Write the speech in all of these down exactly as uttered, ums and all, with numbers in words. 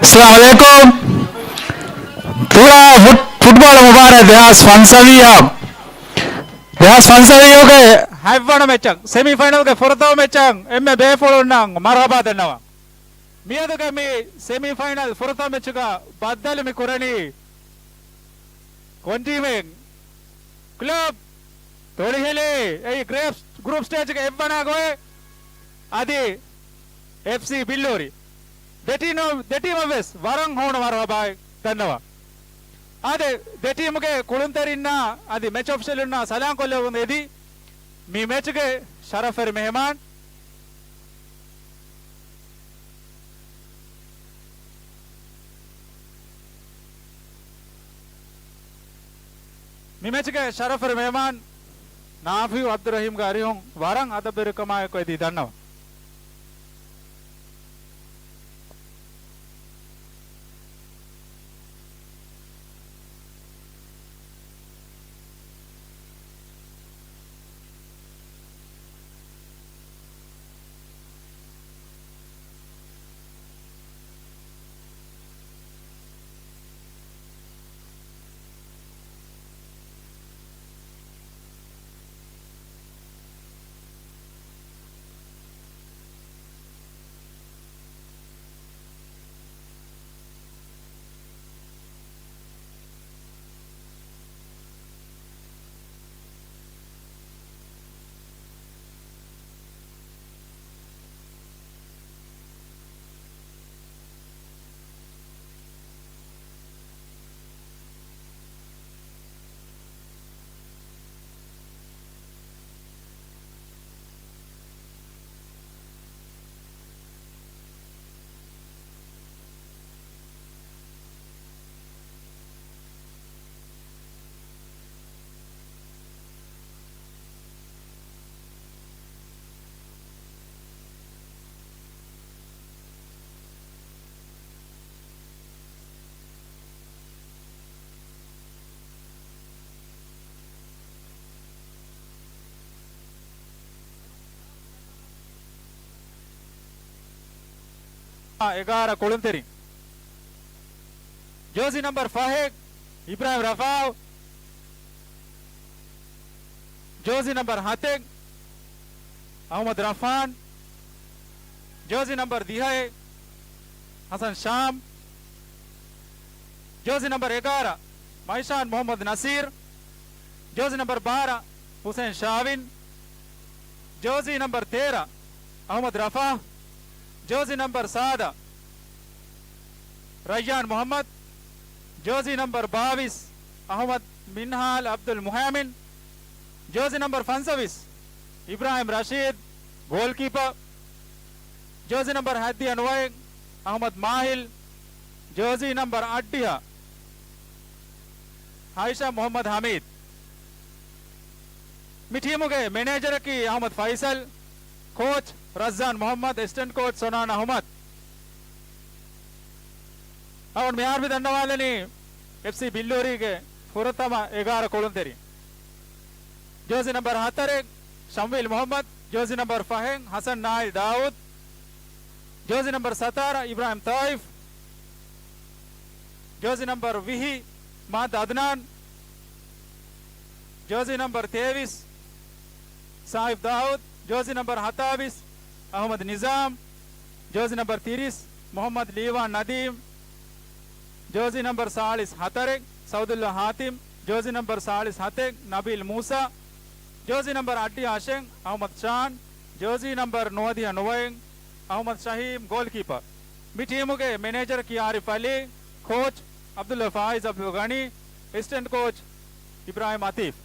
އައްސަލާމު ޢަލައިކުމް. ތުޅާ ފުޓް-، ފުޓްބޯޅަ މުބާރާތް ދެހާސް ފަންސަވީހަށް، ދެހާސް ފަންސަވީހުގެ ހަތްވަނަ މެޗަށް، ސެމީފައިނަލްގެ ފުރަތަމަ މެޗަށް އެންމެ ބޭފުޅުންނަށް މަރުޙަބާ ދަންނަވަން. މިއަދުގެ މި ސެމީފައިނަލް ފުރަތަމަ މެޗުގަ ބައްދަލު މި ކުރަނީ ކޮންޓީމެއް؟ ކްލަބް ތޮޅިހެލޭ އެއީ ގްރޭޕް-، ގްރޫޕް ސްޓޭޖްގެ އެއްވަނަ ގޮތް އަދި އެފްސީ ބިއްލޫރި. ދެޓީމު-، ދެޓީމަށް ވެސް ވަރަށް ހޫނު މަރުޙަބާއެއް ދަންނަވަން. އާދެ، ދެޓީމުގެ ކުޅުންތެރިންނާ އަދި މެޗް އޮފިޝަލުންނާ ސަލާން ކޮށްލަވަމުން އެދި، މި މެޗުގެ ޝަރަފްވެރި މެހެމާން، މި މެޗުގެ ޝަރަފްވެރި މެހެމާން ނާފިޢު ޢަބްދުއްރަޙީމްގެ އަރިހުން ވަރަށް އަދަބުވެރިކަމާއެކު އެދި ދަންނަވަން. އެގާރަ ކުޅުންތެރިން. ޖާޒީ ނަމްބަރު ފަހެއް، އިބްރާހިމް ރަފާ. ޖާޒީ ނަމްބަރު ހަތެއް، އަޙްމަދު ރަފާން. ޖާޒީ ނަމްބަރު ދިހައެއް، ޙަސަން ޝާމް. ޖާޒީ ނަމްބަރު އެގާރަ، މައިޝާން މުޙައްމަދު ނަސީރު. ޖާޒީ ނަމްބަރު ބާރަ، ޙުސައިން ޝާވިން. ޖާޒީ ނަމްބަރު ތޭރަ، އަޙްމަދު ރަފާ. ޖާޒީ ނަމްބަރު ސާދަ، ރައްޔާން މުޙައްމަދު. ޖާޒީ ނަމްބަރު ބާވީސް، އަޙްމަދު މިންހާލް ޢަބްދުލް މުހައިމިން. ޖާޒީ ނަމްބަރު ފަންސަވީސް، އިބްރާހިމް ރަޝީދު، ގޯލްކީޕަރ. ޖާޒީ ނަމްބަރު ހަތްދިހަ ނުވައެއް، އަޙްމަދު މާހިލް. ޖާޒީ ނަމްބަރު އަށްޑިހަ، ހައިޝާ މުޙައްމަދު ޙަމީދު. މި ޓީމުގެ މެނޭޖަރަކީ އަޙްމަދު ފައިސަލް، ކޯޗް ރައްޒާން މުޙައްމަދު، އެސިސްޓެންޓް ކޯޗް ސޮނާން އަޙްމަދު. އަޅުގަނޑު މިހާރު މި ދަންނަވާލަނީ އެފްސީ ބިއްލޫރީގެ ފުރަތަމަ އެގާރަ ކުޅުންތެރިން. ޖާޒީ ނަމްބަރު ހަތަރެއް، ޝަމްވީލް މުޙައްމަދު. ޖާޒީ ނަމްބަރު ފަހެއް، ޙަސަން ނާއިލް ދާއޫދު. ޖާޒީ ނަމްބަރު ސަތާރަ، އިބްރާހިމް ތާއިފް. ޖާޒީ ނަމްބަރު ވިހި، މާދަ އަދްނާން. ޖާޒީ ނަމްބަރު ތޭވީސް، ސާއިފް ދާއޫދު. ޖާޒީ ނަމްބަރު ހަތާވީސް، އަޙްމަދު ނިޒާމް. ޖާޒީ ނަމްބަރު ތިރީސް، މުޙައްމަދު ލީވާން ނަދީމް. ޖާޒީ ނަމްބަރު ސާޅީސް ހަތަރެއް، ސައުދުﷲ ހާތިމް. ޖާޒީ ނަމްބަރު ސާޅީސް ހަތެއް، ނަބީލް މޫސާ. ޖާޒީ ނަމްބަރު އަށްޑިހަ އަށެއް، އަޙްމަދު ޝާން. ޖާޒީ ނަމްބަރު ނުވަދިހަ ނުވައެއް، އަޙްމަދު ޝަހީމް، ގޯލްކީޕަރ. މި ޓީމުގެ މެނޭޖަރަކީ އާރިފް އަލީ، ކޯޗް ޢަބްދުﷲ ފާއިޒް ޢަބްދުލް ޣަނީ، އެސިސްޓެންޓް ކޯޗް އިބްރާހިމް އަތީފް.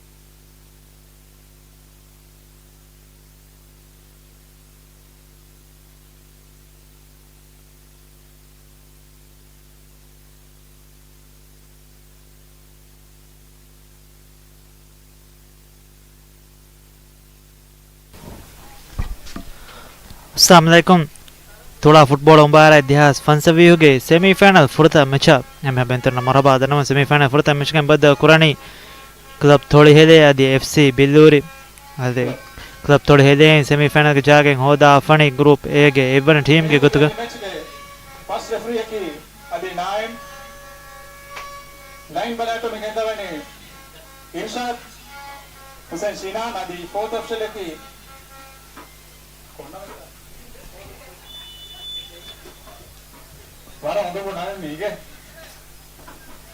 އައްސަލާމު ޢަލައިކުމް. ތުޅާ ފުޓްބޯޅަ މުބާރާތް ދެހާސް ފަންސަވީހުގެ ސެމީފައިނަލް ފުރަތަމަ މެޗަށް އެންމެ ބޭފުޅުންނަށް މަރުޙަބާ ދަންނަވަން. ސެމީފައިނަލް ފުރަތަމަ މެޗުގައި ބައްދަލު ކުރަނީ ކްލަބް ތޮޅިހެލޭ އަދި އެފްސީ ބިއްލޫރި. އަދި ކްލަބް ތޮޅިހެލޭ ސެމީފައިނަލްގެ ޖާގައިން ހޯދާފަނީ ގްރޫޕް އޭގެ އެއްވަނަ ޓީމްގެ ގޮތުގަ. ލައިން ބަލާތު މި ގެންދަވަނީ އިރްޝާދް ހުސެން ޝިނާން. އަދި ފޯތަފްޝަލަކީ ވަރަށް އުނދަގޫ ނަމެއް މީގެ.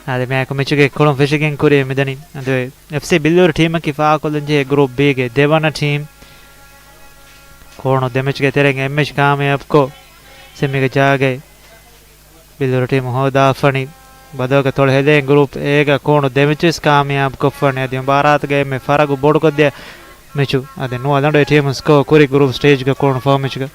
އާދެ، މިއާއެކު މެޗުގެ ކުޅުން ފެށިގެން ކުރިއަށް މިދަނީ. އަދި އެފްސީ ބިއްލޫރު ޓީމަކީ ފާހަގަކޮށްލަންޖެހޭ ގްރޫޕް ބީގެ ދެވަނަ ޓީމް. ކޯނު ދެމެޗުގެ ތެރެއިން އެއްމެޗު ކާމިޔާބުކޮށް، ސެމީގެ ޖާގައި ބިއްލޫރު ޓީމު ހޯދާފަނި. ބަދަލުގެ ތޮޅު ހެދެން ގްރޫޕް އޭގަ ކޯނު ދެމެޗުވެސް ކާމިޔާބުކޮށްފަނި. އަދި މުބާރާތުގެ އެންމެ ފަރަގު ބޮޑުކޮށްދިޔަ މެޗު. އަދި ނުވަ ލަނޑު އެ ޓީމު ސްކޯ ކުރި ގްރޫޕް ސްޓޭޖްގެ ކޯނު ފަހު މެޗުގަ.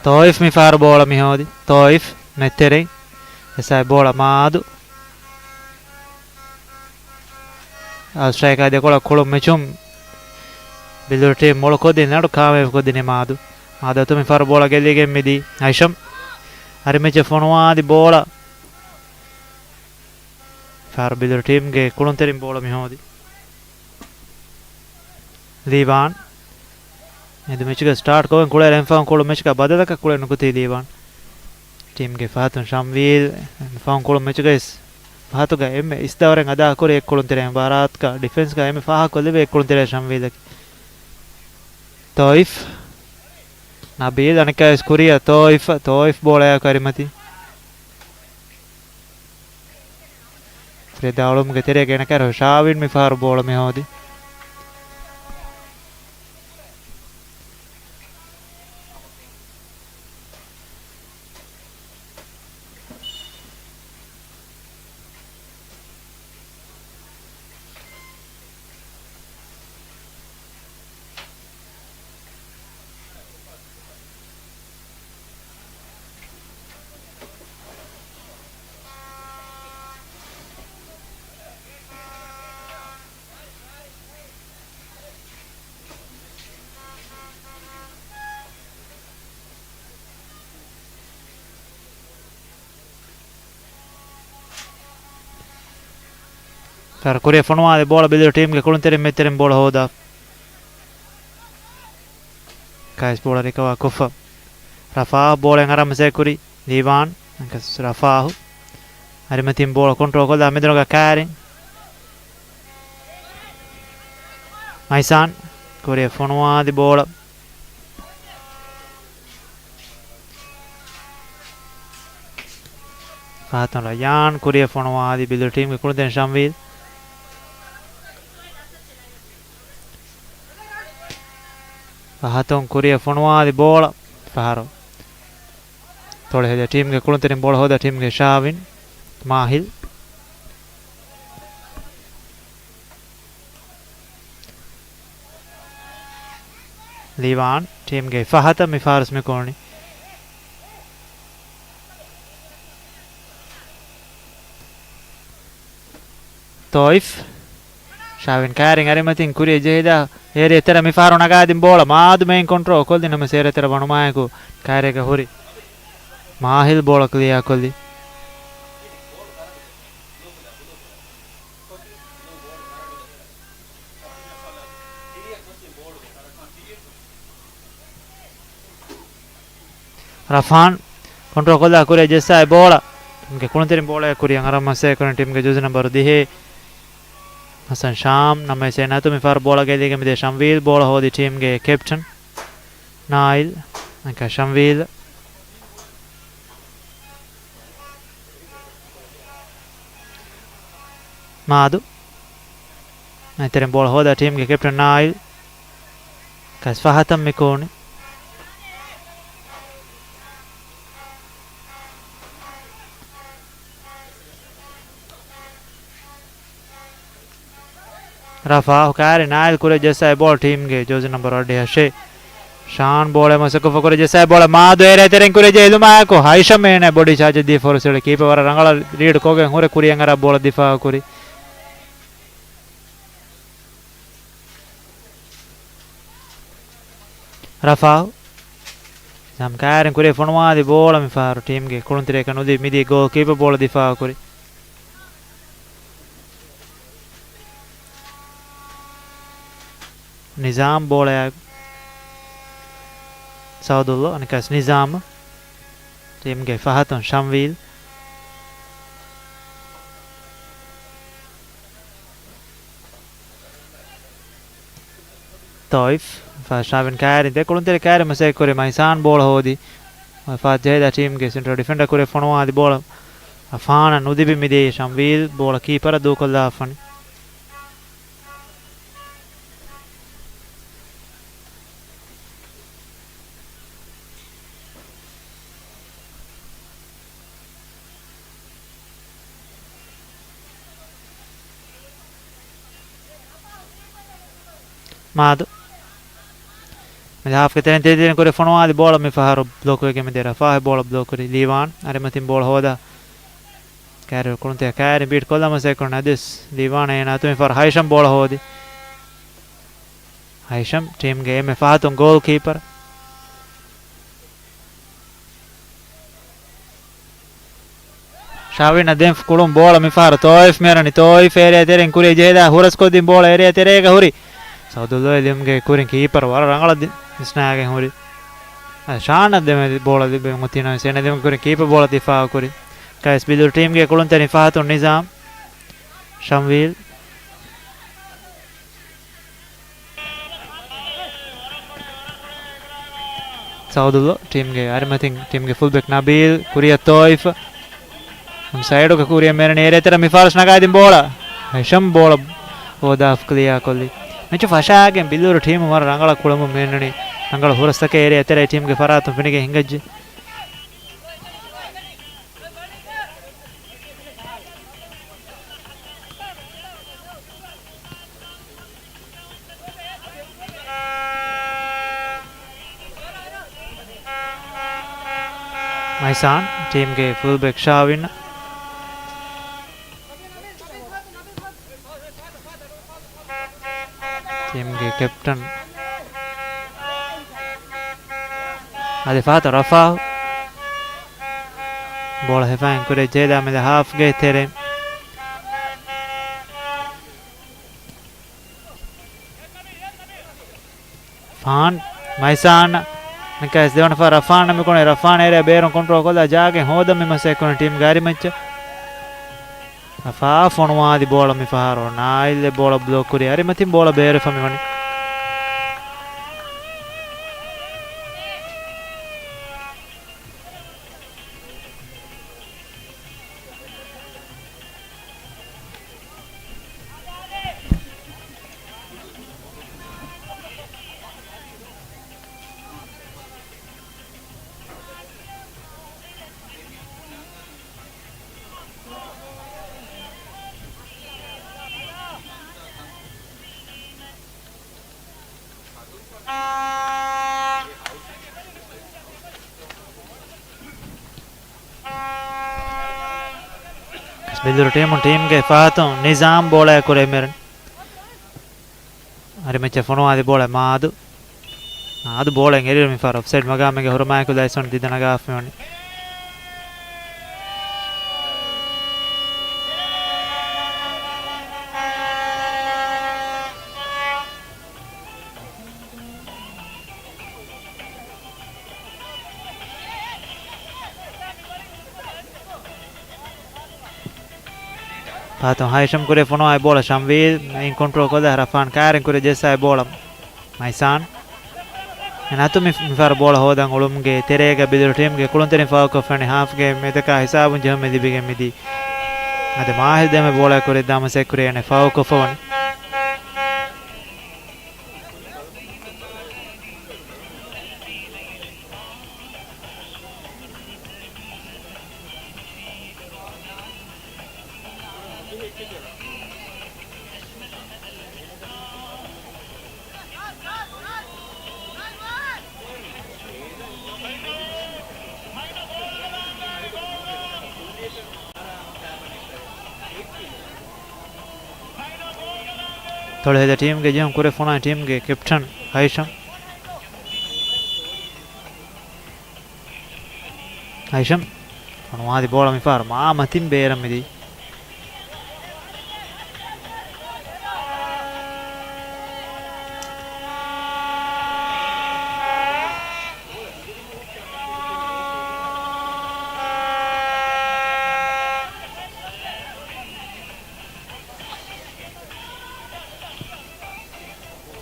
ތޯއިފް މިފަހަރު ބޯޅަ މިހޯދި. ތޯއިފް މެތެރެއިން. އެސާއި ބޯޅަ މާދު. އައު ސްޓްރައިކާ ދެކޮޅަށް ކުޅުން މެޗުން ބިލުރު ޓީމް މޮޅުކޮށްދިން ނަޑު ކާމިޔާބުކޮށްދިނީ މާދު. މާދު އަތު މިފަހަރު ބޯޅަ ގެއްލިގެން މިދީ އައިޝަމް. އަރިމެޗަށް ފޮނުވާދި ބޯޅަ. ފަހަރު ބިލުރު ޓީމްގެ ކުޅުންތެރިން ބޯޅަ މިހޯދި. ލީވާން. މިއަދު މެޗުގެ ސްޓާޓް ކޮށްގެން ކުޅޭ އެންމެ ފަހުން ކުޅު މެޗަކަށް ބަދަލަކަށް ކުޅެ ނުކުތީ ލީވާން. ޓީމްގެ ފަހަތުން ޝަމްވީލް އެންމެ ފަހުން ކުޅު މެޗުގައި ފަހަތުގަ އެންމެ އިސްދައުރެއް އަދާކުރި އެއްކުޅުންތެރި މުބާރާތުގަ ޑިފެންސްގަ އެންމެ ފާހަގަކޮށްލެވޭ އެއްކުޅުންތެރި ޝަމްވީލަކީ. ތޯއިފް. ނަބީލް އަނެއްކާވެސް ކުރިއަށް ތޯއިފް، ތޯއިފް ބޯޅަޔާ ކަރިމަތި. ފިލިދާޅުވުމުގެ ތެރޭގަ އޭނަ ކައިރި ޝާވިން މިފަހަރު ބޯޅަ މިހޯދި. ކުރިއަށް ފޮނުވާލި ބޯޅަ ބިލުރު ޓީމްގެ ކުޅުންތެރިން މެތްތެރިން ބޯޅަ ހޯދާ. ކައިސް ބޯޅަ ރިކަވާ ކޮށްފަ. ރަފާ ބޯޅައިން އަރަން މަސައްކަތް ކުރި. ލީވާން. ރަފާހު. އަރިމަތިން ބޯޅަ ކޮންޓްރޯލް ކޮށްލާ މެދުނުގަ ކާރިން. މައިސާން. ކުރިއަށް ފޮނުވާލި ބޯޅަ. ފަހަތުން ރަޔާން ކުރިއަށް ފޮނުވާލި ބިލުރު ޓީމްގެ ކުޅުންތެރިން ޝަމްވީލް. ފަހަތުން ކުރިއަށް ފޮނުވާލި ބޯޅަ ފަހަރު. ތޮޅު ހެދޭ ޓީމްގެ ކުޅުންތެރިން ބޯޅަ ހޯދާ ޓީމްގެ ޝާވިން މާހިލް. ލީވާން ޓީމްގެ ފަހަތަށް މި ފާރުސް މި ކުޅުނީ. ތޯއިފް. ޝާވިން ކާރިން އަރިމަތިން ކުރިއަށް ޖެހިލާ އޭރިއަ ތެރެ މި ފާރު ނަގާދިން ބޯޅަ މާދު މެއިން ކޮންޓްރޯލް ކޮށްލި ނަމަ ސޭރަ ތެރެ ވަނުމާއެކު ކާރިއަކަށް ހުރި. މާހިލް ބޯޅަ ކްލިއާ ކޮށްލި. ރަފާން ކޮންޓްރޯލް ކޮށްލާ ކުރިއަށް ޖެއްސާއި ބޯޅަ ޓީމްގެ ކުޅުންތެރިން ބޯޅަޔަށް ކުރިއަށް އަރަން މަސައްކަތް ކުރަން ޓީމްގެ ޖާޒީ ނަމްބަރު ދިހަ ހަސަން ޝާމް ނަމަވެސް އޭނަ އަތު މި ފަހަރު ބޯޅަ ގެއްލިގެން މިދޭ ޝަމްވީލް ބޯޅަ ހޯދި ޓީމްގެ ކެޕްޓަން ނާއިލް. އަނކަ ޝަމްވީލް. މާދު. އަތެރެން ބޯޅަ ހޯދާ ޓީމްގެ ކެޕްޓަން ނާއިލް. ކަސް ފަހަތަށް މި ކޫނި. ރަފާ ކާރި ނާއިލް ކުރިއަށް ޖެއްސާ އެ ބޯޅަ ޓީމްގެ ޖާޒީ ނަމްބަރު އަށް ހަށޭ. ޝާން ބޯޅަ މަސައްކަތް ކުރި ޖެއްސާ ބޯޅަ މާދު އޭރޭ ތެރެން ކުރި ޖެހިލުމާއެކު ހައިޝަމް އޭނަ ބޮޑީ ޗާޖެއް ދީ ފޯރުވާލި ކީޕަރ ވަރަށް ރަނގަޅަށް ރީޑް ކޮށްގެން ހުރެ ކުރިއަށް އަރާ ބޯޅަ ދިފާއު ކުރި. ރަފާ. ނިޒާމް ކާރިން ކުރި ފޮނުވާލި ބޯޅަ މި ފަހަރު ޓީމްގެ ކުޅުންތެރިޔަކަށް ނުދީ މިދީ ގޯލް ކީޕަރ ބޯޅަ ދިފާއު ކުރި. ނިޒާމް ބޯޅަޔާ. ސައުދުއްލޯ އަނެއްކާސް ނިޒާމް. ޓީމްގެ ފަހަތުން ޝަމްވީލް. ތޯއިފް. ފަށާވިން ކައިރިން ދެ ކުޅުންތެރި ކައިރި މަސައްކަތް ކުރި މައިސާން ބޯޅަ ހޯދި. ފާ ޖެހޭދާ ޓީމްގެ ސެންޓްރަލް ޑިފެންޑަރ ކުރެ ފޮނުވާދި ބޯޅަ އަފާނަށް ނުދިބި މިދިޔަ ޝަމްވީލް ބޯޅަ ކީޕަރަށް ދޫކޮށްލާފަނި. މާދު. މި ހާފްގެ ތެރެއިން ތިރިތިރިން ކުރި ފޮނުވާލި ބޯޅަ މި ފަހަރު ބްލޮކްވެގެން މިދިޔަ ރަފާހެ ބޯޅަ ބްލޮކް ކުރި ލީވާން. އަރިމަތިން ބޯޅަ ހޯދާ. ކައިރި ކުޅުންތެރި ކައިރި ބީޓް ކޮށްލަމަސް އެކުން އަދިސް ލީވާން އޭނާ އަތު މި ފަހަރު ހައިޝަމް ބޯޅަ ހޯދި. ހައިޝަމް ޓީމްގެ އެންމެ ފަހަތުން ގޯލް ކީޕަރ. ޝާވީން އަށް ދެން ކުޅުން ބޯޅަ މި ފަހަރު ތޯއިފް މިއަރަނި. ތޯއިފް އޭރިއާ ތެރެއިން ކުރިއަށް ޖެހިދާ ހުރަސްކޮށްދިން ބޯޅަ އޭރިއާ ތެރޭގަ ހުރި. ސައުދުއްލޯ އިލްޔަމްގެ ކުރިން ކީޕަރު ވަރަށް ރަނގަޅަށް ވިސްނާގެން ހުރި. އަ، ޝާން އަށް ދެމެ ބޯޅަ ލިބެން އޮތީ ނަމަވެސް އޭނަ އިލްޔަމްގެ ކުރިން ކީޕަރު ބޯޅަ ދިފާއު ކުރި. ކައިސް ބިލުރު ޓީމްގެ ކުޅުންތެރިން ފަހަތުން ނިޒާމް. ޝަމްވީލް. ސައުދުއްލޯ ޓީމްގެ އަރިމަތިން ޓީމްގެ ފުލްބެކް ނަބީލް ކުރިއަށް ތޯއިފް. ސައިޑުގަ ކުރިއަށް މެރަނި އޭރިއާ ތެރެ މި ފާސް ނަގާދިން ބޯޅަ. ހައިޝަމް ބޯޅަ ހޯދާ ކްލިއާ ކޮށްލި. މެޗު ފަށާގެން ބިލުރު ޓީމު ވަރަށް ރަނގަޅަށް ކުޅަމުން މެންނަނީ. ރަނގަޅު ހުރަސްތަކެއް އޭރިއާ ތެރެ ޓީމްގެ ފަރާތުން ފެނިގެން ހިނގައްޖެ. މައިސާން ޓީމްގެ ފުލްބެކް ޝާވިން. ޓީމްގެ ކެޕްޓަން އަދި ފާތަ ރަފާހު. ބޯޅަ ހިފައިން ކުރިއަށް ޖެހިދާ މެދަ ހާފްގެ ތެރެ. ފާން މައިސާން ނިކައިސް ދެވަނަ ފަ ރަފާން މިކޮނެ ރަފާން އޭރިއާ ބޭރުން ކޮންޓްރޯލް ކޮށްލާ ޖާގެ ހޯދަން މި މަސައްކަތް ކުރި ޓީމްގެ އަރިމައްޗަށް. ރަފާ ފޮނުވާލި ބޯޅަ މި ފަހަރު ނާއިލް އެ ބޯޅަ ބްލޮކް ކުރި އަރިމަތިން ބޯޅަ ބޭރުފަ މި ވަނީ. ބިލުރު ޓީމުން ޓީމްގެ ފަހަތުން ނިޒާމް ބޯޅައަށް ކުރެ މެރެން. އަރިމައްޗަށް ފޮނުވާލި ބޯޅަ މާދު. މާދު ބޯޅައިން އެރިއިރު މި ފަހަރު އޮފްސައިޑް މަގާމެއްގެ ހުރުމާއެކު ލައިސް ވަން ދިދަ ނަގާފަ މިވަނީ. ފަހަތުން ހައިޝަމް ކުރެ ފޮނުވާ އެ ބޯޅަ ޝަމްވީލް އިން ކޮންޓްރޯލް ކޮށްލާ ރަފާން ކާރިން ކުރެ ޖެއްސާ އެ ބޯޅަ މައިސާން. އެނަތު މި، މިފަހަރު ބޯޅަ ހޯދަން އުޅުމުގެ ތެރޭގަ ބިލުރު ޓީމްގެ ކުޅުންތެރިން ފަހުކޮށްފަނި ހާފްގެ މެދަކާ ހިސާބުން ޖެހުމެއް ލިބިގެން މިދީ. އަދި މާހިލް ދެމެ ބޯޅަ ކުރި ދާމަސެ ކުރި އެނެ ފަހުކޮށްފަވަނީ. ތޮޅު ހެދި ޓީމްގެ ޖެހުން ކުރެ ފޮނުވާ ޓީމްގެ ކެޕްޓަން ހައިޝަމް. ހައިޝަމް ފޮނުވާލި ބޯޅަ މިފަހަރު މާ މަތިން ބޭރަށް މިދީ.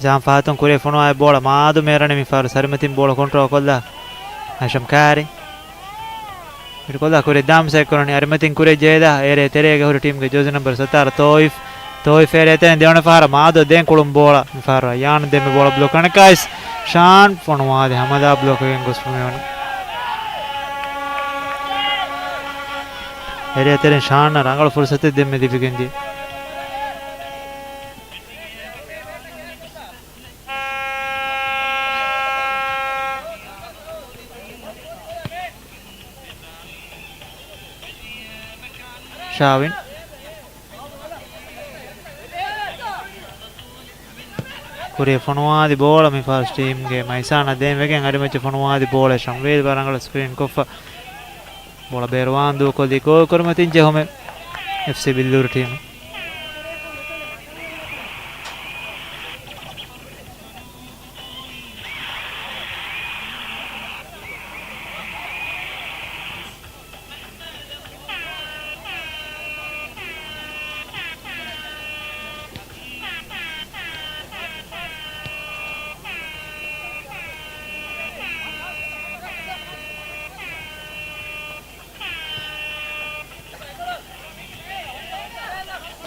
ޒާން ފަހަތުން ކުރިއަށް ފޮނުވާ ބޯޅަ މާދު މޭރަނި މިފަހަރު ސަރިމަތިން ބޯޅަ ކޮންޓްރޯލް ކޮށްލާ ހަޝަމް ކާރި. މި ކޮށްލާ ކުރިއަށް ދާން މަސައްކަތް ކުރަނީ އަރިމަތިން ކުރިއަށް ޖެހިލާ އޭރޭ ތެރޭގަ ހުރި ޓީމްގެ ޖާޒީ ނަމްބަރު ސަތާރަ ތޯއިފް. ތޯއިފް އޭރޭ ތެރެއިން ދެވަނަ ފަހަރަށް މާދު ދޭން ކުޅުން ބޯޅަ މިފަހަރު ޔާން ދެންމެ ބޯޅަ ބްލޮކް ކަނެކާއިސް ޝާން ފޮނުވާލި ހަމަލާ ބްލޮކް ވެގެން ގޮސްފަ މިވަނީ. އޭރޭ ތެރެއިން ޝާންއަށް ރަނގަޅު ފުރުސަތެއް ދެންމެ ލިބިގެންދިޔަ. ޝާވިން. ކުރިއަށް ފޮނުވާލި ބޯޅަ މި ފާސް ޓީމްގެ މައިސާނަށް ދޭން ވެގެން އަރިމައްޗަށް ފޮނުވާލި ބޯޅަ ޝަމްވީލް ވަރަށް ރަނގަޅަށް ސްކްރީން ކޮށްފަ ބޯޅަ ބޭރުވާން ދޫކޮށްލީ ގޯލް ކުރިމަތިން ޖެހުމެއް އެފްސީ ބިއްލޫރު ޓީމު.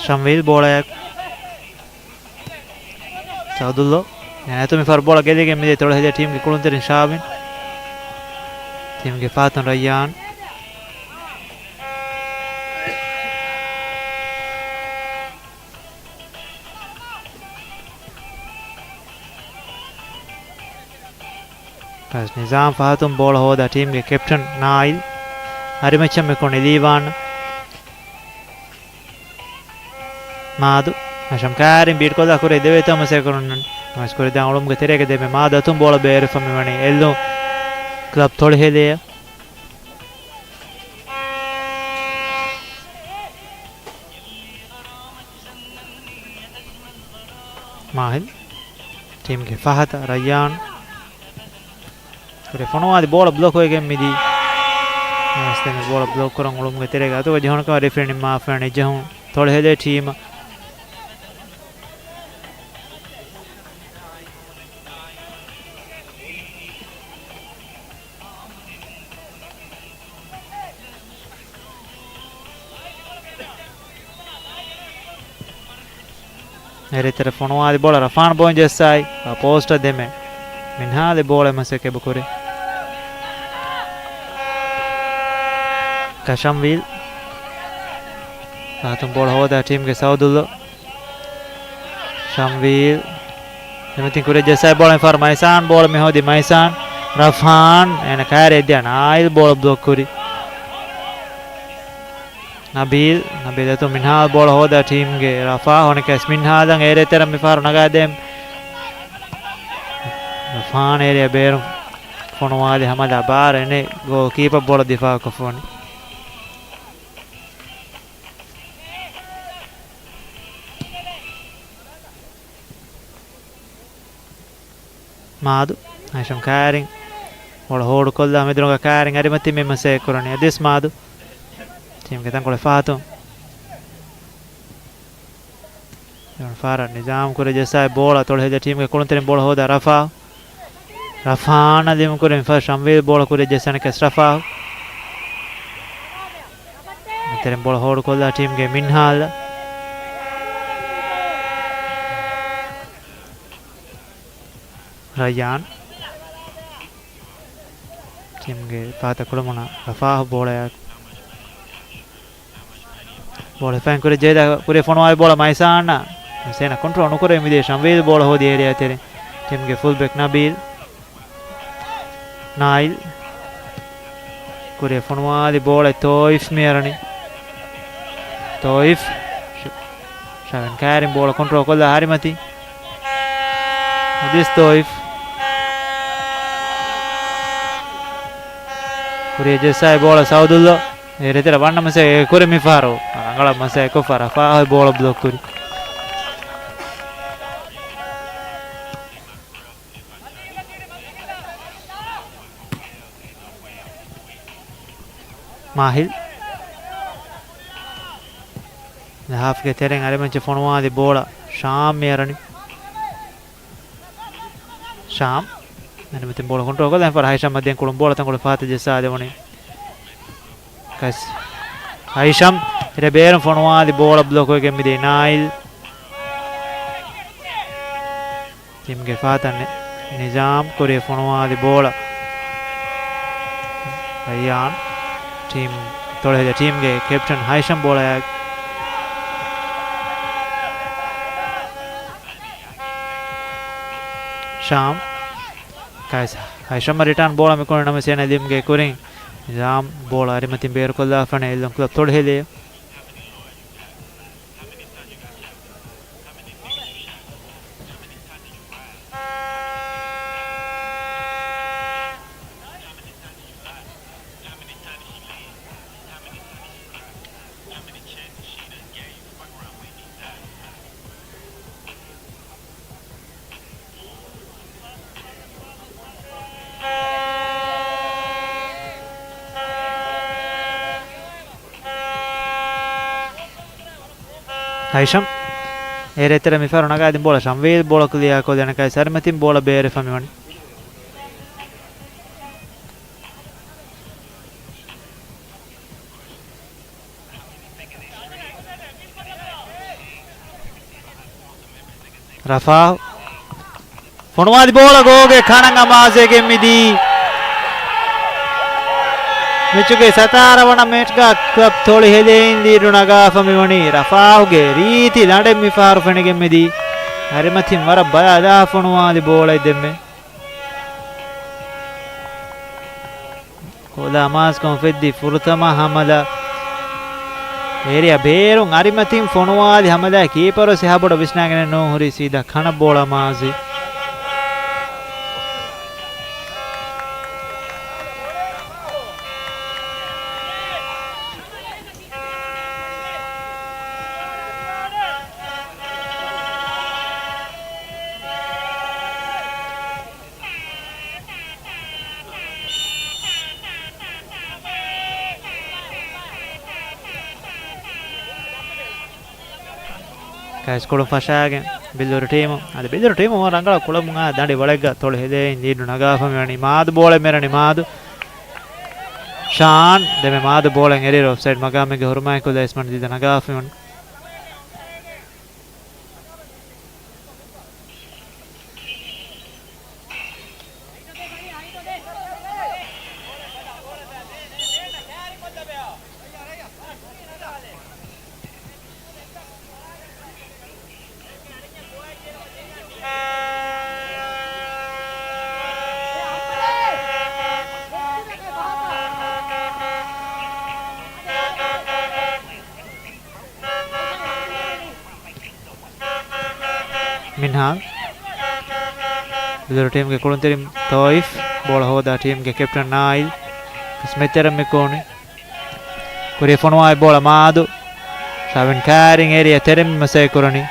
ޝަމްވީލް ބޯޅަޔަށް ސައުދުއްލޯ. އެނަތު މި ފަހަރު ބޯޅަ ގެލިގެން މިދޭ ތޮޅު ހެދޭ ޓީމްގެ ކުޅުންތެރިން ޝާވިން. ޓީމްގެ ފަހަތުން ރައްޔާން. ނިޒާމް ފަހަތުން ބޯޅަ ހޯދާ ޓީމްގެ ކެޕްޓަން ނާއިލް. އަރިމައްޗަށް މި ކުނިލީވާން. މާދު ހަޝަމް ކާރިން ބީޓް ކޮށްލާ ކުރިއަށް ދެވޭތޯ މަސައްކަތް ކުރަން. މަސް ކުރި ދާ އުޅުމުގެ ތެރޭގަ ދެންމެ މާދު އަތުން ބޯޅަ ބޭރުފަ މިވަނީ އެއްލުން ކްލަބް ތޮޅު ހެދޭ. މާހިލް ޓީމްގެ ފަހަތަށް ރައްޔާން. ކުރި ފޮނުވާލި ބޯޅަ ބްލޮކް ވެގެން މިދީ. ނަމަވެސް ދެން ބޯޅަ ބްލޮކް ކުރަން އުޅުމުގެ ތެރޭގަ އަތުގަ ޖެހުނު ކަމަށް ރެފްރީ ނިންމާފައި ވަނީ ޖެހުން ތޮޅު ހެދޭ ޓީމަށް. އެރިތެރެ ފޮނުވާލި ބޯޅަ ރަފާން ބޯން ޖެއްސާއި، އާ ޕޯސްޓަށް ދެމެ. މިންހާލެ ބޯޅަ މަސައްކަތް ކުރި. ކަ ޝަމްވީލް. ފަހަތުން ބޯޅަ ހޯދާ ޓީމްގެ ސައުދުއްލޯ. ޝަމްވީލް. ދެމެތިން ކުރިއަށް ޖެއްސާއި ބޯޅަ މިފަހަރު މައިސާން ބޯޅަ މި ހޯދި މައިސާން. ރަފާން. އޭނަ ކައިރި އެއްދިޔަ ނާއިލް ބޯޅަ ބްލޮކް ކުރި. ނަބީލް، ނަބީލް އަތު މިންހާލް ބޯޅަ ހޯދާ ޓީމްގެ ރަފާ ހޮނިކަސް މިންހާލަށް އޭރޭ ތެރަ މިފަހަރު ނަގާދޭ. ރަފާން އޭރޭ ބޭރު ފޮނުވާލި ހަމަލާ ބާރަށް އެނެ ގޯލް ކީޕަރ ބޯޅަ ދިފާ ކޮށްފަ ވަނީ. މާދު، ހައިޝަމް ކާރިން ބޯޅަ ހޯޑު ކޮށްލާ މެދުރޮނގަށް ކާރިން އަރިމަތިން މި މަސައްކަތް ކުރަނީ. އަދިވެސް މާދު ޓީމްގެ ތަންކޮޅެއް ފަހަތުން. ފާރަ ނިޒާމް ކުރި ޖެއްސާއި ބޯޅަ ތޮޅު ހެދޭ ޓީމްގެ ކުޅުންތެރިން ބޯޅަ ހޯދާ ރަފާ. ރަފާން ލިމު ކުރި މިފަ ޝަމްވީލް ބޯޅަ ކުރި ޖެއްސަނި ކެސް ރަފާ. ތެރެން ބޯޅަ ހޯޑު ކޮށްލާ ޓީމްގެ މިންހާލް. ރައްޔާން. ޓީމްގެ ފަހަތަށް ކުޅަމުން ރަފާހު ބޯޅަޔާ. ބޯޅަ ފައިން ކުރި ޖޭދާ ކުރި ފޮނުވާލި ބޯޅަ މައިސާން. މައިސާން ކޮންޓްރޯލް ނުކުރެވި މިދިޔަ ޝަމްވީލް ބޯޅަ ހޯދި އޭރިއާ ތެރެ. ޓީމްގެ ފުލް ބެކް ނަބީލް. ނާއިލް. ކުރި ފޮނުވާލި ބޯޅަ ތޯއިފް މިއަރަނި. ތޯއިފް. ޝަ-، ޝަވިން ކާރިން ބޯޅަ ކޮންޓްރޯލް ކޮށްލާ ހަރިމަތި. އަދިސް ތޯއިފް. ކުރި ޖެއްސާއި ބޯޅަ ސައުދުއްލޯ. އޭރިތެރ ވަންނަ މަސައްކަތް ކުރި މިފަހަރު. ރަނގަޅަށް މަސައްކަތް ކޮށްފަ ރަފާހު ބޯޅަ ބްލޮކް ކުރި. މާހިލް. ހާފްގެ ތެރެއިން އަރިމައްޗަށް ފޮނުވާލި ބޯޅަ ޝާމް މިއަރަނި. ޝާމް. އަނެއްމަތިން ބޯޅަ ކޮންޓްރޯލް ކޮށްލާފަ ހައިޝަމް މަތިން ކުޅުން ބޯޅަ ތަންކޮޅު ފަހަތަށް ޖައްސާދެވުނީ. ކަސް. ހައިޝަމް އެރެ ބޭރުން ފޮނުވާލި ބޯޅަ ބްލޮކްވެގެން މިދީ ނާއިލް. ޓީމްގެ ފަހަތަށް ނިޒާމް ކުރިއަށް ފޮނުވާލި ބޯޅަ. ރައްޔާން ޓީމް ތޮޅެހެދި ޓީމްގެ ކެޕްޓަން ހައިޝަމް ބޯޅަޔަށް. ޝާމް. ކައިސް ހައިޝަމް ރިޓާން ބޯޅަ މިކުނި ނަމަ ސޭނަލީމްގެ ކުރިން ނިޒާމް ބޯޅަ އަރިމަތިން ބޭރުކޮށްލާފަނެ އެއްލުން ކްލަބް ތޮޅެހެލި. ހައިޝަމް އޭރޭ ތެރެ މިފަހަރު ނަގާދިން ބޯޅަ ޝަމްވީލް ބޯޅަ ކްލިއާ ކޮށްލި އަނެކާ ސަރިމަތިން ބޯޅަ ބޭރެފަ މިވަނީ. ރަފާ ފޮނުވާލި ބޯޅަ ގޯގެ ކަނަށް އަމާޒެގެން މިދީ. މެޗުގެ ސަތާރަ ވަނަ މިނެޓްގަ ކްލަބް ތޮޅި ހެދެއިން ލީޑު ނަގާފަ މިވަނީ. ރަފާހުގެ ރީތި ލަނޑެއް މިފަހަރު ފެނިގެން މިދީ. އަރިމަތިން ވަރަށް ބަލާލާ ފޮނުވާލި ބޯޅައެއް ދެންމެ. ކޮލާ މާސްކޮން ފެއްދި ފުރަތަމަ ހަމަލާ. އޭރިއާ ބޭރުން އަރިމަތިން ފޮނުވާލި ހަމަލާ ކީޕަރު ސިހާބޮޑަށް ވިސްނާގެނެއް ނޫން ހުރީ ސީދާ ކަނަށް ބޯޅަ މާޒި. ކައިސް ކުޅުން ފަށާގެން ބިއްލޫރު ޓީމު. އަދި ބިއްލޫރު ޓީމު ރަނގަޅަށް ކުޅަމުން އާ ދަނޑި ވަޅެއްގަ ތޮޅި ހެދެއިން ލީޑު ނަގާފަ މިވަނީ. މާދު ބޯޅަ މެރަނީ މާދު. ޝާން ދެމެ މާދު ބޯޅަ އެރިއިރު އޮފްސައިޑް މަގާމެއްގެ ހުރުމާއެކު ލައިސްމަން ދީދަ ނަގާފަ މިވަނީ. މިންހާލް. ބިލުރު ޓީމްގެ ކުޅުންތެރިން ތޯއިފް. ބޯޅަ ހޯދާ ޓީމްގެ ކެޕްޓަން ނާއިލް. ކަސްމެތެރަ މިކޯނި. ކުރި ފޮނުވާ ބޯޅަ މާދު. ޝާވިން ކާރިން އޭރިއާ ތެރެމި މަސައް ކުރަނީ.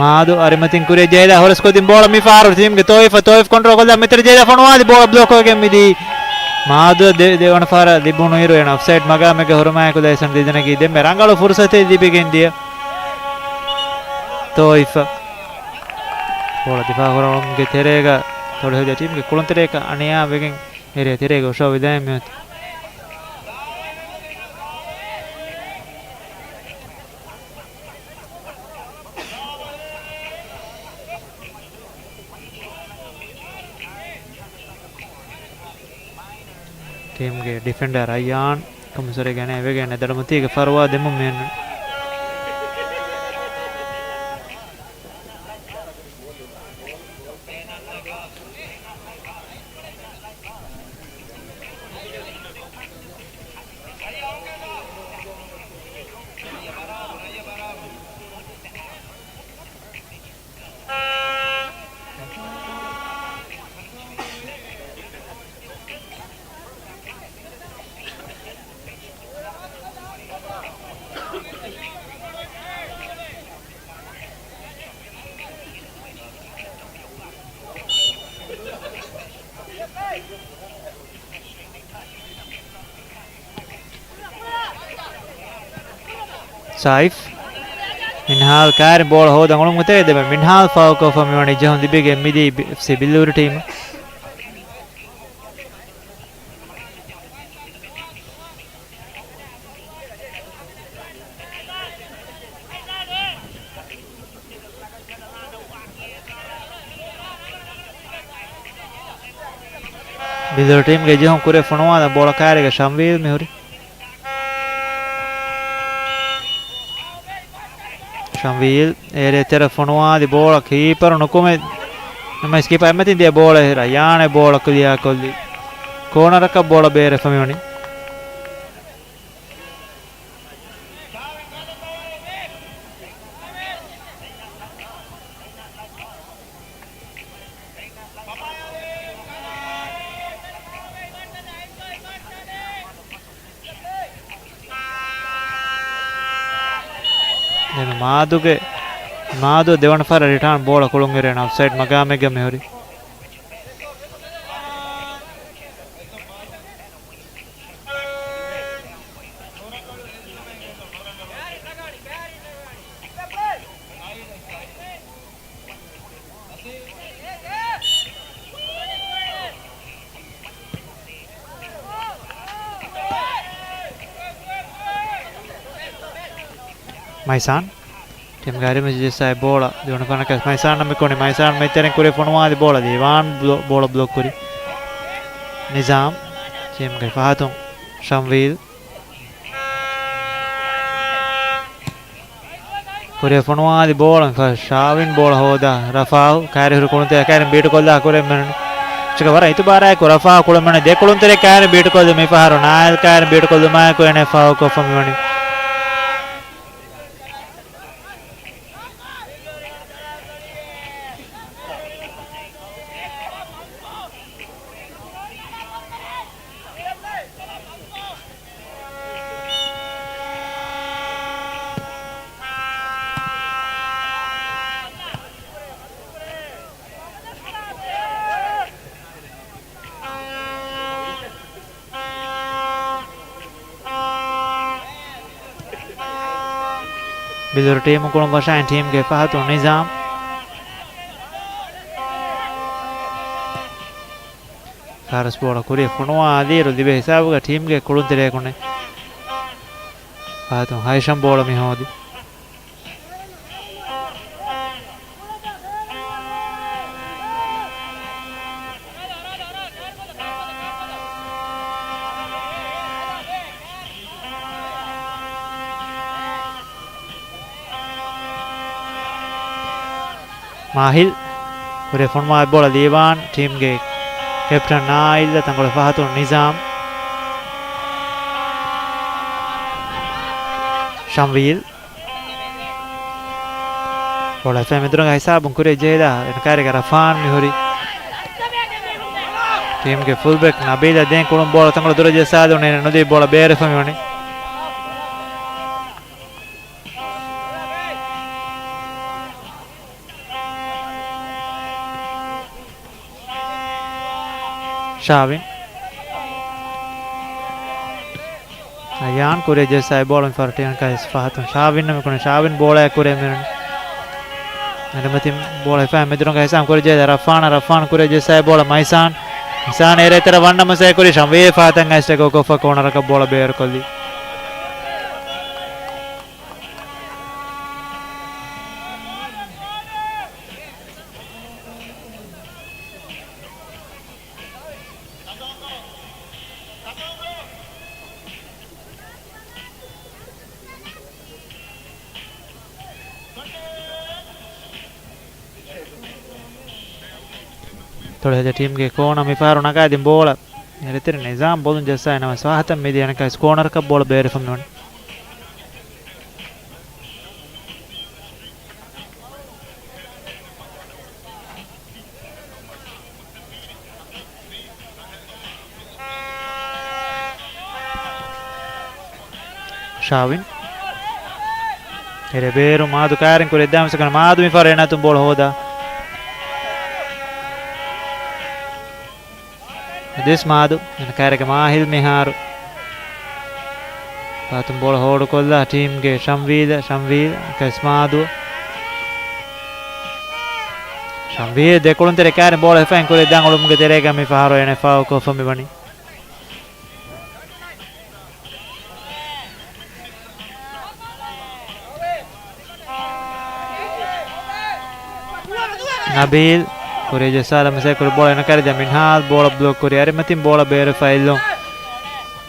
މާދު އަރިމަތިން ކުރި ޖޭލާ ހޮރަސް ކޮދިން ބޯޅަ މި ފާރު ޓީމްގެ ތޯއިފް، ތޯއިފް ކޮންޓްރޯލް ކޮށްލާ މިތެރެ ޖޭލާ ފޮނުވާލި ބޯޅަ ބްލޮކް ވެގެން މިދީ. މާދު ދެ-، ދެވަނަ ފަހަރަށް ލިބުނު އިރު އޭނަ އޮފްސައިޑް މަގާމެއްގެ ހުރުމާއެކު ލައިސަން ދީދަނަގީ ދެންމެ ރަނގަޅު ފުރުސަތެއް ލިބިގެން ދިޔަ. ތޯއިފް ބޯޅަ ދިފާ ކުރުމުގެ ތެރޭގަ ތޮޅި ހެދި ޓީމްގެ ކުޅުންތެރޭގަ އަނިޔާ ވެގެން އޭރިއާ ތެރޭގަ އޮށޯވެދާނެ މިއޮތީ. ޓީމްގެ ޑިފެންޑަރ ރައްޔާން ކޮމިސަރީގެ އަނެއް ވެގެން ދަޑުމަތީގެ ފަރުވާ ދެމުން މިއަންނަނީ. ސާއިފް. މިންހާލް ކާރި ބޯޅަ ހޯދަން އުޅުމުގެ ތެރޭ ދެމެ މިންހާލް ފައުލްކޮށްފަ މިވަނީ ޖެހުން ލިބިގެން މިދީ ބި-، އެފްސީ ބިއްލޫރު ޓީމަށް. ބިއްލޫރު ޓީމްގެ ޖެހުން ކުރި ފޮނުވާލަން ބޯޅަ ކާރިގަ ޝަމްވީލް މިހުރި. ޝަމްވީލް އޭރޭ ތެރެ ފޮނުވާލި ބޯޅަ ކީޕަރު ނުކުމެ. ނަމަވެސް ކީޕަރ އެމެތިން ދިޔަ ބޯޅަ ރަޔާނެ ބޯޅަ ކްލިއާ ކޮށްލި. ކޯނަރަކަށް ބޯޅަ ބޭރެފަ މިވަނީ. ދެން މާދުގެ، މާދު ދެވަނަ ފަހަރަށް ރިޓާން ބޯޅަ ކުޅުން އެރޭން އޮފްސައިޑް މަގާމެއްގަ މިހުރި. މައިސާން. ޓީމްގެ އަރިމަޖި ޖެއްސާ ބޯޅަ ދެވަނަ ފަނަކަސް މައިސާން ނަމެ ކުނި މައިސާން މެތެރެން ކުރި ފޮނުވާލި ބޯޅަ ދީވާން ބްލޮ-، ބޯޅަ ބްލޮކް ކުރި. ނިޒާމް ޓީމްގެ ފަހަތުން ޝަމްވީލް. ކުރި ފޮނުވާލި ބޯޅަ ފަ-، ޝާވިން ބޯޅަ ހޯދާ ރަފާ ކާރި ހުރި ކުޅުންތެރެ ކާރިން ބީޓު ކޮށްލާ ކުރެ މެން. ޗިކަ ވަރަށް އިތުބާރާއެކު ރަފާ ކުޅުމެން ދެ ކުޅުންތެރެ ކާރިން ބީޓު ކޮށްލު މި ފަހަރު ނާއިލް ކާރިން ބީޓު ކޮށްލުމާއެކު އޭނެ ފައު ކޮށްފަ މިވަނީ. ބިލުރު ޓީމު ކުޅުން ފަށާ ޓީމްގެ ފަހަތުން ނިޒާމް. ފާރަސް ބޯޅަ ކުރި ފޮނުވާލިއިރު ލިބޭ ހިސާބުގަ ޓީމްގެ ކުޅުންތެރެއަކުންނެ ފަހަތުން ހައިޝަމް ބޯޅަ މި ހޯދި. މާހިލް ކުރި ފޮނުވާ ބޯޅަ ލީވާން ޓީމްގެ ކެޕްޓަން ނާއިލް ތަންކޮޅެއް ފަހަތުން ނިޒާމް. ޝަމްވީލް. ބޯޅަ އެފްއޭ މެދުރަނގަ ހިސާބުން ކުރި ޖެހިލާ އެން ކާރިގަ ރަފާން މިހުރި. ޓީމްގެ ފުލްބެކް ނަބީލަށް ދޭން ކުޅުން ބޯޅަ ތަންކޮޅެއް ދުރަށް ޖައްސާލުން ނުދީ ބޯޅަ ބޭރެފަ މިވަނީ. ޝާވިން. އަޔާން ކުރި ޖެއްސާ ބޯޅަ މި ފަރު ޓީމް ކައިސް ފަހަތުން ޝާވިން ނަމެ ކުނި ޝާވިން ބޯޅައެއް ކުރި މިނުން. އެންމެތިން ބޯޅަ ހިފާ މެދުރަނގަ ހިސާބު ކުރި ޖެހިލާ ރަފާން، ރަފާން ކުރި ޖެއްސާ ބޯޅަ މައިސާން. މައިސާން އޭރޭ ތެރެ ވަންނަ މަސޭ ކުރި ޝަމްވީލް ފަހަތަށް އައިސް ޓެކް ކޮށްފަ ކޯނަރަކަށް ބޯޅަ ބޭރުކޮށްލީ. ތޮޅުހެދި ޓީމްގެ ކޯނަ މިފަހަރު ނަގާދިން ބޯޅަ. އެރެތެރެ ނިޒާމް ބޮލުން ޖައްސާ ނަމަ ސާހަތަށް މިދިޔަ އަނެކަސް ކޯނަރަކަށް ބޯޅަ ބޭރެފަ މިވަނީ. ޝާވިން. އެރެ ބޭރު މާދު ކާރިން ކުރި އެއްދާމަސަކަން މާދު މިފަރު އެނަތުން ބޯޅަ ހޯދާ. އަދިސް މާދު އެނަ ކާރިގެ މާހިލް މިހާރު. ފަހަތުން ބޯޅަ ހޯޅުކޮށްލާ ޓީމްގެ ޝަމްވީލް، ޝަމްވީލް ކަސްމާދު. ޝަމްވީލް ދެކުޅުންތެރި ކާރި ބޯޅަ ހިފައިން ކުރި ދާން އުޅުމުގެ ތެރޭގަ މި ފަހަރު އޭނަ ފާއު ކޮށްފަ މި ވަނީ. ނަބީލް ކުރިޔަށް ޖައްސާލަން މިސް ކުރި ބޯޅަ އޭނަ ކާރި ދާން މިންހާލް ބޯޅަ ބްލޮކް ކުރި އަރިމަތިން ބޯޅަ ބޭރު ފައިލުން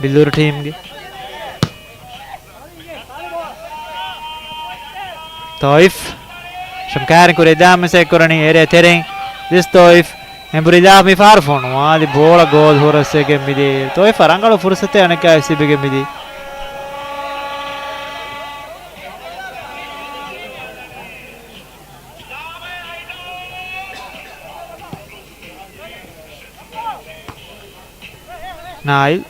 ބިލުރު ޓީމްގެ. ތޯއިފް. ޝަމް ކާރިން ކުރި ދާން މިސް ކުރަނީ އޭރިއާ ތެރެއިން. ދިސް ތޯއިފް. އެނބުރިލާ މި ފަހަރު ފޮނުވާލި ބޯޅަ ގޯލް ހުރަސްވެގެން މިދީ. ތޯއިފް ރަނގަޅު ފުރުސަތެއް އަނެއްކާ ސިބިގެން މިދީ. ނާއިލް.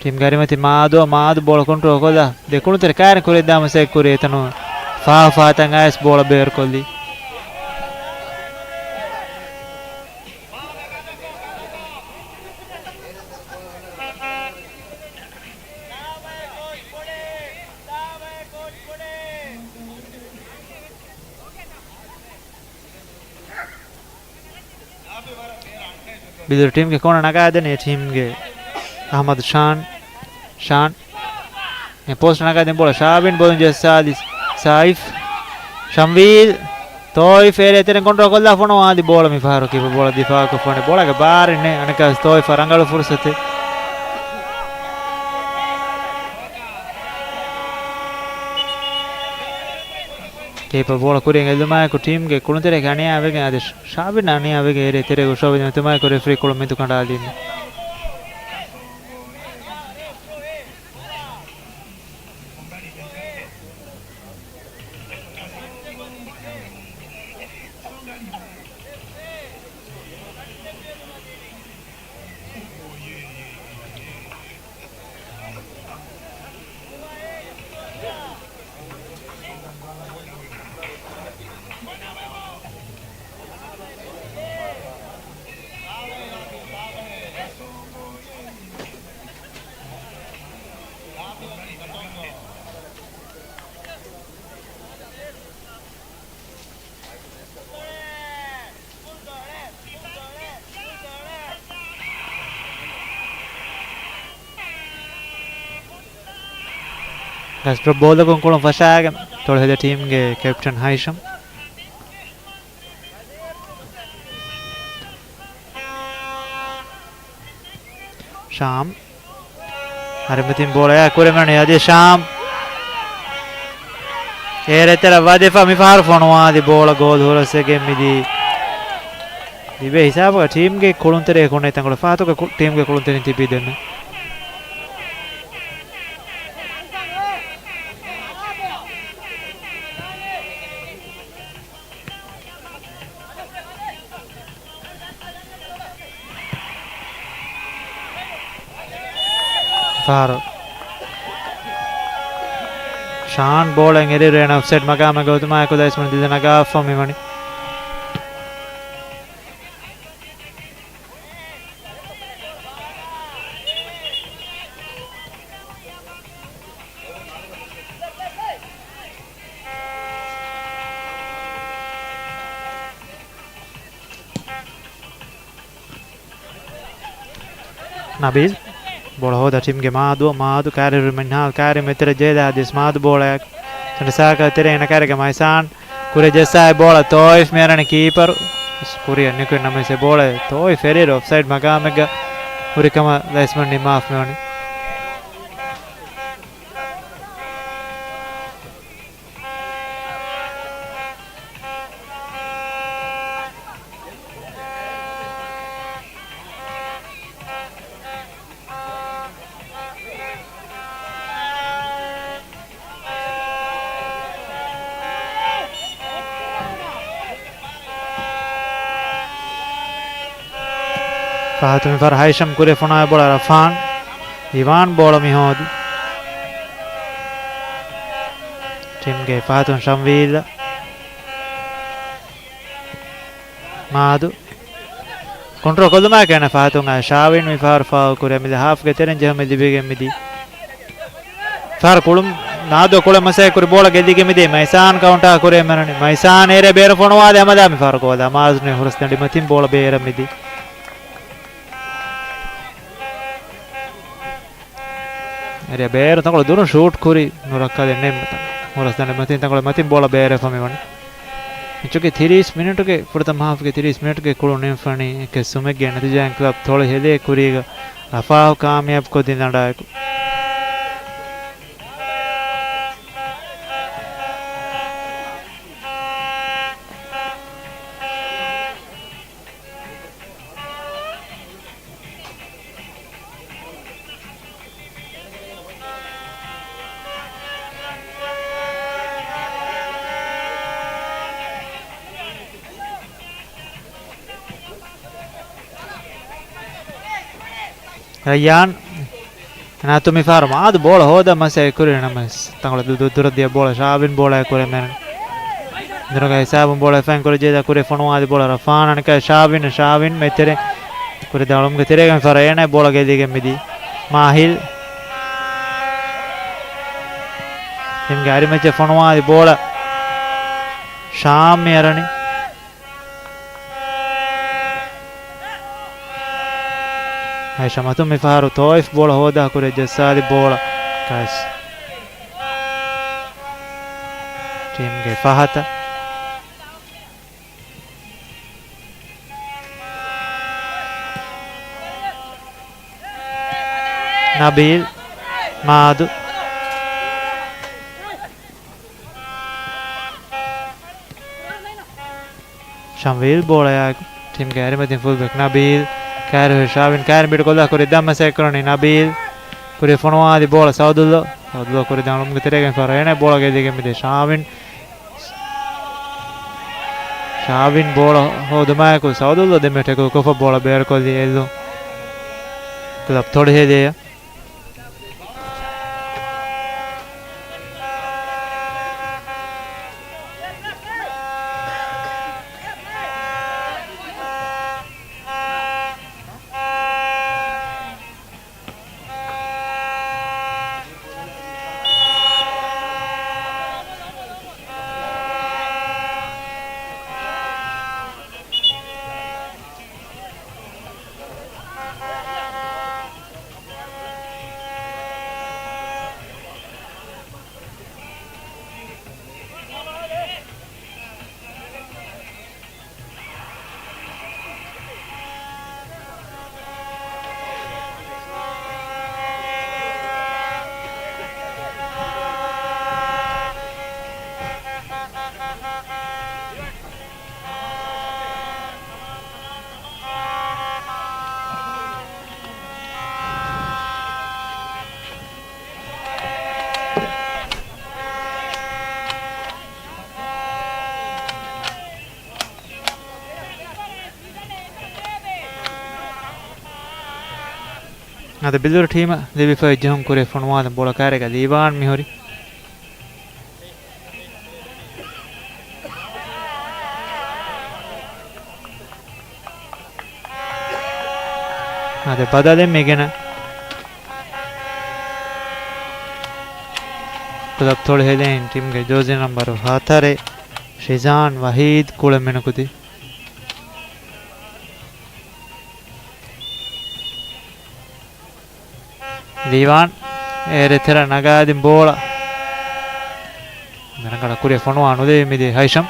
ޓީމްގެ އަރިމަތި މާދު، މާދު ބޯޅަ ކޮންޓްރޯލް ކޮށްލާ ދެކުޅުންތެރި ކާރިން ކުރިއަށް ދާން މިސް ކުރި އެތަނުން ފާ ފާތަން އައިސް ބޯޅަ ބޭރުކޮށްލީ. ބިލުރު ޓީމްގެ ކޯނަ ނަގާދެނީ ޓީމްގެ އަހްމަދު ޝާން. ޝާން. އެ ޕޯސްޓް ނަގާދެން ބޯޅަ ޝާބިން ބޯލުން ޖެއްސާލި ސާއިފް. ޝަމްވީލް. ތޯއިފް އޭރިއާ ތެރެއިން ކޮންޓްރޯލް ކޮށްލާ ފޮނުވާލި ބޯޅަ މި ފަހަރު ކީޕަރ ބޯޅަ ދިފާއު ކޮށްފަނި ބޯޅަގެ ބާރެއް ނެތް. އަނެއްކާވެސް ތޯއިފަށް ރަނގަޅު ފުރުސަތެއް. ކީޕަރ ބޯޅަ ކުރިއަށް އެލުމާއެކު ޓީމްގެ ކުޅުންތެރިޔާ އަނިޔާވެގެން އަދި ޝާބިން އަނިޔާވެގެން އޭރިއާ ތެރޭގަ އޮށޯވެދިން އޮތުމާއެކު ރެފްރީ ކުޅުން މިދު ކަނޑާލީމެ. ގަސް ޑްރޮޕް ބޯލަކުން ކުޅުން ފަށާގެން ތޮޅު ހެދި ޓީމްގެ ކެޕްޓަން ހައިޝަމް. ޝާމް. އަރިމަތިން ބޯޅަޔާ ކުރެމެން އަދި ޝާމް. އޭރެތެރ ވަދެފަ މިފަހަރު ފޮނުވާލި ބޯޅަ ގޯލް ހުރަސްވެގެން މިދީ. ލިބޭ ހިސާބަކަށް ޓީމްގެ ކުޅުންތެރޭ ކުނެ ތަންކޮޅެއް ފަހަތަކަށް ކު-، ޓީމްގެ ކުޅުންތެރިން ތިބީ ދެންނެ. ފަހަރު. ޝާން ބޯޅައިން އެރިއިރު އޭނަ އޮފްސައިޑް މަގާމެއްގަ އޮތުމާއެކު ލައިސްމަން ދިލަ ނަގާފަ މިވަނީ. ނަބީލް. ބޯޅަ ހޯދާ ޓީމްގެ މާދު، މާދު ކާރިއިރު މިންހާލް ކާރި މެތެރެ ޖޭލާ ދިސް މާދު ބޯޅައަށް ސަނޑިސާކަ ތެރޭ އޭނަ ކާރިގެ މައިސާން ކުރި ޖެއްސާއި ބޯޅަ ތޯއިފް މިއަރަނި ކީޕަރު ކުރިއަށް ނިކުތް ނަމަވެސް އެ ބޯޅަ ތޯއިފް އެރިއިރު އޮފްސައިޑް މަގާމެއްގަ ހުރި ކަމަށް ލައިސްމަން ނިންމާފަ މިވަނީ. ފަހަތުން ފަރް ހައިޝަމް ކުރި ފޮނާ ބޯޅަ ރަފާން. އިވާން ބޯޅަ މި ހޯދި. ޓީމްގެ ފަހަތުން ޝަމްވީލް. މާދު. ކޮންޓްރޯލް ކޮށްލުމާއެކު އޭނަ ފަހަތުން އައި ޝާވިން މި ފަހަރު ފާއު ކުރި މިލި ހާފްގެ ތެރެއިން ޖެހުމެއް ލިބިގެން މިދީ. ފަހަރު ކުޅުން ނާދު ކުޅެ މަސައްކަތް ކުރި ބޯޅަ ގެއްލިގެން މިދީ މައިސާން ކައުންޓާ ކުރޭ މެނަނި. މައިސާން އޭރެ ބޭރު ފޮނުވާލި ހަމަލާ މި ފަހަރު ގޯލާ މާޒް ނެހުރަސް ދަނޑި މަތިން ބޯޅަ ބޭރަށް މިދީ. އޭރެ ބޭރު ތަންކޮޅެއް ދުރުން ޝޫޓް ކުރި ނުރައްކާލެއް ނެތް މަތަން. ހުރަސް ދަނޑި މަތިން ތަންކޮޅެއް މަތިން ބޯޅަ ބޭރެފަ މިވަނީ. މެޗުގެ ތިރީސް މިނެޓުގެ ފުރަތަމަ ހާފްގެ ތިރީސް މިނެޓުގެ ކުޅުން ނިމިފަނީ އެކެއް ސުމެއްގެ ނަތީޖާއިން ކްލަބް ތޮޅި ހެލޭ ކުރީގަ ރަފާހު ކާމިޔާބު ކޮށްދިން ދަނޑާއެކު. ރައްޔާން ނާތު މިފަހަރު މާދު ބޯޅަ ހޯދާ މަސައްކަތް ކުރި ނަމަވެސް ތަންކޮޅެއް ދު-، ދު-، ދުރަށް ދިޔަ ބޯޅަ ޝާވިން ބޯޅައަށް ކުރެ މެން. ދުރުގަ ހިސާބުން ބޯޅަ އެފައިން ކުރި ޖޭދާ ކުރި ފޮނުވާލި ބޯޅަ ރަފާން އަނެކާ ޝާވިން، ޝާވިން މެތެރެ ކުރި ދަޅުމުގެ ތެރޭގަ މި ފަރައޭނަ ބޯޅަ ގެއްލިގެން މިދީ. މާހިލް ތިމްގެ އަރިމައްޗަށް ފޮނުވާލި ބޯޅަ ޝާމް މި އަރަނީ. ހައިޝަމް އަތުން މިފަހަރު ތޯއިފް ބޯޅަ ހޯދާ ކުރި ޖައްސާލި ބޯޅަ ކަސް. ޓީމްގެ ފަހަތަށް. ނަބީލް މާދު. ޝަމްވީލް ބޯޅަޔާ ޓީމްގެ އަރިމަތިން ފުލްބެކް ނަބީލް. ކައިރި ހުރި ޝާވިން ކައިރި ބިޑު ކޮށްލާ ކުރި ދަށް މަސައްކަތް ކުރަނީ ނަބީލް. ކުރި ފޮނުވާލި ބޯޅަ ސައުދުއްލޯ. ސައުދުއްލޯ ކުރި ދަޅުމުގެ ތެރޭގަ ފަރައޭނަ ބޯޅަ ގެއްލިގެން މިދީ ޝާވިން. ޝާވިން ބޯޅަ ހޯދުމާއެކު ސައުދުއްލޯ ދެމެ ޓެކުލް ކޮށްފަ ބޯޅަ ބޭރުކޮށްލީ އެއްލުން ކްލަބް ތޮޅިހެލިއެއް. އަދި ބިލުރު ޓީމަށް ލިބިފައި ޖެހުން ކުރި ފޮނުވާލަން ބޯޅަ ކައިރީގަ ލީވާން މިހުރި. އަދި ބަދަލެއް މިގެނަ ކްލަބް ތޮޅި ހެލިން ޓީމްގެ ޖާޒީ ނަންބަރު ހަތަރެއް ޝިޒާން ވަހީދް ކުޅެމެނަކު ދީ. ލީވާން އޭރެ ތެރެ ނަގާދިން ބޯޅަ މެނަކަޑަ ކުރި ފޮނުވާ ނުލެވި މިދީ ހައިޝަމް.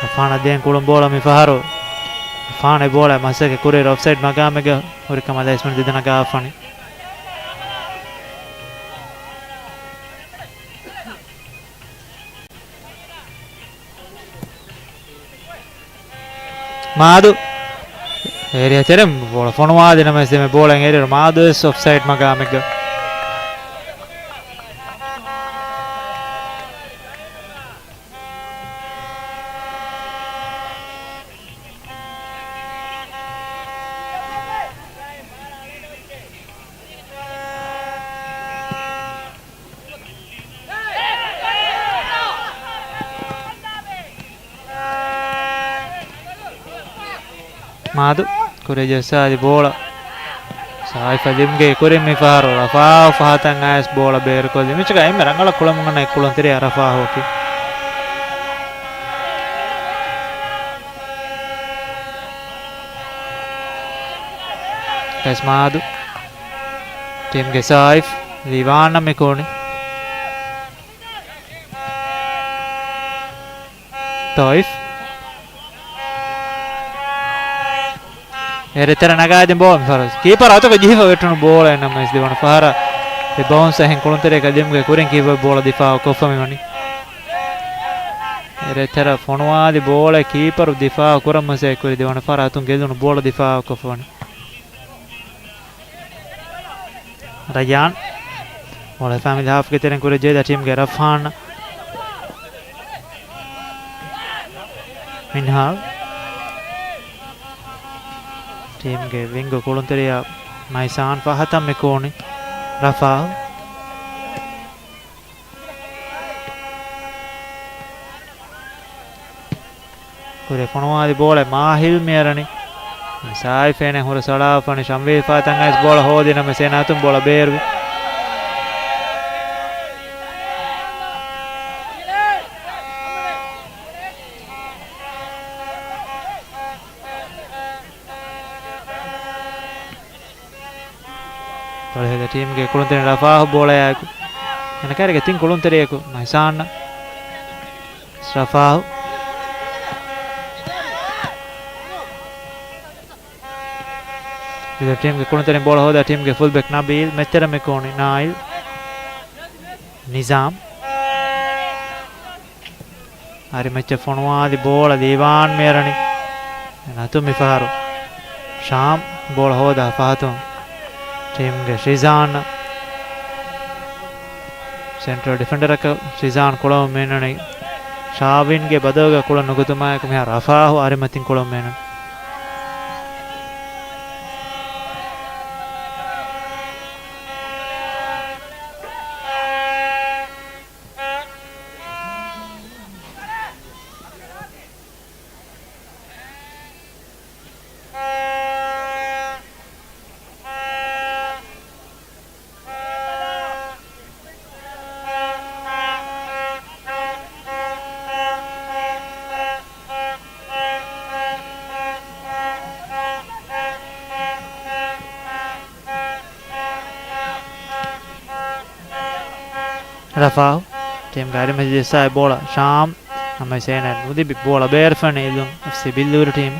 އަފާނަށް ދޭން ކުޅުން ބޯޅަ މި ފަހަރު. އަފާން އެ ބޯޅަ މަސައްކަތް ކުރި އޮފްސައިޑް މަގާމެއްގަ ހުރި ކަމަށް ލައިސްމަން ދެދަނަގާފަނި. މާދު އޭރިއާ ތެރެ ބޯޅަ ފޮނުވާލި ނަމަވެސް ދެމެ ބޯޅަ އެރިއަރ މާދު ވެސް އޮފްސައިޑް މަގާމެއްގަ. މާދު ކުރި ޖައްސާލި ބޯޅަ ސާއިފް އަލީމްގެ ކުރިން މި ފަހަރު ރަފާހު ފަހަތަށް އައިސް ބޯޅަ ބޭރުކޮށްލި. މިޗަކަށް އެންމެ ރަނގަޅަށް ކުޅަމުން އަންނަ އެއް ކުޅުންތެރިޔާ ރަފާހުއަކީ. އެސް މާދު. ޓީމްގެ ސާއިފް ލީވާން މި ކޯނި. ތޮއިފް. އެރެތެރެ ނަގާދިން ބޯ މި ފަރުސް. ކީޕަރ އަތުގަ ޖެހިފަ ވެއްޓުނު ބޯޅަ ނަމަވެސް ދެވަނަ ފަހަރަށް އެ ބައުންސް އެހެން ކުޅުންތެރިޔަކަށް ލިމްގެ ކުރިން ކީޕަރ ބޯޅަ ދިފާއު ކޮށްފަ މި ވަނީ. އެރެތެރެ ފޮނުވާލި ބޯޅަ ކީޕަރު ދިފާއު ކުރަން މަސައްކަތް ކުރި ދެވަނަ ފަހަރަށް އަތުން ގެއްލުނު ބޯޅަ ދިފާއު ކޮށްފަ ވަނީ. ރަޔާން. މޮޅެ ފެމިލި ހާފްގެ ތެރެން ކުރި ޖެހިދާ ޓީމްގެ ރަފާން. މިންހާލް. ޓީމްގެ ވިންގު ކުޅުންތެރިޔާ މައިސާން ފަހަތަށް މި ކޫނި. ރަފާ. ކުރި ފޮނުވާލި ބޯޅަ މާހިލް މިއަރަނި. ސާއިފް އޭނަ ހުރަސް އަޅާފަނި ޝަމްވީލް ފާތަން އައިސް ބޯޅަ ހޯދި ނަމަ ސޭނާތުން ބޯޅަ ބޭރުވި. ތޮޅިހެދި ޓީމްގެ ކުޅުންތެރި ރަފާހު ބޯޅަޔާއެކު. އޭނަ ކާރިގެ ތިން ކުޅުންތެރިޔަކު މަހިސާން. ރަފާހު. އިދަ ޓީމްގެ ކުޅުންތެރިން ބޯޅަ ހޯދާ ޓީމްގެ ފުލްބެކް ނަބީލް މެއްޗަރަ މިކޯނި ނާއިލް. ނިޒާމް. އަރިމައްޗަށް ފޮނުވާލި ބޯޅަ ލީވާން މިއަރަނި. ނަތު މިފަހަރު ޝާމް ބޯޅަ ހޯދާ ފަހަތުން ޓީމްގެ ޝިޒާން. ސެންޓްރަލް ޑިފެންޑަރަކަށް ޝިޒާން ކުޅަމުން މިންނަނީ. ޝާވިންގެ ބަދަލުގަ ކުޅަން ނުކުތުމާއެކު މިހާރު ރަފާހު އަރިމަތިން ކުޅަމުން މިންނަނީ. ރަފާހު ޓީމްގެ އަރިމަތި ޖެއްސާ ބޯޅަ ޝާމް ނަމަވެސް އޭނަ ނުލިބި ބޯޅަ ބޭރުފަނި އިލުން އެފްސީ ބިއްލޫރު ޓީމް.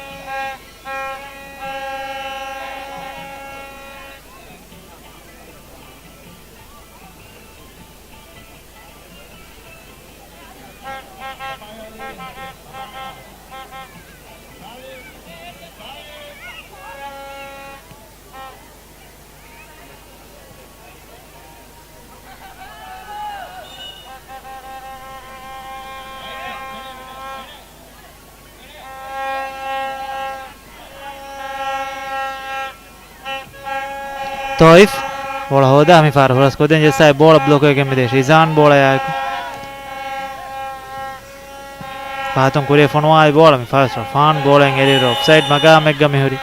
ތޯއިފް ބޯޅަ ހޯދާ މި ފަހަރު ހުރަސް ކޮށްދޭން ޖެއްސާ ބޯޅަ ބްލޮކް ވެގެން މިދޭ ޝިޒާން ބޯޅަޔާއެކު. ފަހަތުން ކުރިއަށް ފޮނުވާލި ބޯޅަ މި ފަހަރު ރަފާން ބޯޅައިން އެރިއިރު އޮފްސައިޑް މަގާމެއްގަ މިހުރި.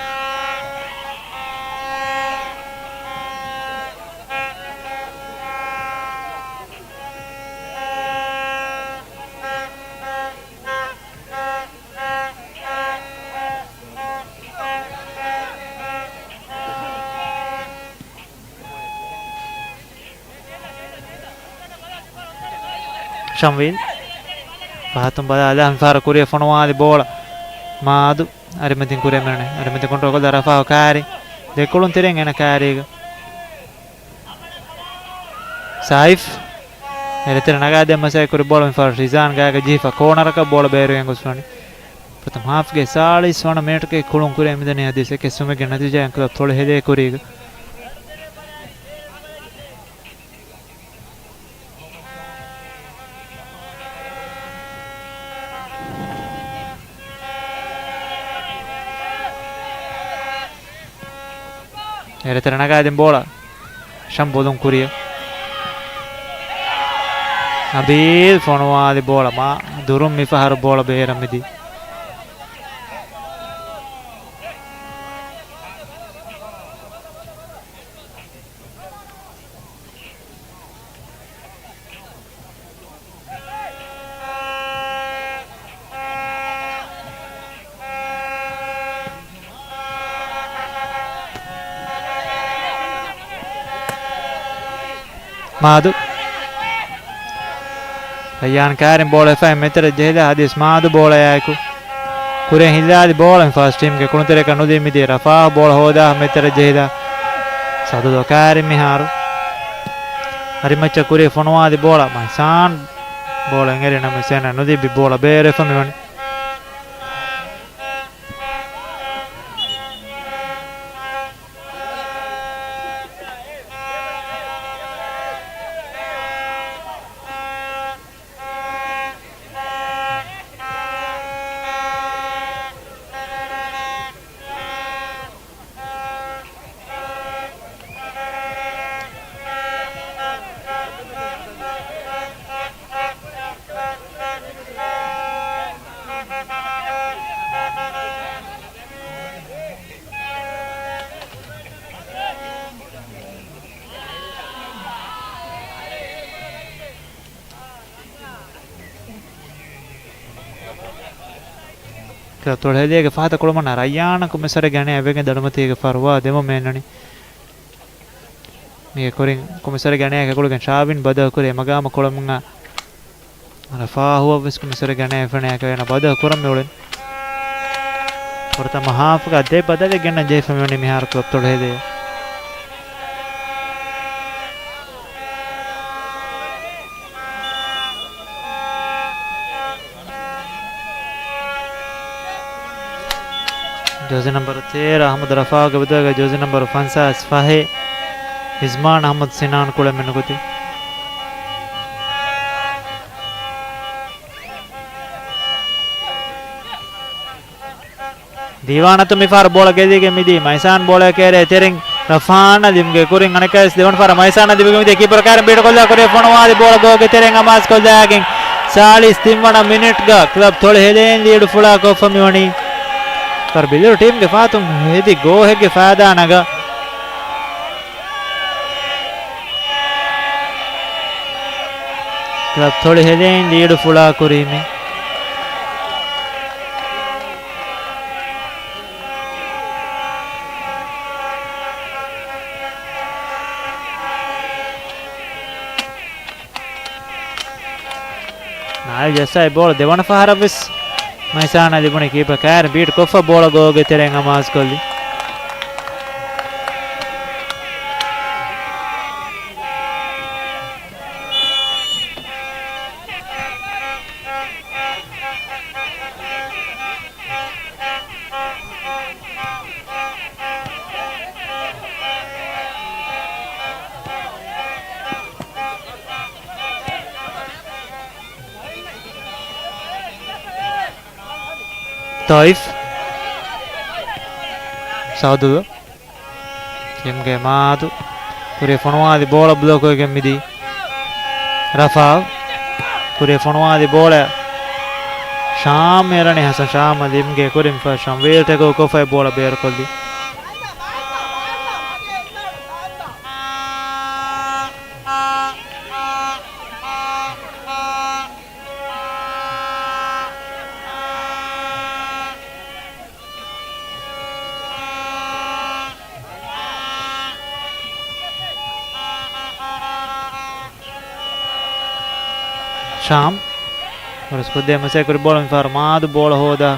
ޝަމްވީލް ފަހަތުން ބަލާލާ މިފަހަރު ކުރިއަށް ފޮނުވާލި ބޯޅަ މާދު އަރިމަތިން ކުރިއަށް މިނެ. އަރިމަތިން ކޮންޓްރޯލް ކޮށްލާ ރަފާ ކާރި ދެކުޅުން ތެރެއިން އޭނަ ކާރީގަ. ސާއިފް އެރެތެރެ ނަގާދޭން މަސައްކަތް ކުރި ބޯޅަ މިފަހަރު ޝިޒާން ގާގަ ޖެހިފަ ކޯނަރަކަށް ބޯޅަ ބޭރުވެގެން ގޮސްފަނީ. ޕްރަތަމަ ހާފްގެ ސާޅީސް ވަނަ މިނެޓްގެ ކުޅުން ކުރިއަށް މިދަނީ އަދި އެކެއް ސުމެއްގެ ނަތީޖާއިން ކްލަބް ތޮޅި ހެދޭ ކުރީގަ. އެރެތެރެ ނަގާދިން ބޯޅަ ޝަމް ބޮލުން ކުރިއަށް. ނަބީލް ފޮނުވާލި ބޯޅަ މާ ދުރުން މިފަހަރު ބޯޅަ ބޭރަށް މިދީ. މާދު. ރައްޔާން ކާރިން ބޯޅަ އެފައި މެތަރަށް ޖެހިލާ ހަދީސް މާދު ބޯޅަޔާއެކު. ކުރިން ހިއްލާލި ބޯޅަ މި ފާސް ޓީމްގެ ކުޅުންތެރިއަކަށް ނުދީ މިދީ ރަފާ ބޯޅަ ހޯދާ މެތަރަށް ޖެހިލާ. ސަދުލޯ ކާރިން މިހާރު. ހަރިމައްޗަށް ކުރި ފޮނުވާލި ބޯޅަ މައިސާން ބޯޅަ އެނގެރި ނަމަ ސޭނަ ނުދީ ބި ބޯޅަ ބޭރެފަ މިވަނީ. ކްލަބް ތޮޅު ހެދޭގެ ފަހަތަށް ކުޅަމުންނަށް ރައްޔާނަށް ކޮމިސަރެއްގެ އަނިޔާ އެބެގެން ދަނޑުމަތީގެ ފަރުވާ ދެމުން މި އަންނަނީ. މީގެ ކުރިން ކޮމިސަރެއްގެ އަނިޔާ ކެކުޅުގެން ޝާވިން ބަދަލު ކުރި އެމަގާމަށް ކުޅަމުންނަށް ރަފާހުއަށް ވެސް ކޮމިސަރެއްގެ އަނިޔާ ފެނޭ ކައިނަ ބަދަލު ކުރަން މިއުޅެން. ފުރަތަމަ ހާފުގަ ދެ ބަދަލެއް ގެންނަން ޖެހިފަ މިވަނީ މިހާރު ކްލަބް ތޮޅު ހެދޭ. ޖާޒީ ނަމްބަރު ތޭރަ އަޙްމަދު ރަފާގެ ބަދަލުގަ ޖާޒީ ނަމްބަރު ފަންސާސް ފަހެއް އިޒްމާން އަޙްމަދު ސިނާން ކުޅެ މިނުކުތީ. ދީވާނަށް މިފަހަރު ބޯޅަ ގެއްލިގެން މިދީ މައިސާން ބޯޅަ ކޭރޭ ތެރެއިން ރަފާން އަލީމްގެ ކުރިން އަނެއްކާވެސް ދެވަނަ ފަހަރަށް މައިސާން އަލީމްގެ މިދީ ކީޕަރު ކާރިން ބީޑުކޮށްލާ ކުރި ފޮނުވާލި ބޯޅަ ގޯގެ ތެރެއިން އަމާޒުކޮށްލާގެން ސާޅީސް ތިން ވަނަ މިނިޓްގަ ކްލަބް ތޮޅު ހެދޭން ލީޑު ފުޅާ ކޮށްފަ މިވަނީ. ކަރު ބިލުރު ޓީމްގެ ފަހަތުން ހެދި ގޯހެއްގެ ފައިދާ ނަގާ ކްލަބް ތޮޅު ހެދޭން ލީޑު ފުޅާ ކުރީމޭ. ނާއިލް ޖައްސާ އެ ބޯޅަ ދެވަނަ ފަހަރަށް ވެސް މައިސާނަށް ލިބުނީ ކީޕަރ ކާރިން ބީޓް ކޮށްފަ ބޯޅަ ގޯގެ ތެރެއިން އަމާޒުކޮށްލި. ތޮއިފް. ސައުދުލު. ޓީމްގެ މާދު. ކުރި ފޮނުވާލި ބޯޅަ ބްލޮކް ކޮށްގެން މިދީ. ރަފާ. ކުރި ފޮނުވާލި ބޯޅަ. ޝާމް އެރަނި ހަސަން ޝާމް އަލީމްގެ ކުރިން ފަ ޝަމްވީލް ޓެކޯ ކޮށްފައި ބޯޅަ ބޭރުކޮށްލި. ޝާމް. ވަރަސް ކުއްދޭ މަސައްކަތް ކުރި ބޯޅަ މިފަހަރު މާދު ބޯޅަ ހޯދާ.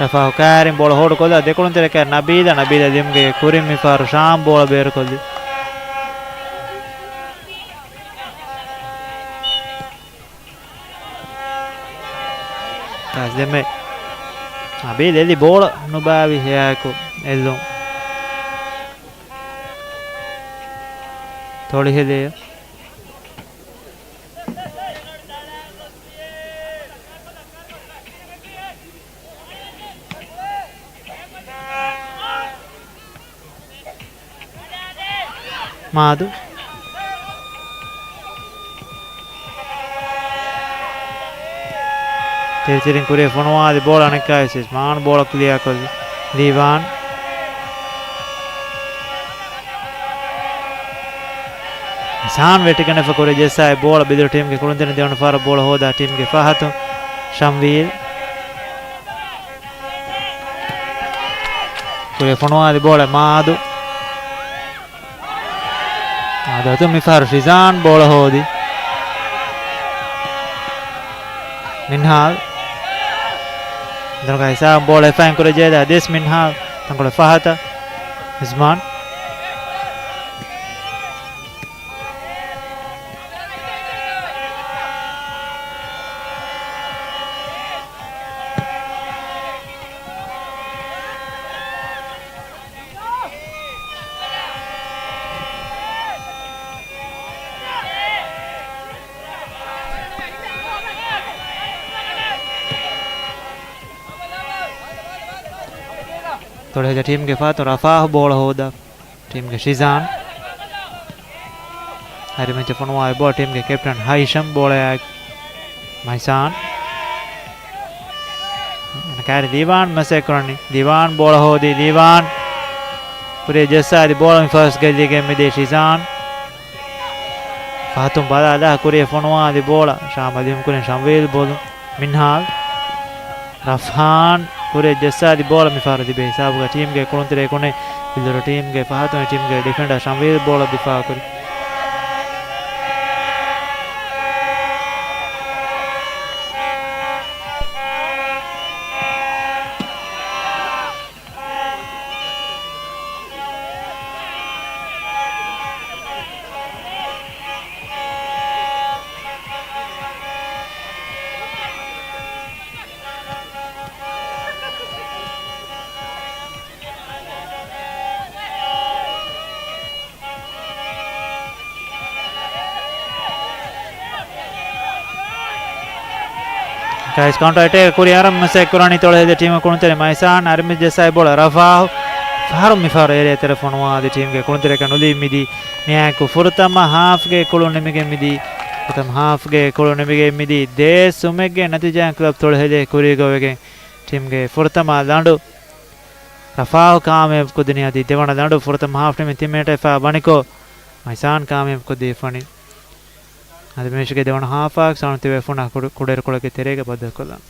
ރަފާ ކާރިން ބޯޅަ ހޯޑު ކޮށްލާ ދެކުޅުން ތެރެކަށް ނަބީލަ، ނަބީލަ ލިމްގެ ކުރިން މިފަހަރު ޝާމް ބޯޅަ ބޭރުކޮށްލި. ކާސް ދެމެ. އަބީ ލެލި ބޯޅަ ނުބާވި ހެޔާއެކު އެއްލުން. ތޮޅި ހެދޭ. މާދު. ތިރިތިރިން ކުރިއަށް ފޮނުވާލި ބޯޅަ އަނެއްކާވެސް މާން ބޯޅަ ކްލިއާކޮށްލި. ދީވާން. ސާން ވެއްޓިގަނެފަ ކުރި ޖެއްސާ އެ ބޯޅަ ބިދުރު ޓީމްގެ ކުޅުންތެރިން ދެވަނަ ފަހަރަށް ބޯޅަ ހޯދާ ޓީމްގެ ފަހަތު ޝަމްވީލް. ކުރި ފޮނުވާލި ބޯޅަ މާދު. ދަތު މިފަހަރު ޝިޒާން ބޯޅަ ހޯދި. މިންހާލް. ދަނޑުގަ ހިސާބު ބޯޅަ އެފައިން ކުރެއްޖެ ދެސް މިންހާލް. ތަންކޮޅެއް ފަހަތަށް. އިޒްމާން. ތޮޅެހެދި ޓީމްގެ ފަހަތުން ރަފާހު ބޯޅަ ހޯދާ. ޓީމްގެ ޝިޒާން. އަހަރެމެން ފޮނުވާ ބޯޅަ ޓީމްގެ ކެޕްޓަން ހައިޝަމް ބޯޅަޔާ މައިސާން. ކާރި ދީވާން މަސައްކަތް ކުރަނީ. ދީވާން ބޯޅަ ހޯދީ ދީވާން. ކުރިއަށް ޖައްސާދި ބޯޅަ މި ފަސް ގެއްލިގެން މިދީ ޝިޒާން. ފަހަތުން ބަލާލާ ކުރިއަށް ފޮނުވާދި ބޯޅަ. ޝާމް އަލީމް ކުރިން ޝަމްވީލް ބޮލުން. މިންހާލް. ރަފްހާން ކުރިއަށް ޖައްސާދި ބޯޅަ މިފަހަރު ތިބޭ ހިސާބުގަ ޓީމްގެ ކުޅުންތެރިއެއް ކުނެ ބިލުރު ޓީމްގެ ފަހަތުން ޓީމްގެ ޑިފެންޑަރ ޝަމްވީލް ބޯޅަ ދިފާއު ކުރި. ގައިސް، ކައުންޓަރ އެޓޭކް ކުރި އަރަން މަސައްކަތް ކުރަނީ ތޮޅެހެދި ޓީމު ކުޅުންތެރި މައިސާން. އަރިމި ޖެއްސާއި ބޯޅަ ރަފާހު. ފަހަރު މިފަހަރު އޭރިއާ ތެރެ ފޮނުވާދި ޓީމްގެ ކުޅުންތެރިއަކަށް ނުލީ މިދީ. މިއާއެކު ފުރަތަމަ ހާފްގެ ކުޅުން ނިމިގެން މިދީ. ފުރަތަމަ ހާފްގެ ކުޅުން ނިމިގެން މިދީ. ދޭއް ސުމެއްގެ ނަތީޖާއިން ކްލަބް ތޮޅެހެދި ކުރީގަ ވެގެން ޓީމްގެ ފުރަތަމަ ލަނޑު ރަފާހު ކާމިޔާބު ކުދިނީ. އަދި ދެވަނަ ލަނޑު ފުރަތަމަ ހާފް ނިމި ތިން މިނެޓެއް ފާ ވަނިކޮށް، މައިސާން ކާމިޔާބު ކުދީފަނި. އަދި މި މެޗުގެ ދެވަނަ ހާފާ ސަނު ތިބޭފުނާ ކުޑަ-، ކުޑައިރުކޮޅެއްގެ ތެރޭގަ ބައްދަލުކޮށްލަން.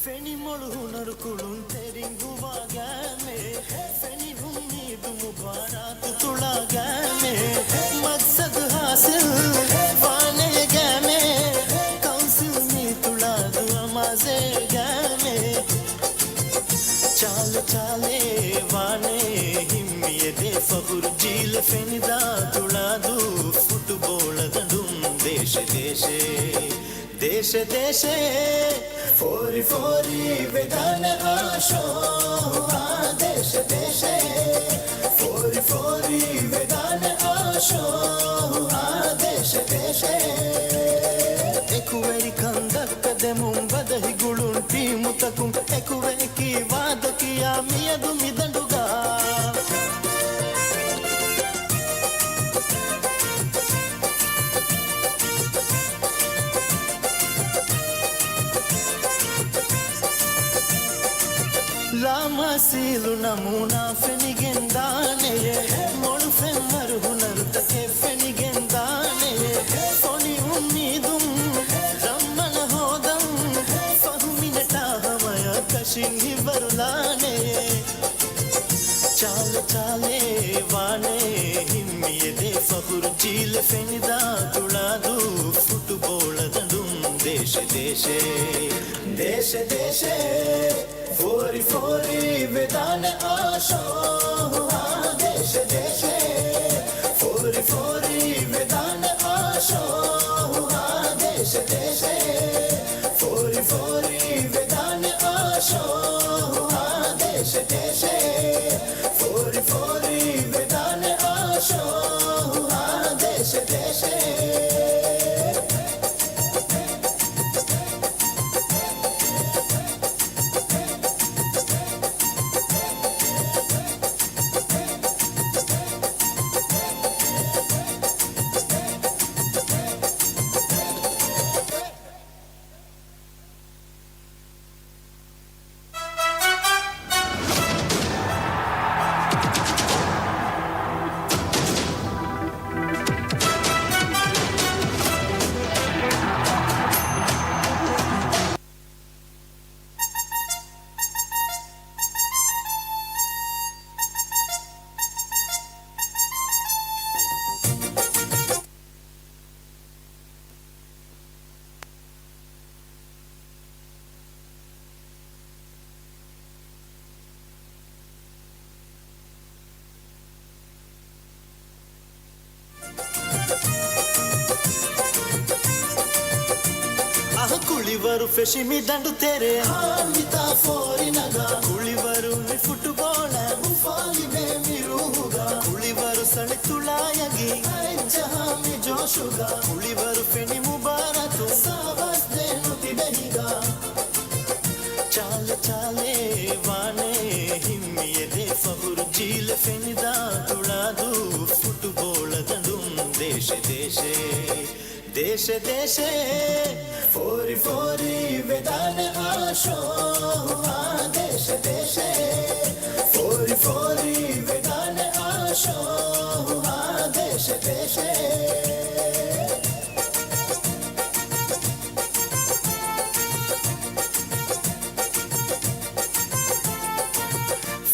ފެނިމޮޅު ހުނަރު ކުޅުންތެރިން ގުވާ ގައިމޭ. ފެނި އުއްމީދު މުބާރާތު ތުޅާ ގައިމޭ. މަގްސަދު ހާސިލް ވާނޭ ގައިމޭ. ކައުންސިލް މީ ތުޅާދު އަމާޒޭ ގައިމޭ. ޗާލެ ޗާލެ ވާނޭ ހިންމިއެދޭ ފަޚުރު ޖީލެ ފެނިދާ ތުޅާދޫ ފުޓުބޯޅަ ދަނޑުން ދޭށެ ދޭށެ، ދޭށެ ދޭށެ. ފޯރި ފޯރި ވެދާނެ އާ ޝޯ އާ ދޭށެ ދޭށެ. ފޯރި ފޯރި ވެދާނެ އާ ޝޯ އާ ދޭށެ ދޭށެ. އެކުވެރިކަން ދައްކަދެމުން ބަދަހި ގުޅުން ޓީމުތަކުން އެކުވެ ކީ ވާދަ ކިޔާ މިއަދު މި ދަނޑުގަ. ލާމާސީލު ނަމޫނާ ފެނިގެން ދާނެޔޭ. މޮޅު ފެންވަރު ހުނަރު އެ ފެނިގެން ދާނެ ފޮނި އުއްމީދުން ރަންމަނަށް ހޯދަން. ފަހު މިނެޓާ ހަމަޔަށް ކަށިން ހިއްވަރުލާނެ. ޗާލެ ޗާލެ ވާނެ ހިންމިއެދޭ ފަޚުރު ޖީލެ ފެނިދާ ތުޅާދޫ ފުޓުބޯޅަ ދަނޑުން. ދޭށެ ދޭށެ، ދޭށެ ދޭށެ، ފޯރި ފޯރި ވެދާނެ އާށޯ. ދޭށެ ދޭށެ، ފޯރި ފޯރި ވެދާނެ އާށޯ. ދޭށެ ދޭށެ، ފޯރި ފޯރި ވެދާނެ އާށޯ. ދޭށެ ދޭށެ، ފޯރި ފޯރި ވެދާނެ އާށޯ. ދޭށެ ދޭށެ. އަހަ ކުޅިވަރު ފެށި މި ދަނޑު ތެރޭ. ހާމިތާ ފޯރި ނަގާ. ކުޅިވަރު މި ފުޓުބޯޅަ. އުފާލިބޭ މި ރޫހުގަ. ކުޅިވަރު ސަޅި ތުޅާޔަގީ. އައެއްޗަހާ މި ޖޯޝުގަ. ކުޅިވަރު ފެނި މުބާރާތު. ސާވާސް ދޭނު ތިބެހިގަ. ޗާލެ ޗާލެ ވާނެ ހިންމިއެދޭ ފަޚުރު ޖީލެ ފެނިދާ ތުޅާދޫ ފުޓުބޯޅަ ދަނޑުން. ދޭށެ ދޭށެ، ދޭށެ ދޭށެ، ފޯރި ފޯރި ވެދާނެ އާށޯ. ދޭށެ ދޭށެ، ފޯރި ފޯރި ވެދާނެ އާށޯ. ދޭށެ ދޭށެ.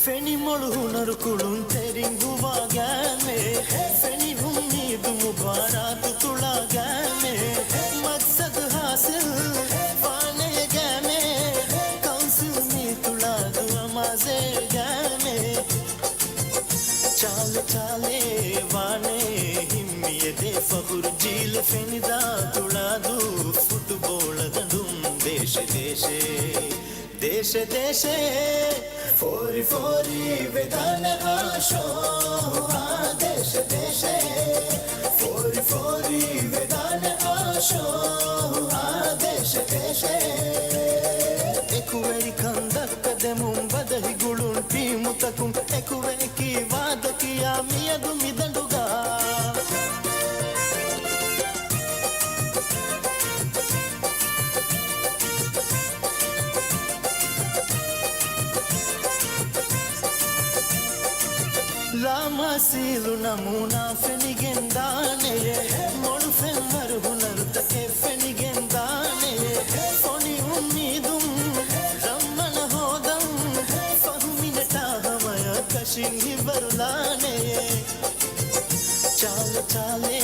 ފެނި މޮޅު ހުނަރު ކުޅުންތެރިން ގުވާ ގައިމޭ. ފެނި އުއްމީދު މުބާރާތު ތުޅާ ގައިމޭ. މަގްސަދު ހާސިލް ވާނެ ގައިމޭ. ކައުންސިލް މީ ތުޅާދޫ އަމާޒޭ ގައިމޭ. ޗާލެ ޗާލެ ވާނެ ހިންމިއެދޭ ފަޚުރު ޖީލެ ފެނިދާ ތުޅާދޫ ފުޓުބޯޅަ ދަނޑުން. ދޭށެ ދޭށެ، ދޭށެ ދޭށެ، ފޯރި ފޯރި ވެދާނެ އާށޯ. ދޭށެ ދޭށެ، ފޯރި ފޯރި ވެދާނެ އާށޯ. ދޭށެ ދޭށެ. އެކުވެރިކަން ދައްކަދެމުން ބަދަހި ގުޅުން ޓީމުތަކުން އެކުވެ ކީ ވާދަ ކިޔާ މިއަދު މިދަނޑުގަ. ލާމާސީލު ނަމޫނާ ފެނިގެން ދާނެޔޭ. މޮޅު ފެންވަރު ހުނަރުތަކެއް ފެނިގެން ދާނެޔޭ. ފޮނި އުއްމީދުން ރަންމަނަށް ހޯދަން. ފަހު މިނެޓާ ހަމަޔަށް ކަށިން ހިއްވަރުލާނެޔޭ. ޗާލެ ޗާލެ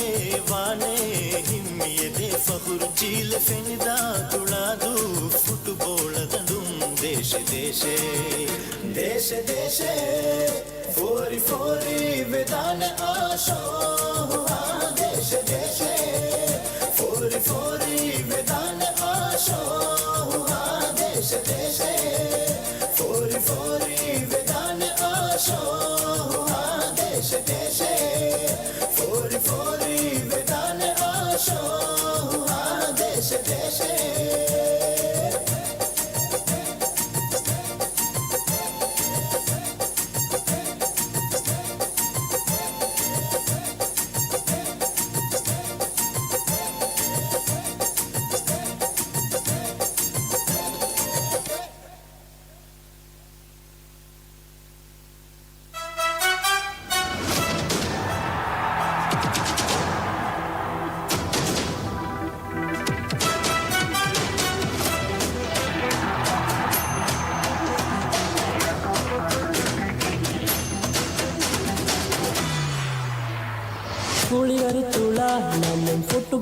ވާނެ ހިންމިއެދޭ ފަޚުރު ޖީލެ ފެނިދާ ތުޅާދޫ ފުޓުބޯޅަ ދަނޑުން. ދޭށެ ދޭށެ، ދޭށެ ދޭށެ، ފޯރި ފޯރި ވެދާނެ އާށޯ. ދޭށެ ދޭށެ، ފޯރި ފޯރި ވެދާނެ އާށޯ. ދޭށެ ދޭށެ، ފޯރި ފޯރި ވެދާނެ އާށޯ. ދޭށެ ދޭށެ، ފޯރި ފޯރި ވެދާނެ އާށޯ. ދޭށެ ދޭށެ.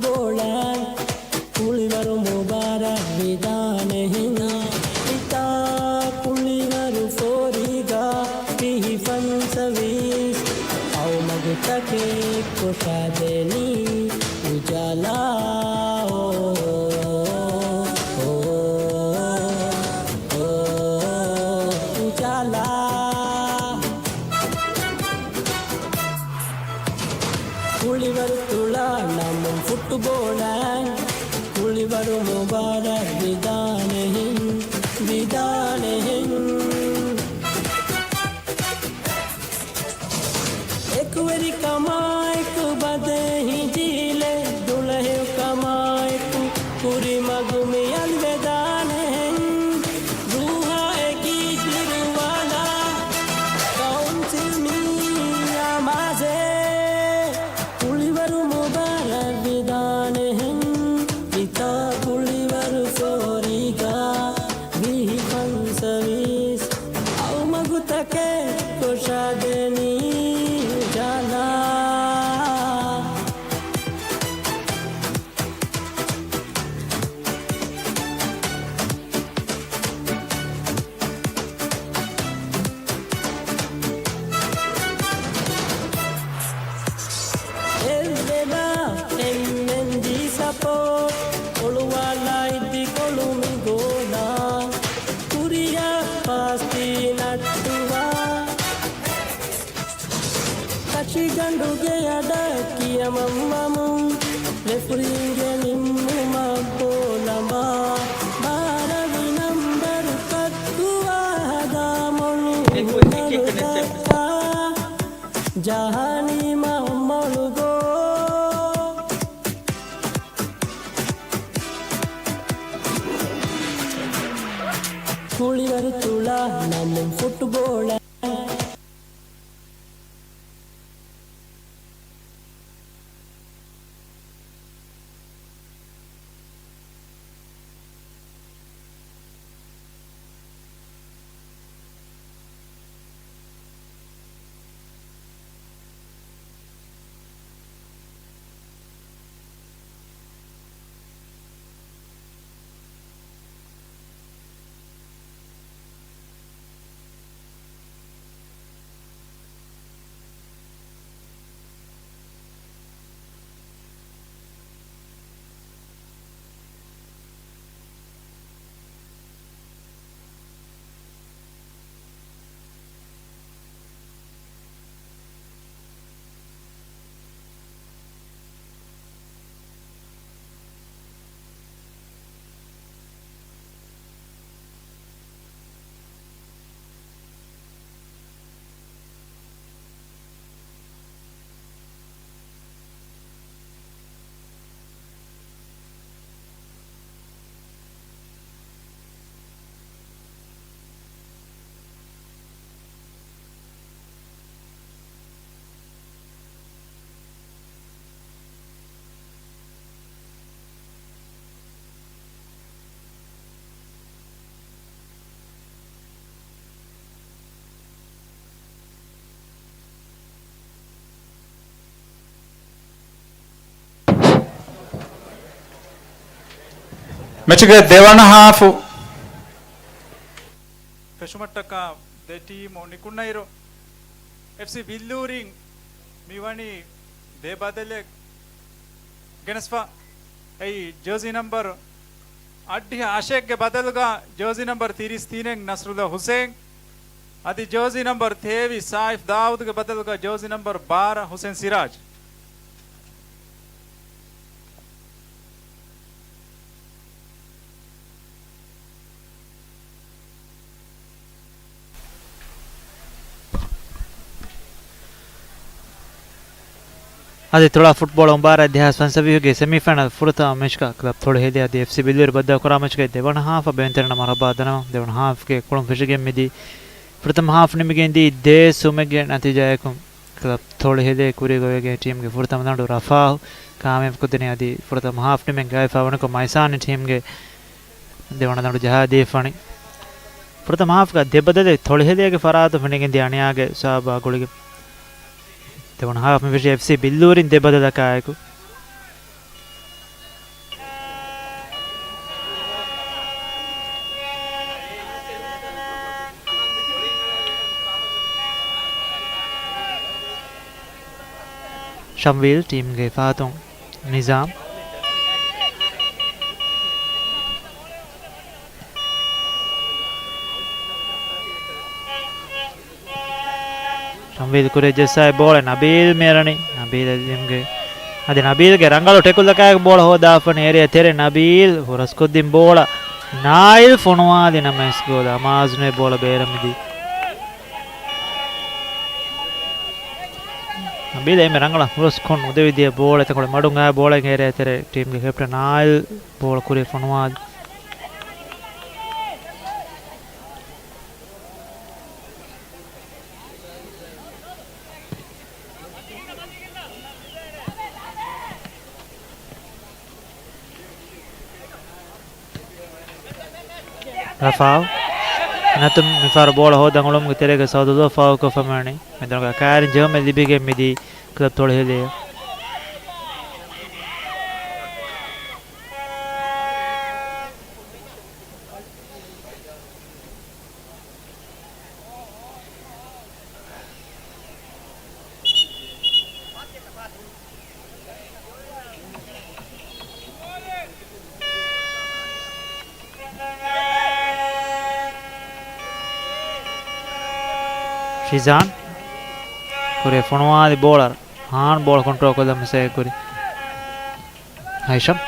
ބޯޅަ ކުޅިވަރު މުބާރާތް ވިދާނެހެން. ހިތާ ކުޅިވަރު ފޯރީގަ ވިހި ފަންސަވީސް. އައުމަގުތަކެއް ކޮށާދެނީ އުޖާލާ. އޯ، އޯ، އޯ، އުޖާލާ. ކުޅިވަރު ތުޅާ ނަމުން ފުޓުބޯޅަ ކުޅިވަރު މުބާރާތް ވިދާނެހެން، ވިދާނެހެން. އެކުވެރިކަމާއެކު ބަދޭ ހިޖީލެ ދުޅަހެޔޮކަމާއެކު ކުރިމަގު މި އަލިވެދާނެހެން. ރޫހާ އެކީ ބިރުވާލާ ކައުންސިލް މީ އާމާޒޭ. ކުޅިވަރު މުބާރާތް ވިދާނެހެން. ހިތާ ކުޅިވަރު ފޯރީގަ ވިހި ފަންސަވީސް. އައުމަގުތަކެއް ކޮށާދެނީ އުޖާލާ. އެއްވެލާ އެމްއެންޖީ ސަޕޯޓް އޮޅުވާލާ އިދިކޮޅު މި ގޯލާ. ކުރިއަށް ފާސްޓީ ނައްޓުވާ. ކަށިގަނޑުގެ އަޑަށް ކިޔަމަންވަމުން ރެފްރީންގެ ނިންމުމަށް ބޯލަނބާ. ބާރަވި ނަންބަރު ކައްކުވާ ހަދާ މޮޅު ހުނަރު ދައްކާ. ޖަހާނީ މަ މޮޅު ގޯ. ކުޅިވަރު ތުޅާ ނަމުން ފުޓުބޯޅަ. މެޗުގެ ދެވަނަ ހާފު ފެށުމަށްޓަކާ ދެ ޓީމު ނިކުންނައިރު، އެފްސީ ބިއްލޫރިން މިވަނީ ދެ ބަދަލެއް ގެނެސްފަ. އެއީ ޖާޒީ ނަންބަރު އަށްޑިހަ އަށެއްގެ ބަދަލުގަ ޖާޒީ ނަންބަރު ތިރީސް ތިނެއް ނަސްރުލްލާ ހުސެއިން، އަދި ޖާޒީ ނަންބަރު ތޭވީސް ސާއިފް ދާއޫދުގެ ބަދަލުގަ ޖާޒީ ނަންބަރު ބާރަ ހުސެން ސިރާޖް. އަދި ތުޅާ ފުޓްބޯޅަ މުބާރާތް ދެހާސް ފަންސަވީހުގެ ސެމީފައިނަލް ފުރަތަމަ މެޗްގަ ކްލަބް ތޮޅިހެލި އަދި އެފްސީ ބިއްލޫރި ބައްދަލުކުރާ މެޗްގައި ދެވަނަ ހާފަށް ބޭނުންތެރިންނަށް މަރުޙަބާ ދަނަވަން. ދެވަނަ ހާފްގެ ކުޅުން ފެށިގެން މިދީ ފުރަތަމަ ހާފް ނިމިގެން ދީ ދޭއް ސުމެއްގެ ނަތީޖާއަކުން. ކްލަބް ތޮޅިހެލޭ ކުރީގަ އޮވެގެން ޓީމްގެ ފުރަތަމަ ދަނޑު ރަފާހު ކާމިޔާބުކޮށްދިނީ އަދި ފުރަތަމަ ހާފް ނިމެން ގާތްފަ ވަނިކޮށް މައިސާނި ޓީމްގެ ދެވަނަ ދަނޑު ޖަހާދީފަނި. ފުރަތަމަ ހާފްގަ ދެ ބަދަލެއް ތޮޅިހެލޭގެ ފަރާތުން ފެނިގެންދިޔަ އަނިޔާގެ ސަބަބާ ގުޅިގެން ދެވަނަ ހާފް މި ފެށީ އެފްސީ ބިއްލޫރިން ދެ ބަދަލަކާއެކު. ޝަމްވީލް ޓީމްގެ ހިފާތުން ނިޒާމް. ޝަމްވީލް ކުރިއަށް ޖައްސާ ބޯޅަ ނަބީލް މިއަރަނީ. ނަބީލް އެލްއެމްގެ. އަދި ނަބީލްގެ ރަނގަޅު ޓެކުލަކާއެކު ބޯޅަ ހޯދާފަނި އޭރިއާ ތެރެ ނަބީލް ހުރަސްކޮށްދިން ބޯޅަ ނާއިލް ފޮނުވާލި ނަމަވެސް ގޯލަށް އަމާޒުނުވެ ބޯޅަ ބޭރަށް މިދީ. ނަބީލް އެންމެ ރަނގަޅަށް ހުރަސްކޮށް ނުދެވިދިޔަ ބޯޅަ އެތަންކޮޅެއް މަޑުން އައި ބޯޅައިން އޭރިއާ ތެރެ ޓީމްގެ ކެޕްޓަން ނާއިލް ބޯޅަ ކުރިއަށް ފޮނުވާލި. ރަފާ. އެން އަތުން މިފަހަރު ބޯޅަ ހޯދަން އުޅުމުގެ ތެރޭގަ ސައުދުލޯ ފާހުކޮށްފަ މިވަނީ. މެދުނުގަ ކާރިން ޖެހުމެއް ލިބިގެން މިދީ ކްލަބް ތޮޅިހެލިއަށް. ޝިޒާން ކުރިއަށް ފޮނުވާލި ބޯޅަ ހާން ބޯޅަ ކޮންޓްރޯލް ކޮށްލަން މިސް އެ ކުރި. ހައިޝަމް.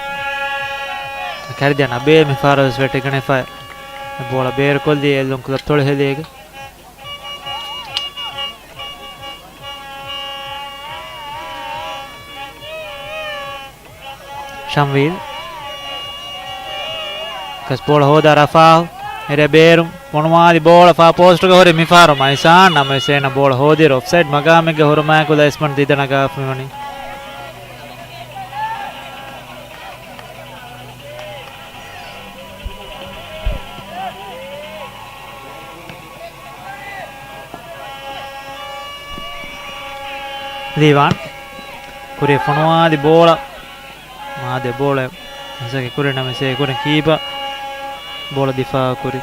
ކަރިދިޔަ ނަބީލް މިފަހަރު ވެސް ވެއްޓިގެންފަ ބޯޅަ ބޭރުކޮށްލީ އެލްއެމް ކްލަބް ތޮޅިހެލިއެއްގަ. ޝަމްވީލް. ކަސް ބޯޅަ ހޯދާ ރަފާހު. އެރެ ބޭރު. ފޮނުވާލި ބޯޅަ ފާ ޕޯސްޓުގަ ހުރި މިފަހަރު މައިސާން ނަމަވެސް އޭނަ ބޯޅަ ހޯދިއިރު އޮފްސައިޑް މަގާމެއްގަ ހުރުމާއެކު ލައިސްމަން ދިދަނަގާފަ މިވަނީ. ލީވާން ކުރިއަށް ފޮނުވާލި ބޯޅަ. މާ ދެ ބޯޅަ މަސަކެ ކުރި ނަމަ ސޭ ކުރިން ކީޕަ ބޯޅަ ދިފާ ކުރި.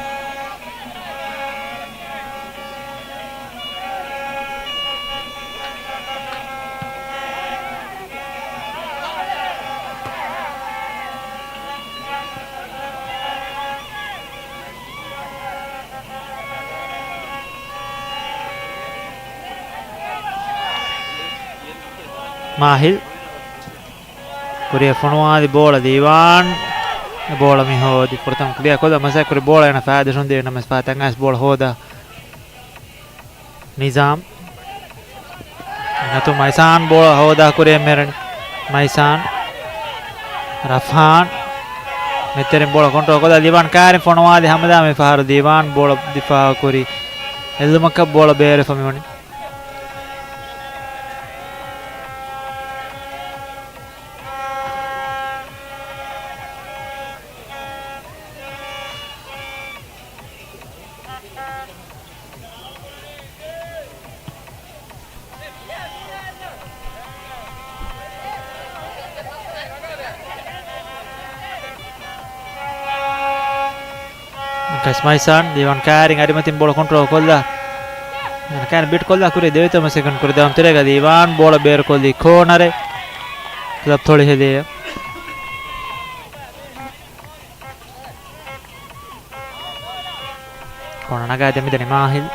މާހިލް ކުރިއަށް ފޮނުވާލި ބޯޅަ ލީވާން. ބޯޅަ މި ހޯދި ފުރަތަމަ ކްލިއަރ ކޮށްލަ މަސައްކަތް ކުރި ބޯޅަ އޭނަ ފައިދަށުން ދޭ ނަމަވެސް ފާތަން އައިސް ބޯޅަ ހޯދާ. ނިޒާމް. އެން އަތުން މައިސާން ބޯޅަ ހޯދާ ކުރިއަށް މެރެން. މައިސާން. ރަފާން. މެތެރެން ބޯޅަ ކޮންޓްރޯލް ކޮށްލާ ލީވާން ކާރިން ފޮނުވާލި ހަމަލާ މި ފަހަރު ލީވާން ބޯޅަ ދިފާއު ކުރި. އެއްލުމަކަށް ބޯޅަ ބޭރުވެފަ މިވަނީ. ކަސް މައިސާން ލީވާން ކާރިން އަރިމަތިން ބޯޅަ ކޮންޓްރޯލް ކޮށްލާ. ކާރިން ބިޓް ކޮށްލާ ކުރި ދެވިތަ މަސެކަން ކުރި ދައުން ތެރޭގަ ލީވާން ބޯޅަ ބޭރުކޮށްލީ ކޯނަރެ ކްލަބް ތޮޅިހެލިއެއް. ކޯނަރ ނަގާ ދެމިދަނީ މާހިލް.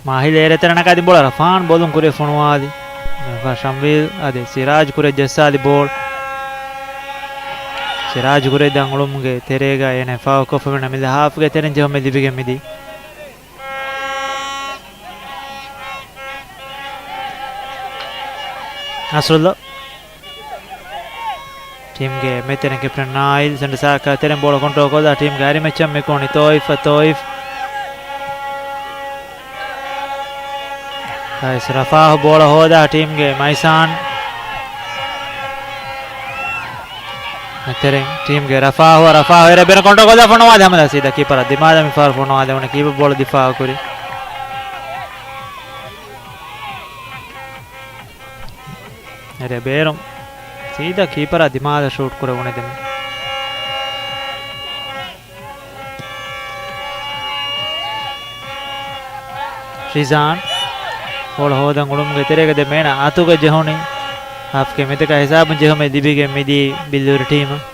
މާހިލް އޭރެ ތެރެ ނަގާ ދިން ބޯޅަ ރަފާން ބޮލުން ކުރި ފޮނުވާލި. ޝަމްވީލް އަދި ސިރާޖް ކުރެ ޖައްސާލި ބޯޅަ. ސިރާޖް ކުރެ ދަން އުޅުމުގެ ތެރޭގަ އޭނަ ފާހުކޮށްފަ މި ނަމިލަ ހާފްގެ ތެރެން ޖެހުމެއް ލިބިގެން މިދީ. ނަސްރުﷲ. ޓީމްގެ މެތެރެން ކެޕްޓަން ނާއިލް ސެންޓަ ސާކާ ތެރެން ބޯޅަ ކޮންޓްރޯލް ކޮށްލާ ޓީމްގެ އަރިމެއްޗަށް މިކޯނި ތޯއިފް، ތޯއިފް. އައިސް ރަފާހު ބޯޅަ ހޯދާ ޓީމްގެ މައިސާން. މެތެރެން ޓީމްގެ ރަފާހު، ރަފާހު އެރެ ބޭރު ކޮންޓްރޯލް ކޮށްލާ ފޮނުވާލި ހަމަލާ ސީދާ ކީޕަރަށް ދިމާލަށް މިފަހަރު ފޮނުވާލެވުނު ކީޕަ ބޯޅަ ދިފާއު ކުރި. އެރެ ބޭރު. ސީދާ ކީޕަރާ ދިމާލަށް ޝޫޓް ކުރެވުނެ ދެމެ. ޝިޒާން ބޯޅަ ހޯދަން އުޅުމުގެ ތެރޭގަ ދެ މޭނަ އަތުގަ ޖެހުނީ. ހާފްގެ މިތަކާ ހިސާބުން ޖެހުމެއް ލިބިގެން މިދީ ބިއްލޫރި ޓީމަށް.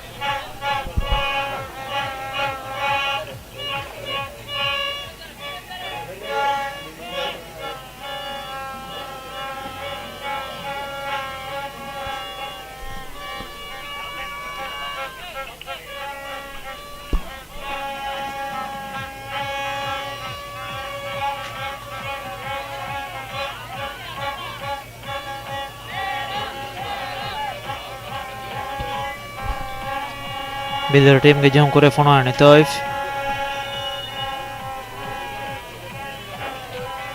ބިއްލޫރި ޓީމްގެ ޖެހުން ކުރިއަށް ފޮނުވާލަނީ ތޯއިފް.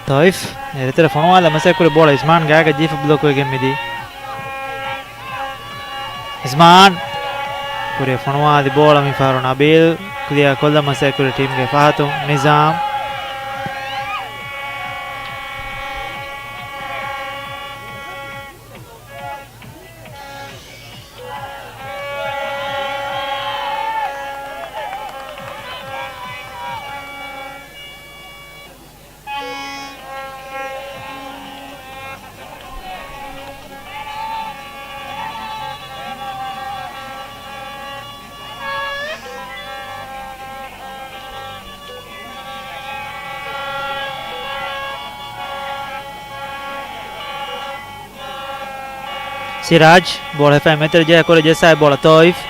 ތޯއިފް އެރިތެރެ ފޮނުވާލަން މަސައްކަތް ކުރި ބޯޅަ އިސްމާން ގާގަ ޖީފަ ބްލޮކް ވެގެން މިދީ. އިސްމާން ކުރިއަށް ފޮނުވާލި ބޯޅަ މިފަހަރު ނަބީލް ކްލިއާ ކޮށްލަން މަސައްކަތް ކުރި ޓީމްގެ ފަހަތުން ނިޒާމް. ސިރާޖް ބޯޅަ ހިފައި މެތިރ ޖެހި ކުރި ޖެއްސާ ބޯޅަ ތޯއިފް.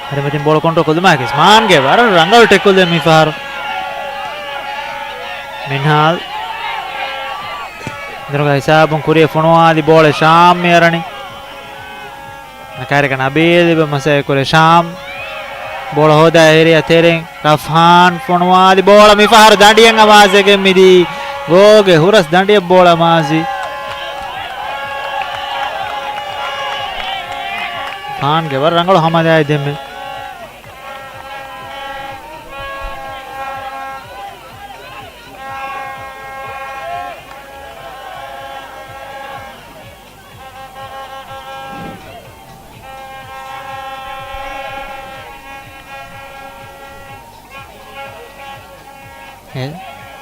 އަރިމަތިން ބޯޅަ ކޮންޓްރޯލް ކޮށްލުމާއެކީ އިސްމާންގެ ވަރަށް ރަނގަޅު ޓެކުލްއެއް މިފަހަރު. މިންހާލް ދުރުގަ ހިސާބުން ކުރިއަށް ފޮނުވާލި ބޯޅަ ޝާމް މިއަރަނީ. ނަކާރިކަ ނަބީލް އިބަ މަސައްކަތް ކުރި ޝާމް. ބޯޅަ ހޯދާ އެރިއަ ތެރެއިން ރަފްހާން ފޮނުވާލި ބޯޅަ މިފަހަރު ދަނޑިއަށް އަމާޒެގެން މިދީ. ގޯގެ ހުރަސް ދަނޑިއަށް ބޯޅަ މާޒި. ފާންގެ ވަރަށް ރަނގަޅު ހަމަލާއެއް ދެންމެ. އެ،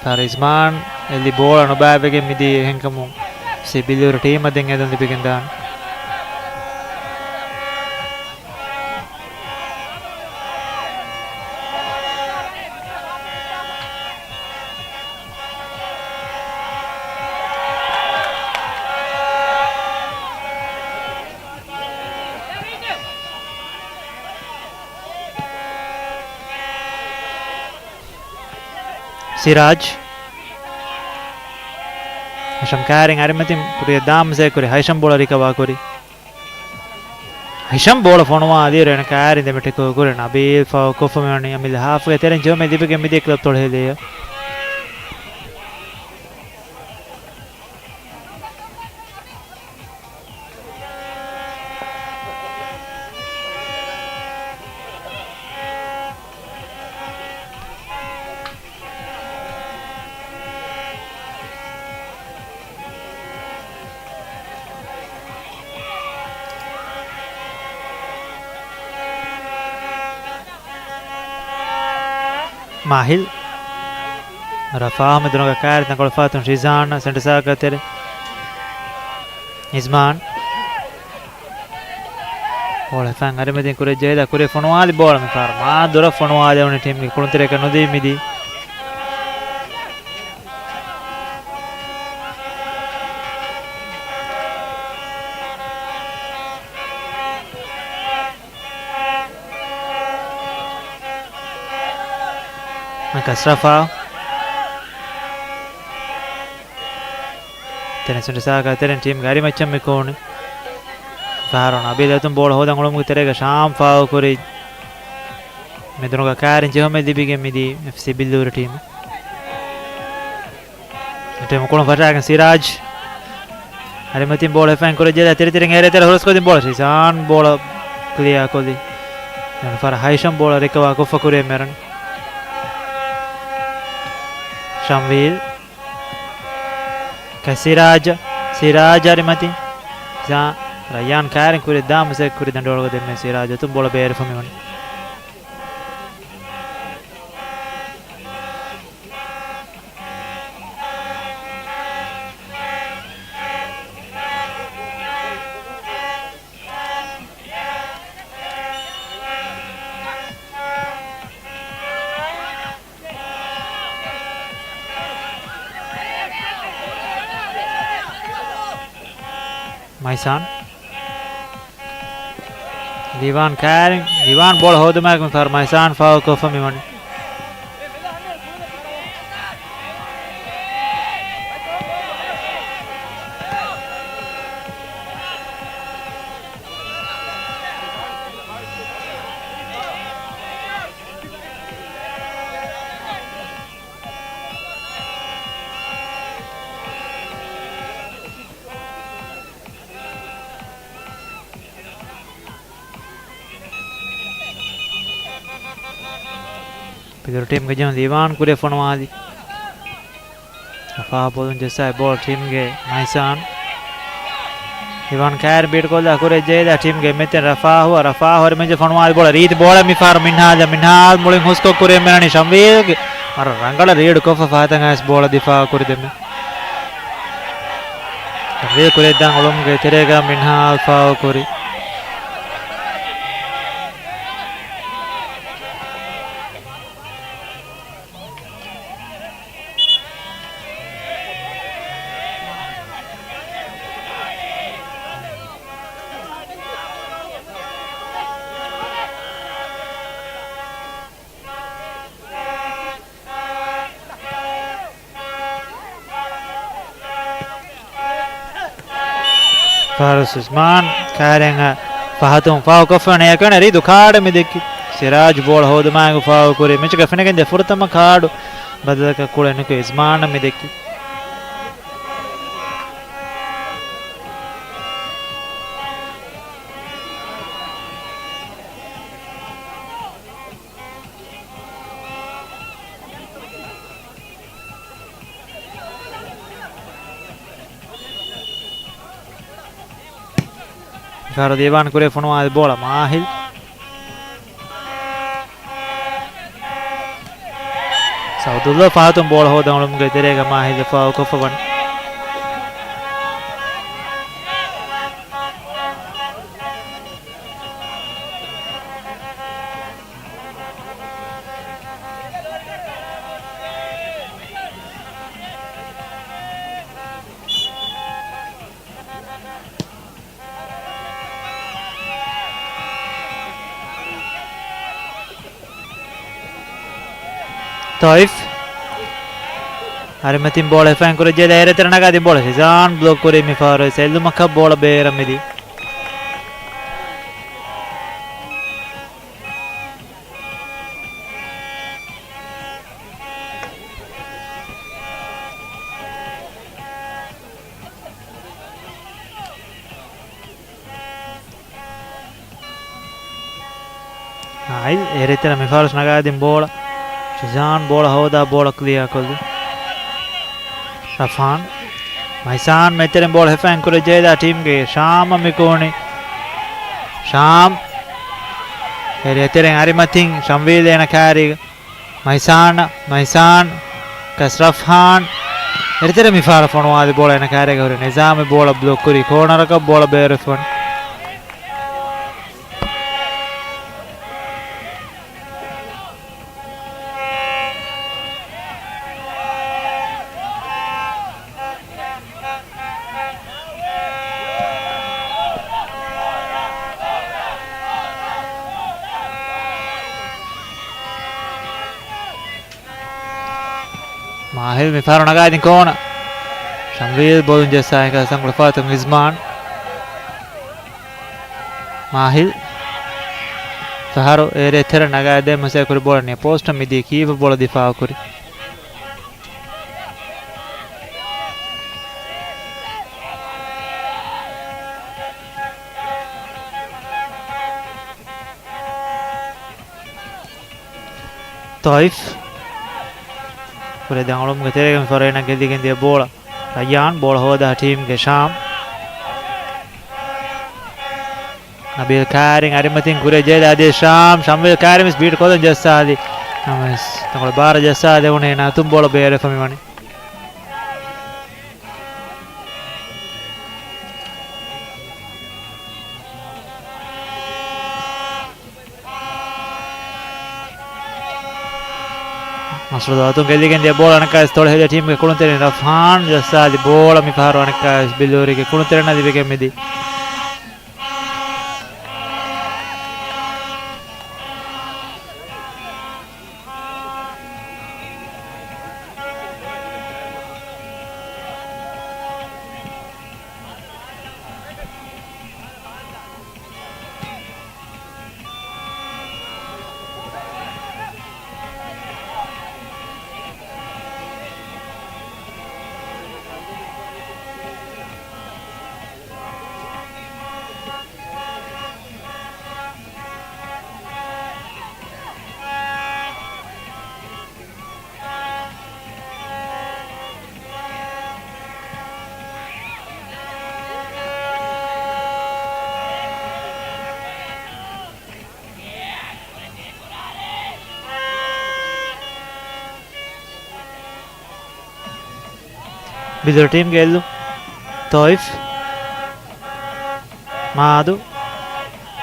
ފަހަރު އިސްމާން އެއްލި ބޯޅަ ނުބާއިވެގެން މިދީ އެހެންކަމުން އެފްސީ ބިއްލޫރި ޓީމަށް ދެން އެދުން ލިބިގެންދާނެ. ސިރާޖް. ހަޝަމް ކާރިން އަރިމަތިން ކުރިއަށް ދާން މަސައްކަތް ކުރި ހައިޝަމް ބޯޅަ ރިކަވާ ކުރި. ހައިޝަމް ބޯޅަ ފޮނުވާލިއިރު އޭނަ ކާރިން ދެމެ ޓެކުލް ކުރި ނަބީލް ފައުލް ކޮށްފަ މިވަނީ އަމިއްލަ ހާފްގެ ތެރެއިން ޖެހުމެއް ލިބިގެން މިދީ ކްލަބް ތޮޅު ހެލިއަށް. މާހިލް. ރަފާ މެދުނުގަ ކާރި ތަންކޮޅު ފަހަތުން ޝިޒާން ސެންޓަރ ސާކަ ތެރެ. އިޒްމާން. ބޯޅަ ހިފަން އަރިމަތިން ކުރިއަށް ޖެހިލާ ކުރިއަށް ފޮނުވާލި ބޯޅަ މިފަހަރު މާ ދުރަށް ފޮނުވާލެވުނީ ޓީމްގެ ކުޅުންތެރިޔަކަށް ނުދީ މިދީ. މަކަސް ރަފާ. ތެރެންސް މެންޑިސާގަ ތެރެން ޓީމްގެ އަރިމައްޗަށް މި ކޯނި. ފަހަރު ނަބީލް އަތުން ބޯޅަ ހޯދަން އުޅުމުގެ ތެރޭގަ ޝާމް ފާއު ކުރި. މެދުނުގަ ކާރިން ޖެހުމެއް ލިބިގެން މިދީ އެފްސީ ބިއްލޫރި ޓީމަށް. ޓީމު ކުޅުން ފަށާގެން ސިރާޖް. އަރިމަތިން ބޯޅަ ހިފައިން ކުރެއްޖެލާ ތިރިތިރިން އެރޭ ތެރެ ހުރަސްކޮށްދިން ބޯޅަ ޝިޒާން ބޯޅަ ކްލިއާ ކޮށްލި. ދެން ފަރަށް ހައިޝަމް ބޯޅަ ރިކަވާ ކޮށްފަ ކުރިއަށް މިއަރަނީ. ޝަމްވީލް. ކަ ސިރާޖް. ސިރާޖް އަރިމަތިން. ޝިޒާން. ރައްޔާން ކާރިން ކުރި ދާ މިސް ކުރި ދަނޑުއަޅުގަ ދެންމެ ސިރާޖު އަތުން ބޯޅަ ބޭރުފަ މިވަނީ. މައިސާން. ލިވާން ކާރިން. ލިވާން ބޯޅަ ހޯދުމާއެކު މިފަހަރު މައިސާން ފާއުލްކޮށްފަ މިވަނީ. ޕިލުރު ޓީމްގެ ޖެހުން ލިވާން ކުރިއަށް ފޮނުވާލި. ރަފާ ބޯލުން ޖެއްސާ ބޯޅަ ޓީމްގެ މައިސާން. ލިވާން ކާރިން ބީޓްކޮށްލާ ކުރިއަށް ޖެހިލާ ޓީމްގެ އެންމެ ތިން ރަފާހު، ރަފާހު އަރިމަޖެ ފޮނުވާލި ބޯޅަ ރީތި ބޯޅަ މިފަހަރު މިންހާލް، މިންހާލް މުޅިން ހުސްކޮށް ކުރިއަށް މިނަނީ ޝަމްވީލްގެ ވަރަށް ރަނގަޅަށް ރީޑް ކޮށްފަ ފަހަތަށް އައިސް ބޯޅަ ދިފާއު ކުރި ދެންމެ. ޝަމްވީލް ކުރިއަށްދާން އުޅުމުގެ ތެރޭގަ މިންހާލް ފާއު ކުރި. ފާރިސް އިޒްމާން ކާރިން ފަހަތުން ފާއު ކޮށްފަ ނޭކަން ރީދު ކާޑަށް މި ދެއްކި. ސިރާޖް ބޯޅަ ހޯދުމާއެކު ފާއު ކުރި. މެޗުގަ ފެނިގެންދިޔަ ފުރަތަމަ ކާޑު ބަދަލަކަށް ކުޅެނިކު އިޒްމާނަށް މި ދެއްކި. ފަހަރު ލިވާން ކުރިއަށް ފޮނުވާލި ބޯޅަ މާހިލް. ސައުދުއްލާ ފަހަތުން ބޯޅަ ހޯދަން އުޅުމުގެ ތެރޭގަ މާހިލް ފާއު ކޮށްފަ ވަނީ. ތޮއިފް. އަރިމަތިން ބޯޅަ ހިފައިން ކުރި ޖެހިލާ އޭރު އެތެރެ ނަގާދިން ބޯޅަ ޝިޒާން ބްލޮކް ކުރި މި ފަހަރު ސެއްލުމަކަށް ބޯޅަ ބޭރަށް މިދީ. އާއިލް އޭރު އެތެރެ މިފަހަރު ނަގާދިން ބޯޅަ. ޝިޒާން ބޯޅަ ހޯދާ ބޯޅަ ކްލިއާ ކޮށްލި. ރަފާން. މައިސާން މެތެރެން ބޯޅަ ހިފައިން ކުރި ޖެހިލާ ޓީމްގެ ޝާމަށް މި ކުޅުނީ. ޝާމް. އޭރު އެތެރެން އަރިމަތިން ޝަމްވީލް އޭނަ ކާރީގަ. މައިސާން، މައިސާން، ކަސް ރަފްހާން. އެރިތެރެ މިފަހަރު ފޮނުވާލި ބޯޅަ އޭނަ ކާރޭގަ ހުރި ނިޒާމީ ބޯޅަ ބްލޮކް ކުރި ކޯނަރަކަށް ބޯޅަ ބޭރުފަން. މާހިލް މިފަހަރު ނަގާދިން ކޯނަ. ޝަމްވީލް ބޯލުން ޖެއްސާ އެކަ ސަނގުޅު ފާތުން އިޒްމާން. މާހިލް. ފަހަރު އޭރޭ ތެރެ ނަގާދޭ މަސޭ ކުރި ބޯޅަ ނިޔަ ޕޯސްޓަށް މިދީ ކީފަ ބޯޅަ ދިފާއު ކުރި. ތޮއިފް. ކުރެ ދަނގަޅުމުގެ ތެރޭގަ މި ފަރޭނަށް ގެއްލިގެން ދިޔަ ބޯޅަ. ރައްޔާން ބޯޅަ ހޯދާ ޓީމްގެ ޝާމް. ނަބީލް ކާރިން އަރިމަތިން ކުރިއަށް ޖެހިލާ އަދި ޝާމް، ޝަމްވީލް ކާރިން ވެސް ބީޓް ކޮށްލަން ޖައްސާލި. ނަމަވެސް ތަންކޮޅެއް ބާރަށް ޖައްސާލެވުނީ ނަތުން ބޯޅަ ބޭރުވެފަ މިވަނީ. ނަސްރުލްލާ އަތުން ގެއްލިގެން ދިޔަ ބޯޅަ އަނެއްކާވެސް ތޮޅު ހެދޭ ޓީމްގެ ކުޅުންތެރިން ރަފްހާން ޖައްސާލި ބޯޅަ މި ފަހަރު އަނެއްކާވެސް ބިއްލޫރީގެ ކުޅުންތެރިންނާ ލިބިގެން މިދީ. ބިދުރު ޓީމްގެ އެއްލުން. ތޯއިފް. މާދު.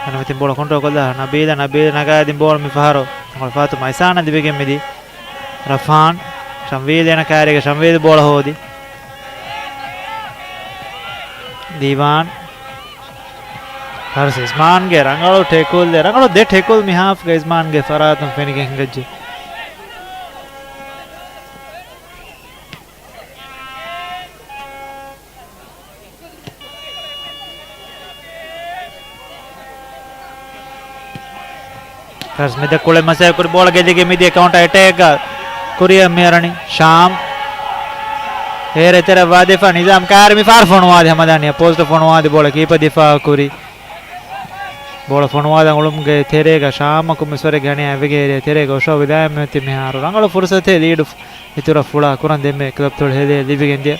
އަނެމެތިން ބޯޅަ ކޮންޓްރޯލް ކޮށްލާ ނަބީލަށް، ނަބީލް ނަގާދިން ބޯޅަ މި ފަހަރު ތަންކޮޅެއް ފާތުމަ އިސާނަށް ލިބިގެން މިދީ. ރަފްހާން. ޝަމްވީލް އޭނަ ކާރީގަ ޝަމްވީލް ބޯޅަ ހޯދި. ދީވާން. ހާރިސް އިސްމާންގެ ރަނގަޅު ޓެކުލް، ރަނގަޅު ދެ ޓެކުލް މި ހާފްގަ އިސްމާންގެ ފަރާތުން ފެނިގެން ހިނގައްޖެ. ހާރިސް މެދަށް ކުޅެ މަސައްކަތް ކުރި ބޯޅަ ގެއްލިގެން މިދިޔަ ކައުންޓަ އެޓޭކްގަ ކުރިއަށް މިއަރަނީ ޝާމް. އޭރު އެތެރެއަށް ވާދިފާ ނިޒާމް ކާރި މި ފަހަރު ފޮނުވާދި ހަމަދާނި އަޕޯޒިޓަށް ފޮނުވާދި ބޯޅަ ކީޕަ ދިފާއު ކުރި. ބޯޅަ ފޮނުވާލަން އުޅުމުގެ ތެރޭގަ ޝާމަކު މިސްވަރެއްގެ ހަނިޔާ އެވެގޭ އޭރިއާ ތެރޭގަ އޮށޯވެލާ މިއޮތީ މިހާރު ރަނގަޅު ފުރުސަތެއް ލީޑު އިތުރަށް ފުޅާ ކުރަން ދެންމެ ކްލަބް ތޮޅު ހެދޭ ލިބިގެން ދިޔަ.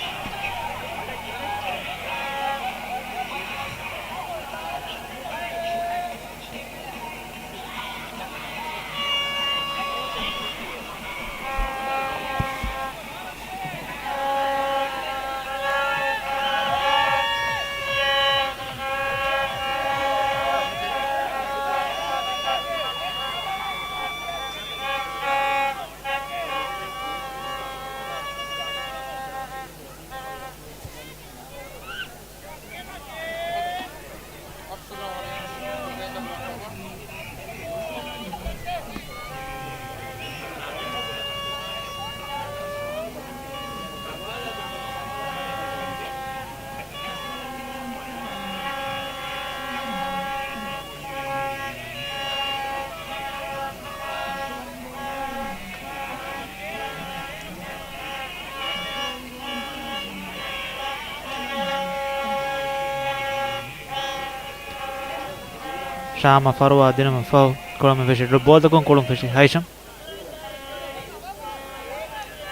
ޝާމަށް ފަރުވާ ދިނުމަށް ފަހު، ކުޅަމެއް ފެށި ޑްރޮޕް ބޯލަކުން ކުޅުން ފެށި ހައިޝަމް.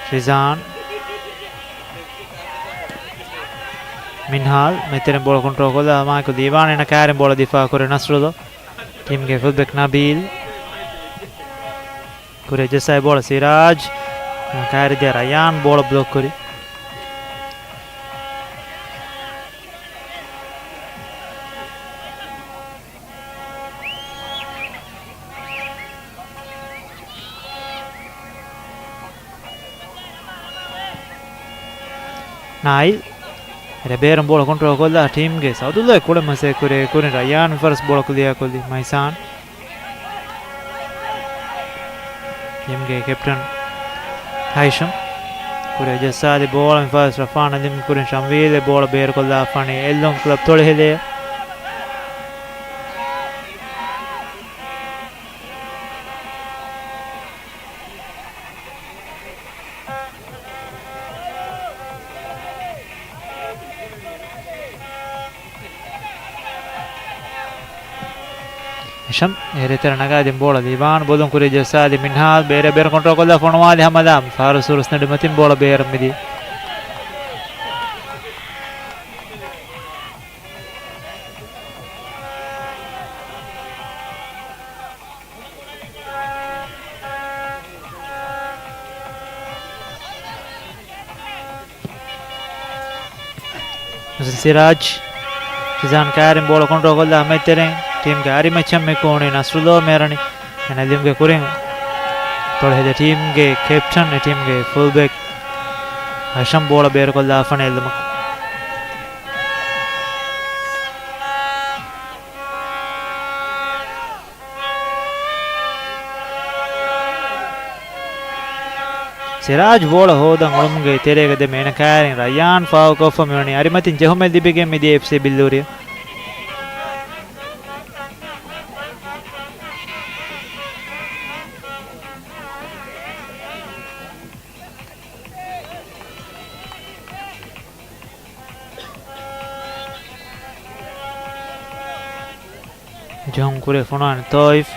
ޝިޒާން. މިންހާލް މެތެރެން ބޯޅަ ކޮންޓްރޯލް ކޮށްލާ މާއެކު ދީވާން އޭނަ ކާރިން ބޯޅަ ދިފާ ކުރި ނަސްރުލްލާ. ޓީމްގެ ފުލްބެކް ނަބީލް. ކުރިއަށް ޖައްސާ ބޯޅަ ސިރާޖް. ކާރި ދިޔަ ރަޔާން ބޯޅަ ބްލޮކް ކުރި. ނާއިލް. ރެބޭރުން ބޯޅަ ކޮންޓްރޯލް ކޮށްލާ ޓީމްގެ ސައުދުއްލައި ކުޅެ މަސޭ ކުރޭ ކުރިން ރަޔާން ފަރަސް ބޯޅަ ކުލިޔާ ކޮށްލި މައިސާން. ޓީމްގެ ކެޕްޓަން ހައިޝަމް. ކުރިއަށް ޖައްސާލި ބޯޅަ މި ފަރަސް ރަފާން އަލިމް ކުރިން ޝަމްވީލް ބޯޅަ ބޭރުކޮށްލާފާނެ އެއްލުން ކްލަބް ތޮޅި ހެދޭ. ހައިޝަމް އޭރު އެތެރެ ނަގާދިން ބޯޅަ ލިބާން ބޮލުން ކުރި ޖައްސާލި މިންހާލް ބޭރަށް ބޭރު ކޮންޓްރޯލް ކޮށްލާ ފޮނުވާލި ހަމަލާ ފާރު ސުރުސް ނެޑި މަތިން ބޯޅަ ބޭރަށް މިދީ. ސިރާޖް. ޝިޒާން ކާރިން ބޯޅަ ކޮންޓްރޯލް ކޮށްލާ ހަމައެއްތެރެއިން ޓީމްގެ އަރިމައްޗަށް މި ކޫނީ ނަސްރުލޯ މޭރަނި. އެންއެލްއެމްގެ ކުރިން ތޮޅު ހެދޭ ޓީމްގެ ކެޕްޓަން، އެ ޓީމްގެ ފުލް ބެކް ހަޝަމް ބޯޅަ ބޭރުކޮށްލާފަނެ އެއްލުމަކު. ސިރާޖް ބޯޅަ ހޯދަން އުޅުމުގެ ތެރޭގަ ދެމެ އޭނަ ކާރިން ރައްޔާން ފާހުކޮށްފަ މިވަނީ އަރިމަތިން ޖެހުމެއް ލިބިގެން މިދިޔަ އެފްސީ ބިއްލޫރިއަށް. ޖެހުން ކުރިއަށް ފޮނުވާނެ ތޯއިފް.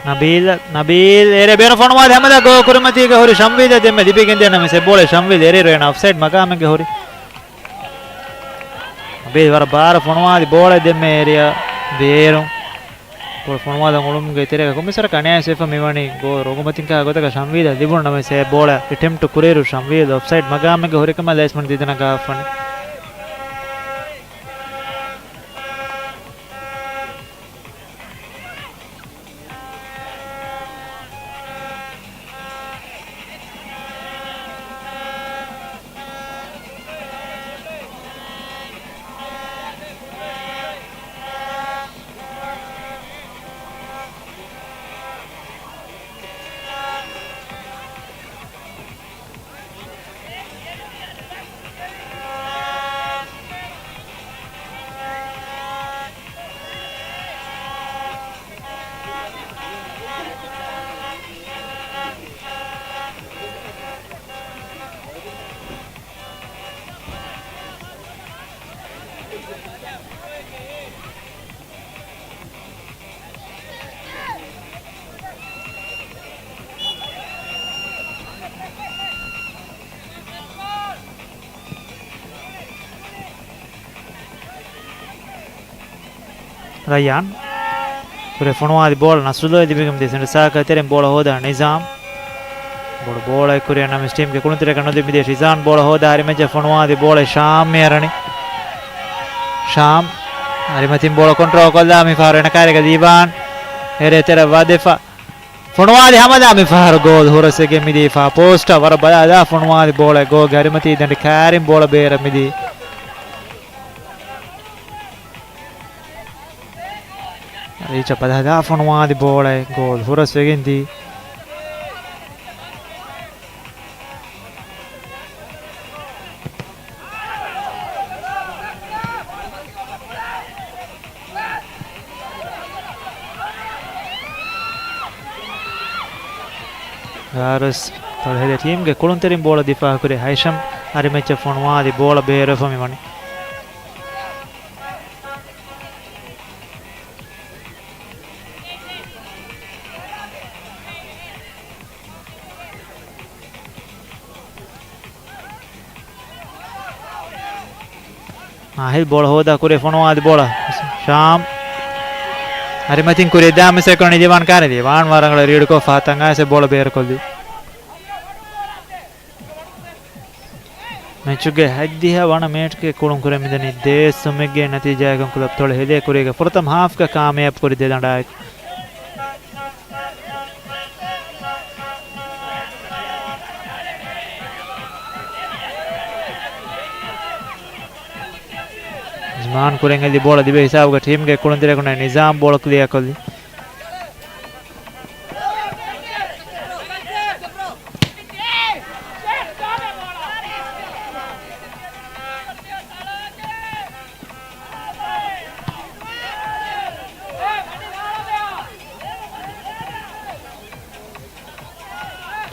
ނަބީލް، ނަބީލް އޭރޭ ބޭރު ފޮނުވާލި ހަމަލާ ގޯ ކުރިމަތީގަ ހުރި ޝަމްވީލަށް ދެންމެ ލިބިގެން ދިޔަ ނަމަ އެ ބޯޅަ ޝަމްވީލް އެރޭ ރޭން އޮފްސައިޑް މަގާމެއްގަ ހުރި. ނަބީލް ވަރަށް ބާރަށް ފޮނުވާލި ބޯޅަ ދެންމެ އޭރިއާ ބޭރު. ބޯޅަ ފޮނުވާލަން އުޅުމުގެ ތެރޭގަ ކޮމިސަރަކަށް އަނިޔާވެފަ މިވަނީ ގޯ ރޮނގުމަތިން ކާ ގޮތަކަށް ޝަމްވީލަށް ލިބުނު ނަމަވެސް އެ ބޯޅަ އެޓެމްޕްޓު ކުރިއިރު ޝަމްވީލް އޮފްސައިޑް މަގާމެއްގަ ހުރިކަމަށް ލައިސްމަން ދިދަނަގާފަނެ. ރައްޔާން. ކުރެ ފޮނުވާލި ބޯޅަ ނަސްރުލޯ ލިބިގެން ދިޔަ ސެންޓަރ ސާކަށް ތެރެއިން ބޯޅަ ހޯދާ ނިޒާމް. ބޮޑު ބޯޅައެއް ކުރިއަށް ނަމަވެސް ޓީމްގެ ކުޅުންތެރިއަކަށް ނުލިބި ދިޔަ ޝިޒާން ބޯޅަ ހޯދާ އަރިމައްޗަށް ފޮނުވާލި ބޯޅަ ޝާމް މި އަރަނީ. ޝާމް. އަރިމަތިން ބޯޅަ ކޮންޓްރޯލް ކޮށްލާ މި ފަހަރު އޭނަ ކާރިގަ ލީބާން. އެރޭ ތެރެ ވަދެފަ. ފޮނުވާލި ހަމަލާ މި ފަހަރު ގޯލް ހުރަސްވެގެން މިދީ ފާ ޕޯސްޓަށް ވަރަށް ބަލާލާ ފޮނުވާލި ބޯޅަ ގޯގެ އަރިމަތީ ދަނޑި ކާރިން ބޯޅަ ބޭރަށް މިދީ. ރީޗަށް ބަލާލާ ފޮނުވާލި ބޯޅަ ގޯލް ހުރަސްވެގެން ދީ. ގާރުސް ތޮޅު ހެދޭ ޓީމްގެ ކުޅުންތެރިން ބޯޅަ ދިފާއުކުރި ހައިޝަމް އަރިމައްޗަށް ފޮނުވާލި ބޯޅަ ބޭރުވެފަ މިވަނީ. ނާހިލް ބޯޅަ ހޯދާ ކުރި ފޮނުވާލި ބޯޅަ. ޝާމް. އަރިމަތިން ކުރި ދާ މިސް ކުރަނީ ދިވާން ކާރި ދިވާން ވަރަށް ރީޑްކޮށް ފަހަތަށް އައިސް ބޯޅަ ބޭރުކޮށްލި. މެޗުގެ ހަތްދިހަ ވަނަ މިނެޓްގެ ކުޅުން ކުރެ މިދަނީ ދޭއް ސުމެއްގެ ނަތީޖާއަކުން ކުލަބް ތޮޅު ހެދޭ ކުރީގެ ފުރަތަމަ ހާފްގަ ކާމިޔާބު ކުރި ދެ ދަނޑާއެކު. ޒުމާން ކުރެން އެއްލި ބޯޅަ ލިބޭ ހިސާބުގަ ޓީމްގެ ކުޅުންތެރިއަކުންނެ ނިޒާމް ބޯޅަ ކްލިއާކޮށްލި.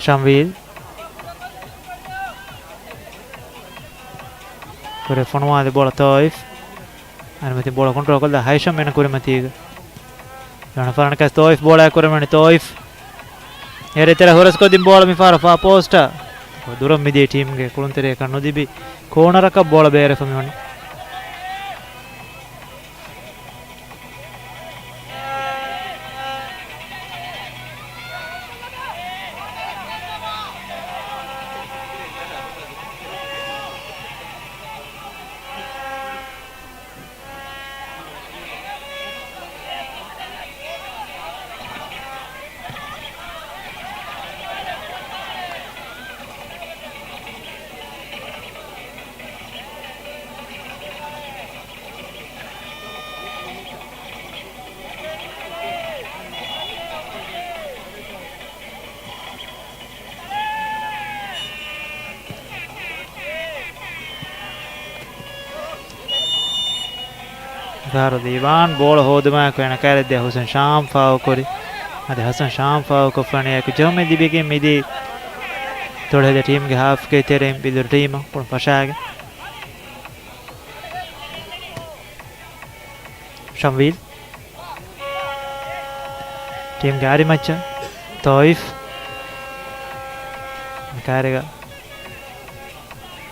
ޝަމްވީލް. ކުރެ ފޮނުވާލި ބޯޅަ ތޯއިފް. އަރިމަތިން ބޯޅަ ކޮންޓްރޯލް ކޮށްލާ ހައިޝަމް އޭނަ ކުރިމަތީގަ. އަނެއްފަހަރަކަސް ތޯއިފް ބޯޅަ ކުރެވެނީ ތޯއިފް. އެރޭ ތެރެ ހުރަސްކޮށްދިން ބޯޅަ މި ފަހަރު ފާ ޕޯސްޓަށް. ދުރަށް މިދިޔަ ޓީމްގެ ކުޅުންތެރިއަކަށް ނުލިބި ކޯނަރަކަށް ބޯޅަ ބޭރުވެފަ މިވަނީ. ފަހަރު ދީވާން ބޯޅަ ހޯދުމާއެކު އޭނަ ކައިރިއަށްދިޔަ ހުސެން ޝާމް ފާހު ކުރި. އަދި ހަސަން ޝާމް ފާހުކޮށްފަނިއެކު ޖެހުމެއް ލިބިގެން މިދީ ތޮޅުހެދި ޓީމްގެ ހާފްގެ ތެރެއިން ބިލުރު ޓީމަށް ކުޅުން ފަށާގެން. ޝަމްވީލް. ޓީމްގެ އަރިމައްޗަށް ތޯއިފް. ކާރިގަ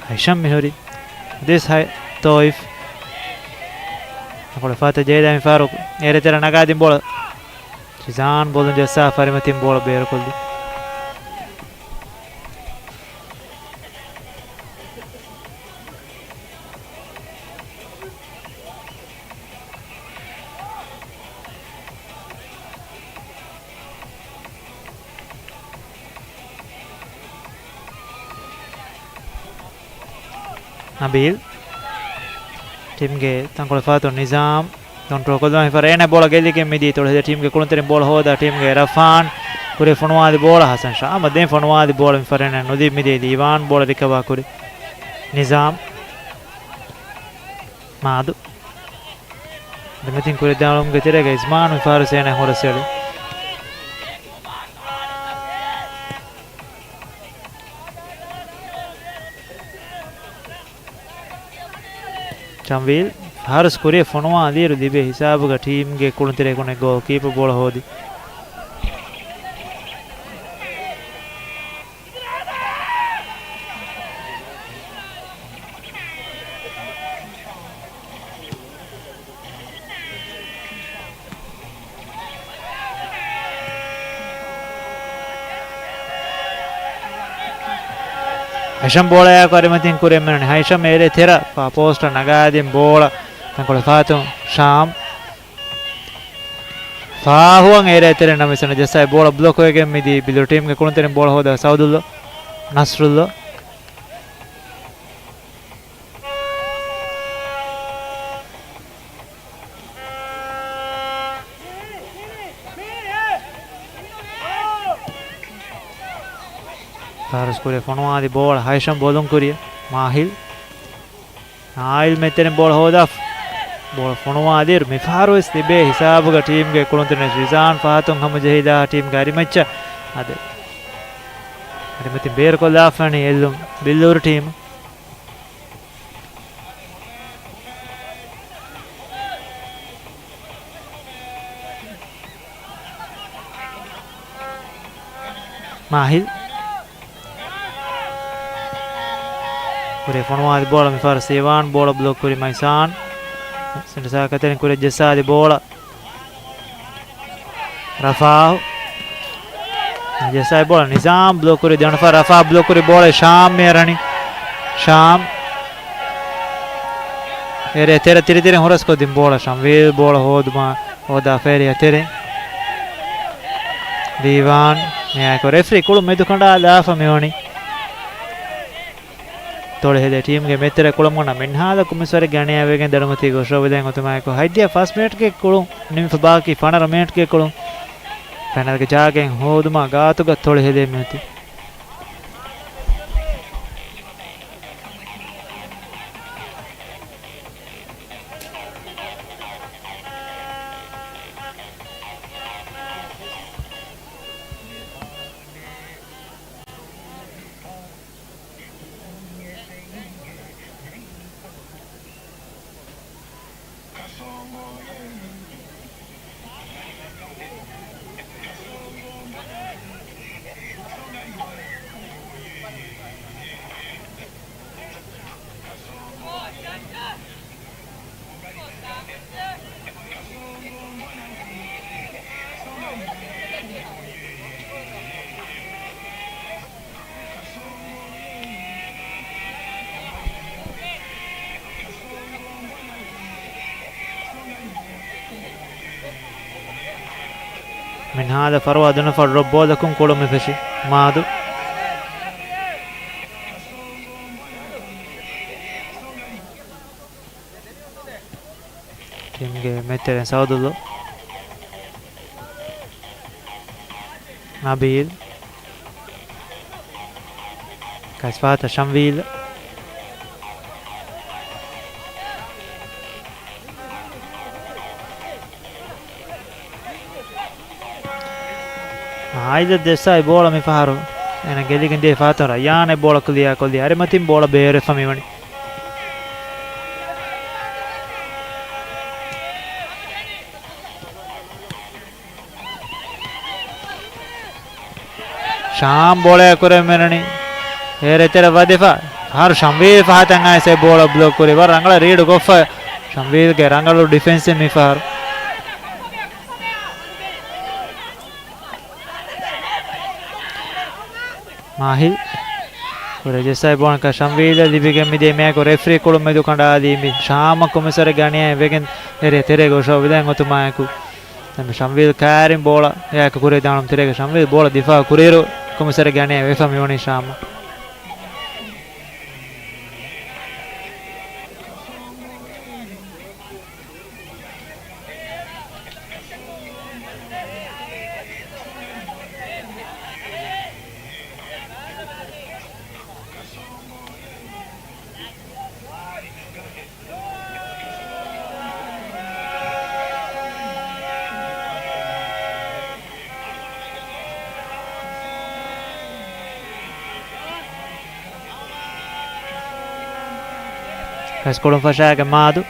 ހައިޝަމް މިހުރި. ދިސް ހައި ތޯއިފް. ކޮޅެ ފާތަ ޖޭދާ މިފާރު އޭރެ ތެރެ ނަގާދިން ބޯޅަ. ޝިޒާން ބޯލުން ޖައްސާ ފަރިމަތިން ބޯޅަ ބޭރުކޮށްލި. ނަބީލް. ޓީމްގެ ތަންކޮޅެއް ފާތު ނިޒާމް. ކޮންޓްރޯލް ކޮށްލުމަށް މިފަރޭން ބޯޅަ ގެއްލިގެން މިދީ ތޮޅުހެދި ޓީމްގެ ކުޅުންތެރިން ބޯޅަ ހޯދާ ޓީމްގެ ރަފާން ކުރި ފޮނުވާލި ބޯޅަ ހަސަން ޝާމަށް ދެން ފޮނުވާލި ބޯޅަ މިފަރޭން ނުލި މިދީ ދީވާން ބޯޅަ ރިކަވާ ކުރި. ނިޒާމް. މާދު. ދެމެތިން ކުރިއަށްދާން އުޅުމުގެ ތެރޭގަ އިޒްމާން މިފަހަރު ސޭނަ ހުރަސްއެޅި. ޝަމްވީލް ފަހަރުސް ކުރިއަށް ފޮނުވާލިއިރު ލިބޭ ހިސާބުގަ ޓީމްގެ ކުޅުންތެރިއަކުން ގޯލްކީޕަ ބޯޅަ ހޯދި. ހައިޝަމް ބޯޅަޔާއެކު އަރިމަތިން ކުރިއަށް މިނުނީ. ހައިޝަމް އޭރޭ ތެރެ ފާ ޕޯސްޓަށް ނަގާދިން ބޯޅަ ތަންކޮޅެއް ފާތު ޝާމް. ފާހުވަން އޭރޭ ތެރެ ނަމަ ސަނަ ޖައްސާ ބޯޅަ ބްލޮކް ވެގެން މިދީ ބިލުރު ޓީމްގެ ކުޅުންތެރިން ބޯޅަ ހޯދާ ސައުދުއްލޯ ނަސްރުއްލޯ. ފާރުސް ކުރިއަށް ފޮނުވާލި ބޯޅަ ހައިޝަމް ބޯލުން ކުރިއަށް. މާހިލް. ނާއިލް މެތެރެން ބޯޅަ ހޯދާ. ބޯޅަ ފޮނުވާލިއިރު މިފަހަރުވެސް ލިބޭ ހިސާބުގަ ޓީމްގެ ކުޅުންތެރިން ރިޒާން ފަހަތުން ހަމަޖެހިލާ ޓީމްގެ އަރިމައްޗަށް އަދި އަރިމަތިން ބޭރުކޮށްލާފަނީ އެއްލުން ބިއްލޫރު ޓީމު. މާހިލް. ކުރިއަށް ފޮނުވާލި ބޯޅަ މިފަހަރު ސީވާން ބޯޅަ ބްލޮކް ކުރި މައިސާން. ސެންޓަރ ސާކަތެރިން ކުރިއަށް ޖައްސާލި ބޯޅަ. ރަފާ. ޖައްސާލި ބޯޅަ ނިޒާމް ބްލޮކް ކުރި ދެވަނަ ފަހަރު ރަފާ ބްލޮކް ކުރި ބޯޅަ ޝާމް މި އަރަނީ. ޝާމް. އޭރޭ ތެރެ ތިރިތިރިން ހުރަސްކޮށްދިން ބޯޅަ ޝަމްވީލް ބޯޅަ ހޯދުމަށް ހޯދާ ފޭރި އަތެރެ. ދީވާން މިއާއެކު ރެފްރީ ކުޅު މެދުކަނޑާލާފަ މިވަނީ. ތޮޅު ހެދޭ ޓީމްގެ މެތެރެ ކުޅަމުންނަށް މިންހާލަކު މިސްވަރެއްގެ އަނިޔާވެގެން ދަރުމަތީ ގޮށްރޯވިލެން އޮތުމާއެކު ހަތްދިހަ ފަސް މިނެޓްގެ ކުޅުން ނިމިފަ ބާކީ ފަނަރަ މިނެޓްގެ ކުޅުން. ފައިނަލްގެ ޖާގައިން ހޯދުމާ ގާތުގަ ތޮޅު ހެދޭ މިއޮތީ. މިންހާލަށް ފަރުވާ ދެން ފަ ޑްރޮޕް ބޯލަކުން ކުޅު މި ފެށި މާދު. ޓީމްގެ މެތެރެން ސައުދުލު. ނަބީލް. ކަސްފާތަ ޝަމްވީލް. އާއިލަށް ޖައްސާއި ބޯޅަ މި ފަހަރު އޭނަ ގެއްލިގެން ދިޔައީ ފަހަތުން ރައްޔާން އެ ބޯޅަ ކްލިއާ ކޮށްލީ. އަރިމަތިން ބޯޅަ ބޭރުވެފަ މިވަނީ. ޝާމް ބޯޅައާ ކުރެ މެނުނީ. އޭރު އެތެރެ ވަދެފަ. ފަހަރު ޝަމްވީލް ފަހަތަށް އައިސް އެ ބޯޅަ ބްލޮކް ކުރި. ވަރަށް ރަނގަޅަށް ރީޑު ކޮށްފަ. ޝަމްވީލްގެ ރަނގަޅު ޑިފެންސެއް މި ފަހަރު. މާހިލް. ކުރެ ޖައްސާއި ބޯޅަ ޝަމްވީލަށް ލިބިގެން މިދިޔަ މިއާއެކު ރެފްރީ ކުޅުން މެދު ކަނޑައަޅީ މި ޝާމަށް ކޮމިސަރ ގަނިޔާ ވެގެން އެރޭ ތެރޭގަ އޮށޯވެލަން އޮތުމާއެކު. ދެން ޝަމްވީލް ކާރިން ބޯޅަ އެއާއެކު ކުރެ ދާނަމު ތެރޭގަ ޝަމްވީލް ބޯޅަ ދިފާއު ކުރިއިރު ކޮމިސަރ ގަނިޔާ ވެފަ މިވަނީ ޝާމަށް. ފަސްކޮޅުން ފަށާގެ މާދު.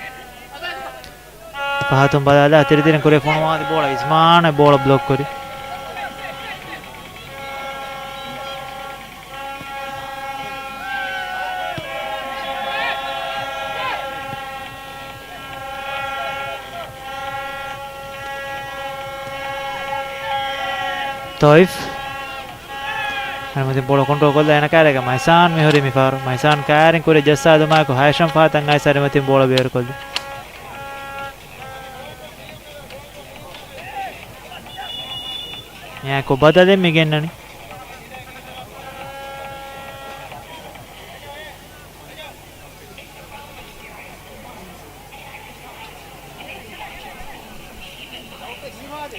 ފަހަތުން ބަލާލާ ތިރިތިރިން ކުރި ފޮނުވާލި ބޯޅަ އިސްމާން ބޯޅަ ބްލޮކް ކުރި. ތޮއިފް. އަރިމަތިން ބޯޅަ ކޮންޓްރޯލް ކޮށްލާ އޭނަ ކާރިގަ މައިސާން މިހުރީ މިފަހަރު. މައިސާން ކާރިން ކުރި ޖައްސާލުމާއެކު ހައިޝަމް ފަހަތަށް އައިސް އަރިމަތިން ބޯޅަ ބޭރުކޮށްލި. މިއާއެކު ބަދަލެއް މި ގެންނަނީ.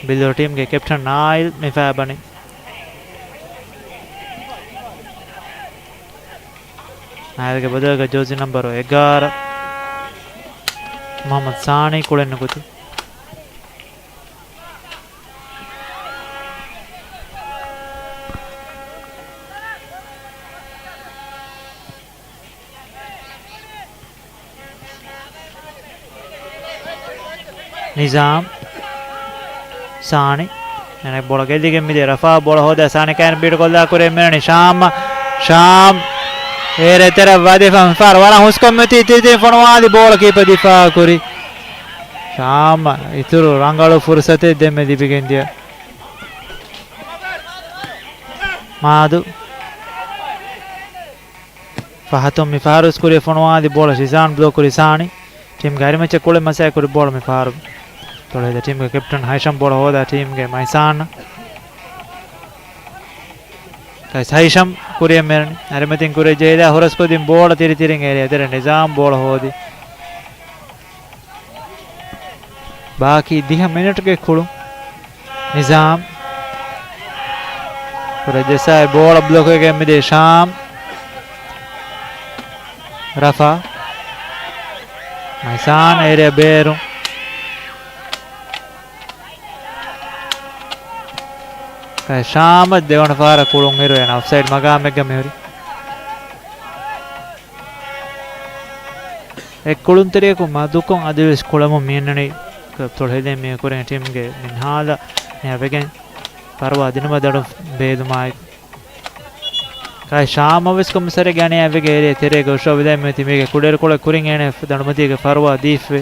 ބިއްލޫ ޓީމްގެ ކެޕްޓަން ނާއިލް މި ފައިބަނި. ނާއިލްގެ ބަދަލުގަ ޖާސި ނަމްބަރު އެގާރަ މުހައްމަދު ސާނީ ކުޅެން ނުކުތީ. ނިޒާމް. ސާނި. އޭނަ ބޯޅަ ގެއްލިގެން މިދިޔަ ރަފާ ބޯޅަ ހޯދާ ސާނި ކާރިން ބީޑު ކޮށްލާ ކުރި މިވަނީ ޝާމް. ޝާމް. އޭރު ތެރެ ވަދެފަ މިފަހަރު ވަރަށް ހުސްކޮށް މިއޮތީ ތިރިތިރިން ފޮނުވާލި ބޯޅަ ކީޕަ ދިފާއު ކުރި. ޝާމް އިތުރު ރަނގަޅު ފުރުސަތެއް ދެންމެ ލިބިގެން ދިޔަ. މާދު. ފަހަތުން މި ފަހަރު ސްކުރި ފޮނުވާލި ބޯޅަ ޝިޒާން ބްލޮކް ކުރި ސާނި. ޓީމްގެ އަރިމައްޗަށް ކުޅެ މަސައްކަތް ކުރި ބޯޅަ މި ފަހަރު. ތޮޅުހެދި ޓީމްގެ ކެޕްޓަން ހައިޝަމް ބޯޅަ ހޯދާ ޓީމްގެ މައިސާން. ކައިސް ހައިޝަމް ކުރިއަށް މެރަނި. އަރިމަތިން ކުރި ޖެހިލާ ހުރަސްކޮށްދިން ބޯޅަ ތިރިތިރިން އޭރި އެތެރެ ނިޒާމް ބޯޅަ ހޯދި. ބާކީ ދިހަ މިނެޓްގެ ކުޅުން. ނިޒާމް. ކުރެ ޖައްސާއި ބޯޅަ ބްލޮކްވެގެން މިދިޔަ ޝާމް. ރަފާ. މައިސާން އޭރިއާ ބޭރު. ޝާމަށް ދެވަނަ ފަހަރަށް ކުޅުން އިރު އޭނަ އޮފްސައިޑް މަގާމެއްގަ މިހުރި. އެ ކުޅުންތެރިޔަކު މަދުކޮށް އަދިވެސް ކުޅަމުން މިއަންނަނީ ތޮޅުހެދި މި ކުރެން ޓީމްގެ މިންހާލަށް ނިޔާވެގެން ފަރުވާ ދިނުމަށް ދަނޑު ބޭލުމާއެކު. ކާއި ޝާމަށް ވެސް ކޮމިސަރެއް ގަނިޔާ ވެގެ އޭރިއަ ތެރޭގަ އޮށޯވެލައި މިއޮތީ މީގެ ކުޑައިރުކޮޅެއް ކުރިން އޭނަ ދަނޑުމަތީގެ ފަރުވާ ދީފެ.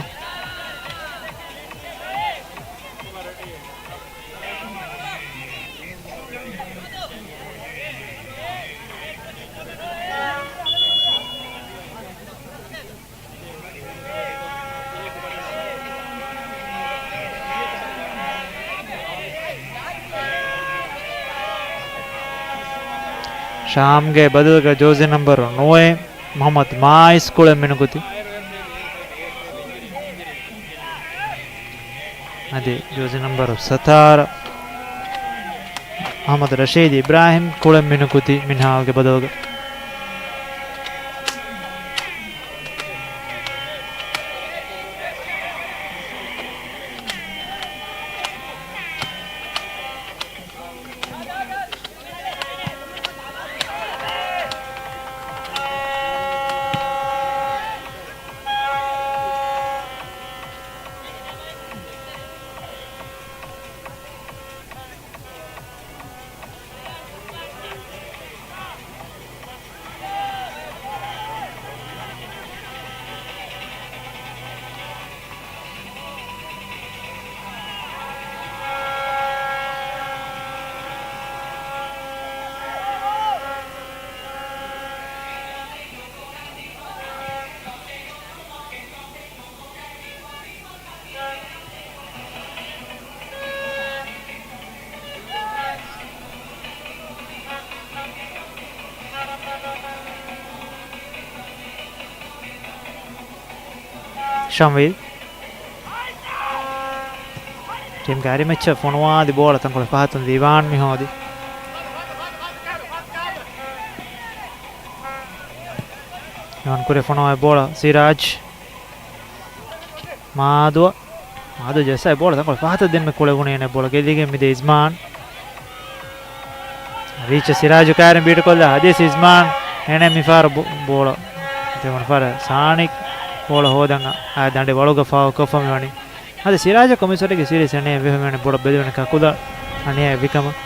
ޝާމްގެ ބަދަލުގަ ޖާސި ނަމްބަރު ނުވައެއް މުހައްމަދު މާއިސް ކުޅެން މިނުކުތީ. އަދި ޖާސި ނަމްބަރު ސަތާރަ މުހައްމަދު ރަޝީދު އިބްރާހިމް ކުޅެން މިނުކުތީ މިންހާލްގެ ބަދަލުގަ. ޝަމްވީލް. ޓީމްގެ އަރިމައްޗަށް ފޮނުވާލި ބޯޅަ ތަންކޮޅެއް ފަހަތުން ދީވާން މި ހޯދި. ދީވާން ކުރި ފޮނުވާ ބޯޅަ ސިރާޖް. މާދުއަށް. މާދު ޖައްސާ ބޯޅަ ތަންކޮޅެއް ފަހަތަށް ދިނުމަށް ކުޅެވުނީ އޭނަ ބޯޅަ ގެއްލިގެން މިދިޔަ އިޒްމާން. ރީޗަށް ސިރާޖު ކާރިން ބީޓުކޮށްލާ ހަދިޔަސް އިޒްމާން އޭނަ މިފަހަރު ބޯ-، ބޯޅަ. ތިމަން ފަހަރަށް ސާނިކް ބޯޅަ ހޯދަން އަ-، އާ ދަނޑި ވަޅުގަ ފާހަގަކޮށްފަ މިވަނީ. އަދި ސިރާޖަށް ކޮމިސަރގެ ސީރީސް އަނިޔާ ވެފަ މިވަނީ ބޯޅަ ބެލެވެނީ ކަކުލަށް އަނިޔާ ވިކަމަށް.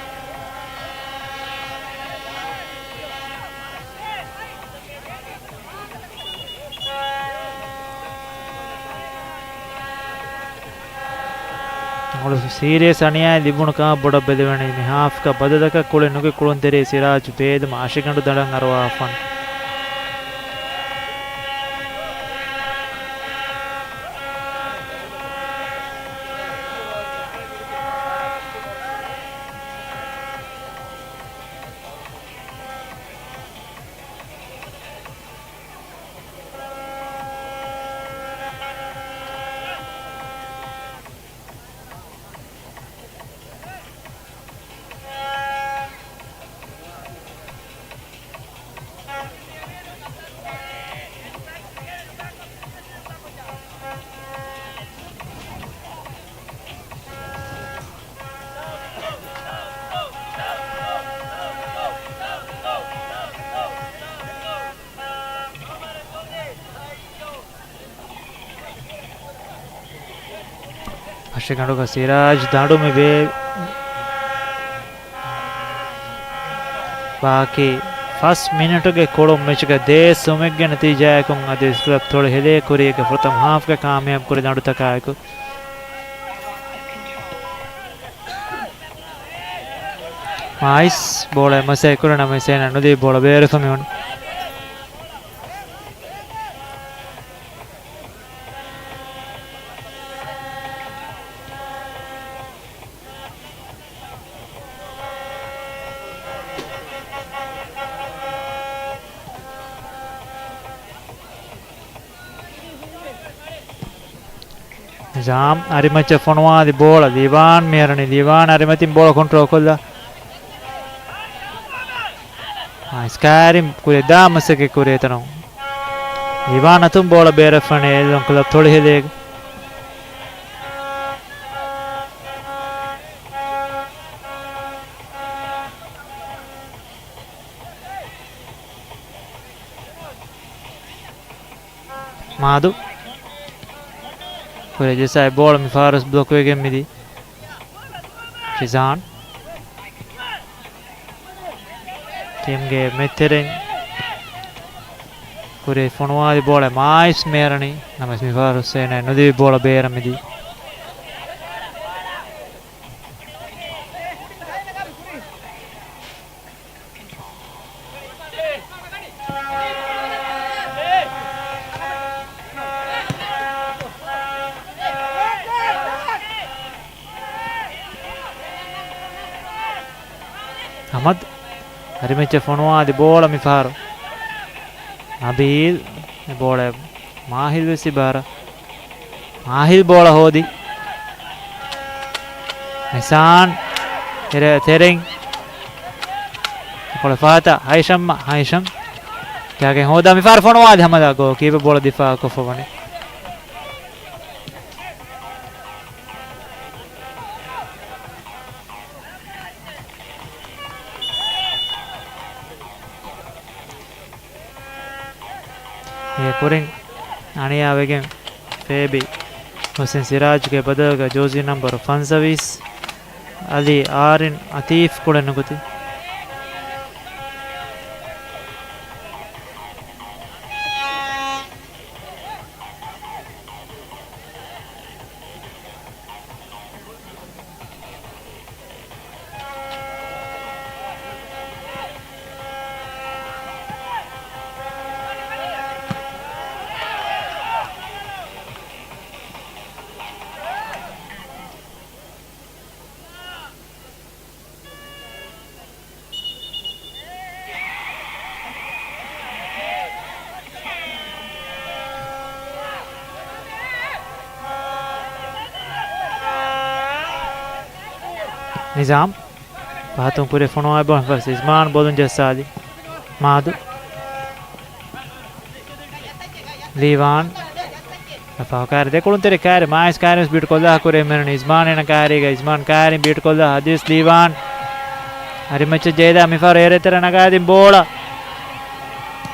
އަޅު ސީރިއަސް އަނިޔާއެއް ލިބުނު ކަމަށް ބޯޅަ ބެލެވެނީ. މި ހާފްގަ ބަދަލަކަށް ކުޅެ ނުގެ ކުޅުންތެރި ސިރާޖު ބޭދުމަށް އަށިގަނޑު ދަނޑަށް އަރުވާފަން. އަށިގަނޑުގަ ސިރާޖް ދަނޑު މި ބޭ-، ބާކީ ފަސް މިނެޓުގެ ކުޅުން މެޗުގެ ދޭއް ސުމެއްގެ ނަތީޖާއަކުން އަދި ކްލަބް ތޮޅި ހެލޭ ކުރީގެ ފުރަތަމަ ހާފްގެ ކާމިޔާބު ކުރި ދަނޑުތަކާއެކު. މާއިސް ބޯޅައެއް މަސައްކަތް ކުރި ނަމަވެސް އޭނަ ނުލިބި ބޯޅަ ބޭރަށް ފަ މިވަނީ. ނިޒާމް އަރިމައްޗަށް ފޮނުވާލި ބޯޅަ ލީވާން މިހަރަނީ. ލީވާން އަރިމަތިން ބޯޅަ ކޮންޓްރޯލް ކޮށްލާ. އާ، ސްކާރިން ކުރި ދާ މަސައްކަތް ކުރި އެތަނުން. ލީވާން އަތުން ބޯޅަ ބޭރަށް ފަނޭ އެލް ކްލަބް ތޮޅި ހެލޭގެ. މާދު. ކުރެ ޖެސާއި ބޯޅަ މި ފާރުސް ބްލޮކް ވެގެން މިދީ. ޝިޒާން. ޓީމްގެ މެތެރެން ކުރެ ފޮނުވާލި ބޯޅަ މާއިސް މޭރަނީ. ނަމަވެސް މި ފާރުސް އޭނަ ނުލިބި ބޯޅަ ބޭރަށް މިދީ. އަހްމަދު އަރިމައްޗަށް ފޮނުވާލި ބޯޅަ މިފަހަރު. ނަބީލް އެ ބޯޅަ މާހިލް ވެސް އިބާރަ. މާހިލް ބޯޅަ ހޯދި. އިސާން ތެރެ-، ތެރެއިން. ކޮޅެ ފަހަތަށް ހައިޝަމް، ހައިޝަމް. ކިޔާގެން ހޯދާ މިފަހަރު ފޮނުވާލި ހަމަލާ ގޯލް ކީޕަރ ބޯޅަ ދިފާއަށް ކޮށްފަ ވަނީ. އެ ކުރިން އަނިޔާވެގެން ފޭބީ ހުސެން ސިރާޖްގެ ބަދަލުގަ ޖޯސީ ނަންބަރު ފަންސަވީސް އަލީ އާރިން އަތީފް ކުޅެން ނުކުތީ. ނިޒާމް. ފަހަތުން ކުރި ފޮނުވާ ބޯޅަ އިޒްމާން ބޯލުން ޖައްސާލި. މާދު. ލީވާން. ފަހު ކާރި ދެކުޅުންތެރި ކާރި މާއިސް ކާރިވެސް ބީޓް ކޮށްލާ ކުރެ މެނުން އިޒްމާން އޭނަ ކާރީގަ އިޒްމާން ކާރިން ބީޓް ކޮށްލާ ހަދީސް ލީވާން. އަރިމައްޗަށް ޖައިދާ މިފަހަރު އޭރު އެތެރެ ނަގާދިން ބޯޅަ.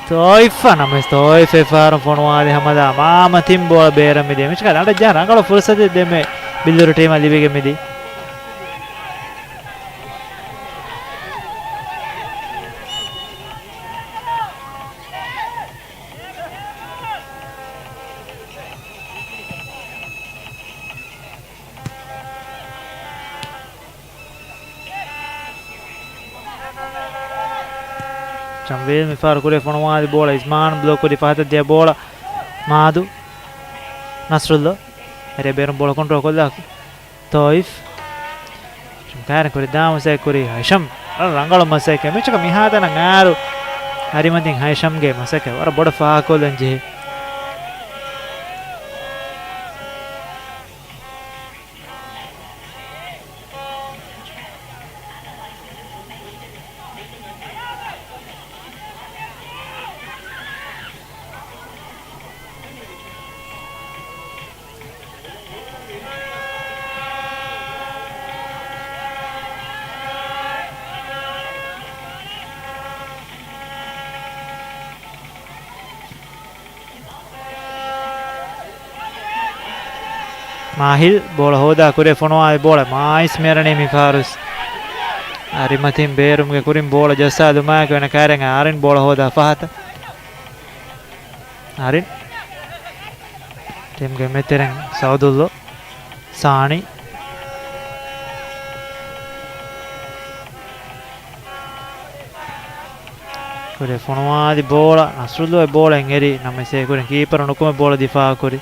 ތޯއިފް ނަމަވެސް ތޯއިފް އެފާރު ފޮނުވާލި ހަމަލާ މާމަތިން ބޯޅަ ބޭރަށް މިދިޔަ. މިޗަކަށް އަނޑަށް ޖަހާ ރަނގަޅު ފުރުސަތެއް ދެމެ ބިއްލޫރު ޓީމަށް ލިބިގެން މިދީ. ޝަމްވީލް މިފަހަރު ކުރި ފޮނުވާލި ބޯޅަ އިޒްމާން ބްލޮކް ކުރި ފަހަތަށް ދިޔަ ބޯޅަ މާދު. ނަސްރުއްލާ. އެރޭ ބޭރުން ބޯޅަ ކޮންޓްރޯލް ކޮށްލާ ތޯއިފް. ކާރިން ކުރި ދާ މަސައްކަތް ކުރި ހައިޝަމް. ވަރަށް ރަނގަޅު މަސައްކަތް. މިޗަކަށް މިހާތަނަށް އާރު އަރިމަތިން ހައިޝަމްގެ މަސައްކަތް ވަރަށް ބޮޑަށް ފާހަގަކޮށްލަން ޖެހޭ. މާހިލް ބޯޅަ ހޯދާ ކުރި ފޮނުވާލި ބޯޅަ މާއިސް މޭރަނީ މިފަހަރުސް. އަރިމަތިން ބޭރުމުގެ ކުރިން ބޯޅަ ޖައްސާލުމާއެކު އޭނަ ކާރިން އާރިން ބޯޅަ ހޯދާ ފަހަތަށް. އާރިން. ޓީމްގެ މެދުތެރެއިން ސައުދުއްލޯ. ސާނި. ކުރި ފޮނުވާލި ބޯޅަ ނަސްރުއްލޯ ބޯޅައިން އެރި ނަމަވެސް އެ ކުރިން ކީޕަރު ނުކުމެ ބޯޅަ ދިފާއު ކުރި.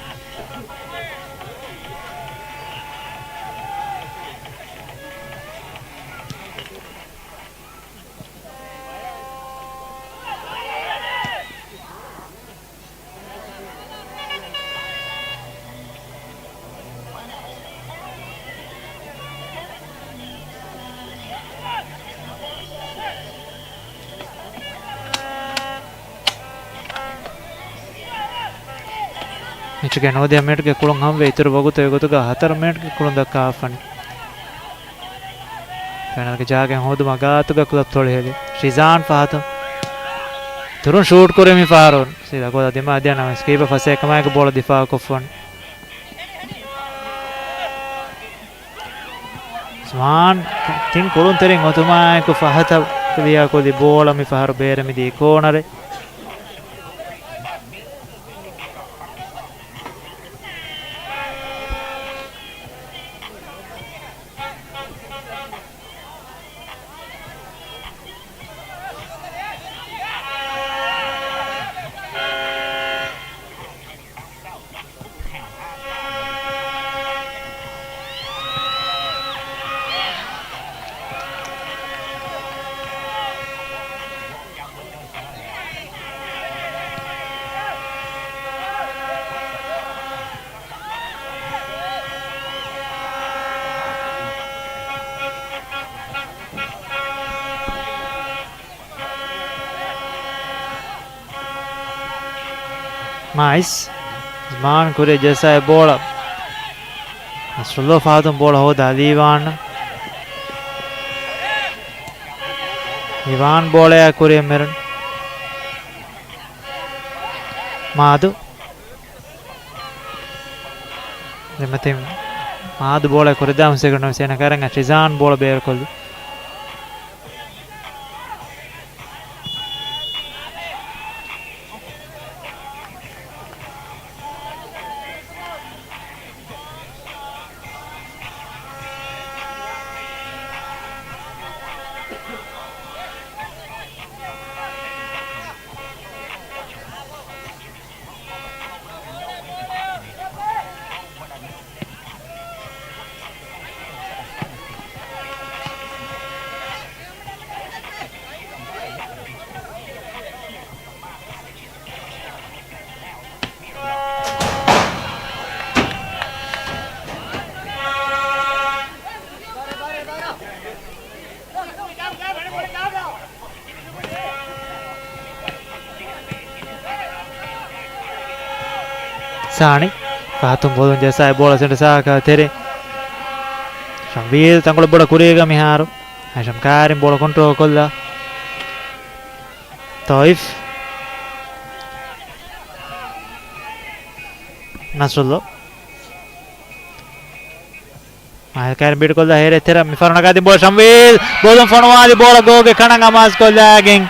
މެޗުގެ ނުވަދިހަ މިނެޓްގެ ކުޅުން ހަމަވެ، އިތުރު ވަގުތު އެގޮތުގަ ހަތަރު މިނެޓްގެ ކުޅުން ދައްކާފަނި. ފައިނަލްގެ ޖާގައިން ހޯދުމަށް ގާތުގަ ކުލަ ތޮޅި ހެދި ޝިޒާން ފަހަތުން ތުރުން ޝޫޓް ކުރި މި ފަހަރުން. ސީދާ ގޯލަށް ދިމާ ދިޔަ ނަމަވެސް ކީޕަރ ފަސޭހަކަމާއެކު ބޯޅަ ދިފާއު ކޮށްފަން. ސްމާން ތިން ކުޅުންތެރިން އޮތުމާއެކު ފަހަތަށް ކްލިއާ ކުރި ބޯޅަ މި ފަހަރު ބޭރަށް މިދީ ކޯނަރެއް. މާއިސް ޒުމާން ކުރި ޖައްސާ ބޯޅަ. ނަސްރުއްލޯ ފަހަތުން ބޯޅަ ހޯދާ ލީވާން. ލީވާން ބޯޅަޔާ ކުރި މެރުން. މާދު. ދެމަތިން މާދު ބޯޅަ ކުރިދާ މުސެގުން ސޭނަ ކަރަން ޝިޒާން ބޯޅަ ބޭރުކޮށްލި. ދާނީ. ފަހަތުން ބޯލުން ޖައްސާ ބޯޅަ ސެންޓަރ ސާކާ ތެރެ. ޝަމްވީލް ތަންކޮޅު ބޮޑަށް ކުރީގަ މިހާރު. އައިޝަމް ކާރިން ބޯޅަ ކޮންޓްރޯލް ކޮށްލާ. ތޮއިފް. ނަސްރުﷲ. މާހިލް ކާރިން ބީޓް ކޮށްލާ ހޭރޭ ތެރެ މި ފަރު ނަގާދިން ބޯޅަ ޝަމްވީލް ބޯލުން ފޮނުވާލި ބޯޅަ ގޯގެ ކަނަށް އަމާޒު ކޮށްލާގެން.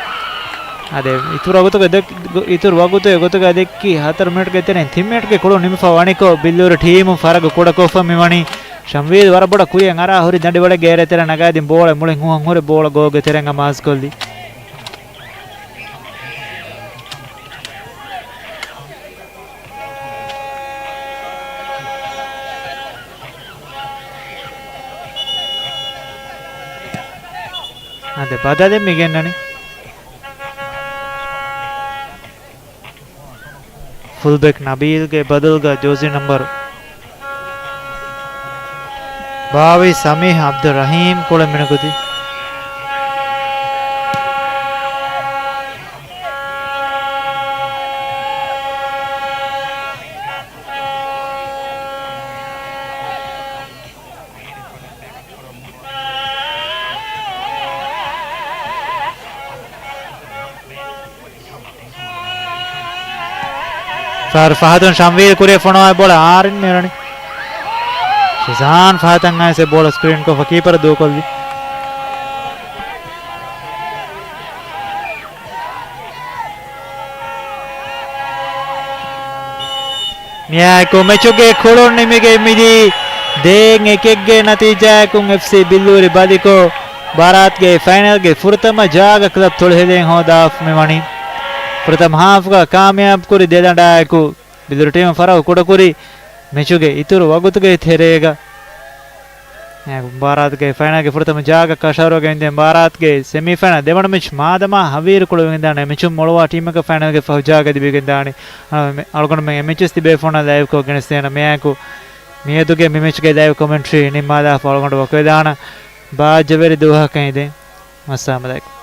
އަދި އިތުރު ވަގުތުގެ ދެ-، އިތުރު ވަގުތުގެ ގޮތުގަ ދެއްކި ހަތަރު މިނެޓްގެ ތެރެއިން ތިން މިނެޓްގެ ކުޅުން ނިމިފަ ވަނިކޮށް، ބިއްލޫރު ޓީމު ފަރަގު ކުޑަކޮށްފަ މިވަނީ. ޝަމްވީލް ވަރަށް ބޮޑަށް ކުރިއަށް އަރާ ހުރި ދަނޑިވަޅެއްގެ އެރޭ ތެރެ ނަގާދިން ބޯޅަ މުޅިން ހުވަން ހުރެ ބޯޅަ ގޯގެ ތެރެއިން އަމާޒު ކޮށްލީ. އާދެ، ބަދަލެއް މި ގެންނަނީ. ފުލްބެކް ނަބީލްގެ ބަދަލުގަ ޖާޒީ ނަންބަރު ބާވީސް ސަމީހް އަބްދުއްރަހީމް ކުޅެ މިނިކުތި. ފަހަރު ފަހަތުން ޝަމްވީލް ކުރިއަށް ފޮނުވާ ބޯޅަ އާރިން މިރަނި. ޝިޒާން ފަހަތަށް އައިސް ބޯޅަ ސްކްރީން ކޮށްފަ ކީޕަރ ދޫކޮށްލި. މިއާއެކު މެޗުގެ ކުޅުން ނިމިގެން މިދީ ދޭއް އެކެއްގެ ނަތީޖާއަކުން އެފްސީ ބިއްލޫރި ބަލިކޮށް، ބާރާތުގެ ފައިނަލްގެ ފުރަތަމަ ޖާގަ ކްލަބް ތޮޅިހެދެން ހޯދާފަ މިވަނީ. ފުރަތަމަ ހާފްގަ ކާމިޔާބުކުރި ދެ ދަނޑާއެކު، ބިއްލޫރު ޓީމު ފަރަގު ކުޑަކުރީ. މެޗުގެ އިތުރު ވަގުތުގެ ތެރޭގަ، އެ، ބާރާތުގެ ފައިނަލްގެ ފުރަތަމަ ޖާގަ ކަށަވަރުވެގެން ދެން ބާރާތުގެ ސެމީފައިނަލް ދެވަނަ މެޗް މާދަމާ ހަވީރު ކުޅެވިގެންދާނެ. މެޗުން މޮޅުވާ ޓީމަކަށް ފައިނަލްގެ ފަހު ޖާގަ ލިބިގެންދާނެ. އަޅުގަނޑުމެން އެ މެޗެސް ތިބޭފުޅުންނާ ލައިވްކޮށް ގެނެސްދޭނަ. މިއާއެކު މިއަދުގެ މި މެޗްގެ ލައިވް ކޮމެންޓްރީ ނިންމާލާފަ އަޅުގަނޑު ވަކިވެދާނަން. ބާއްޖަވެރި ދުވަހަކަށް އިނދެން. އައްސަލާމް އަލައިކުމް.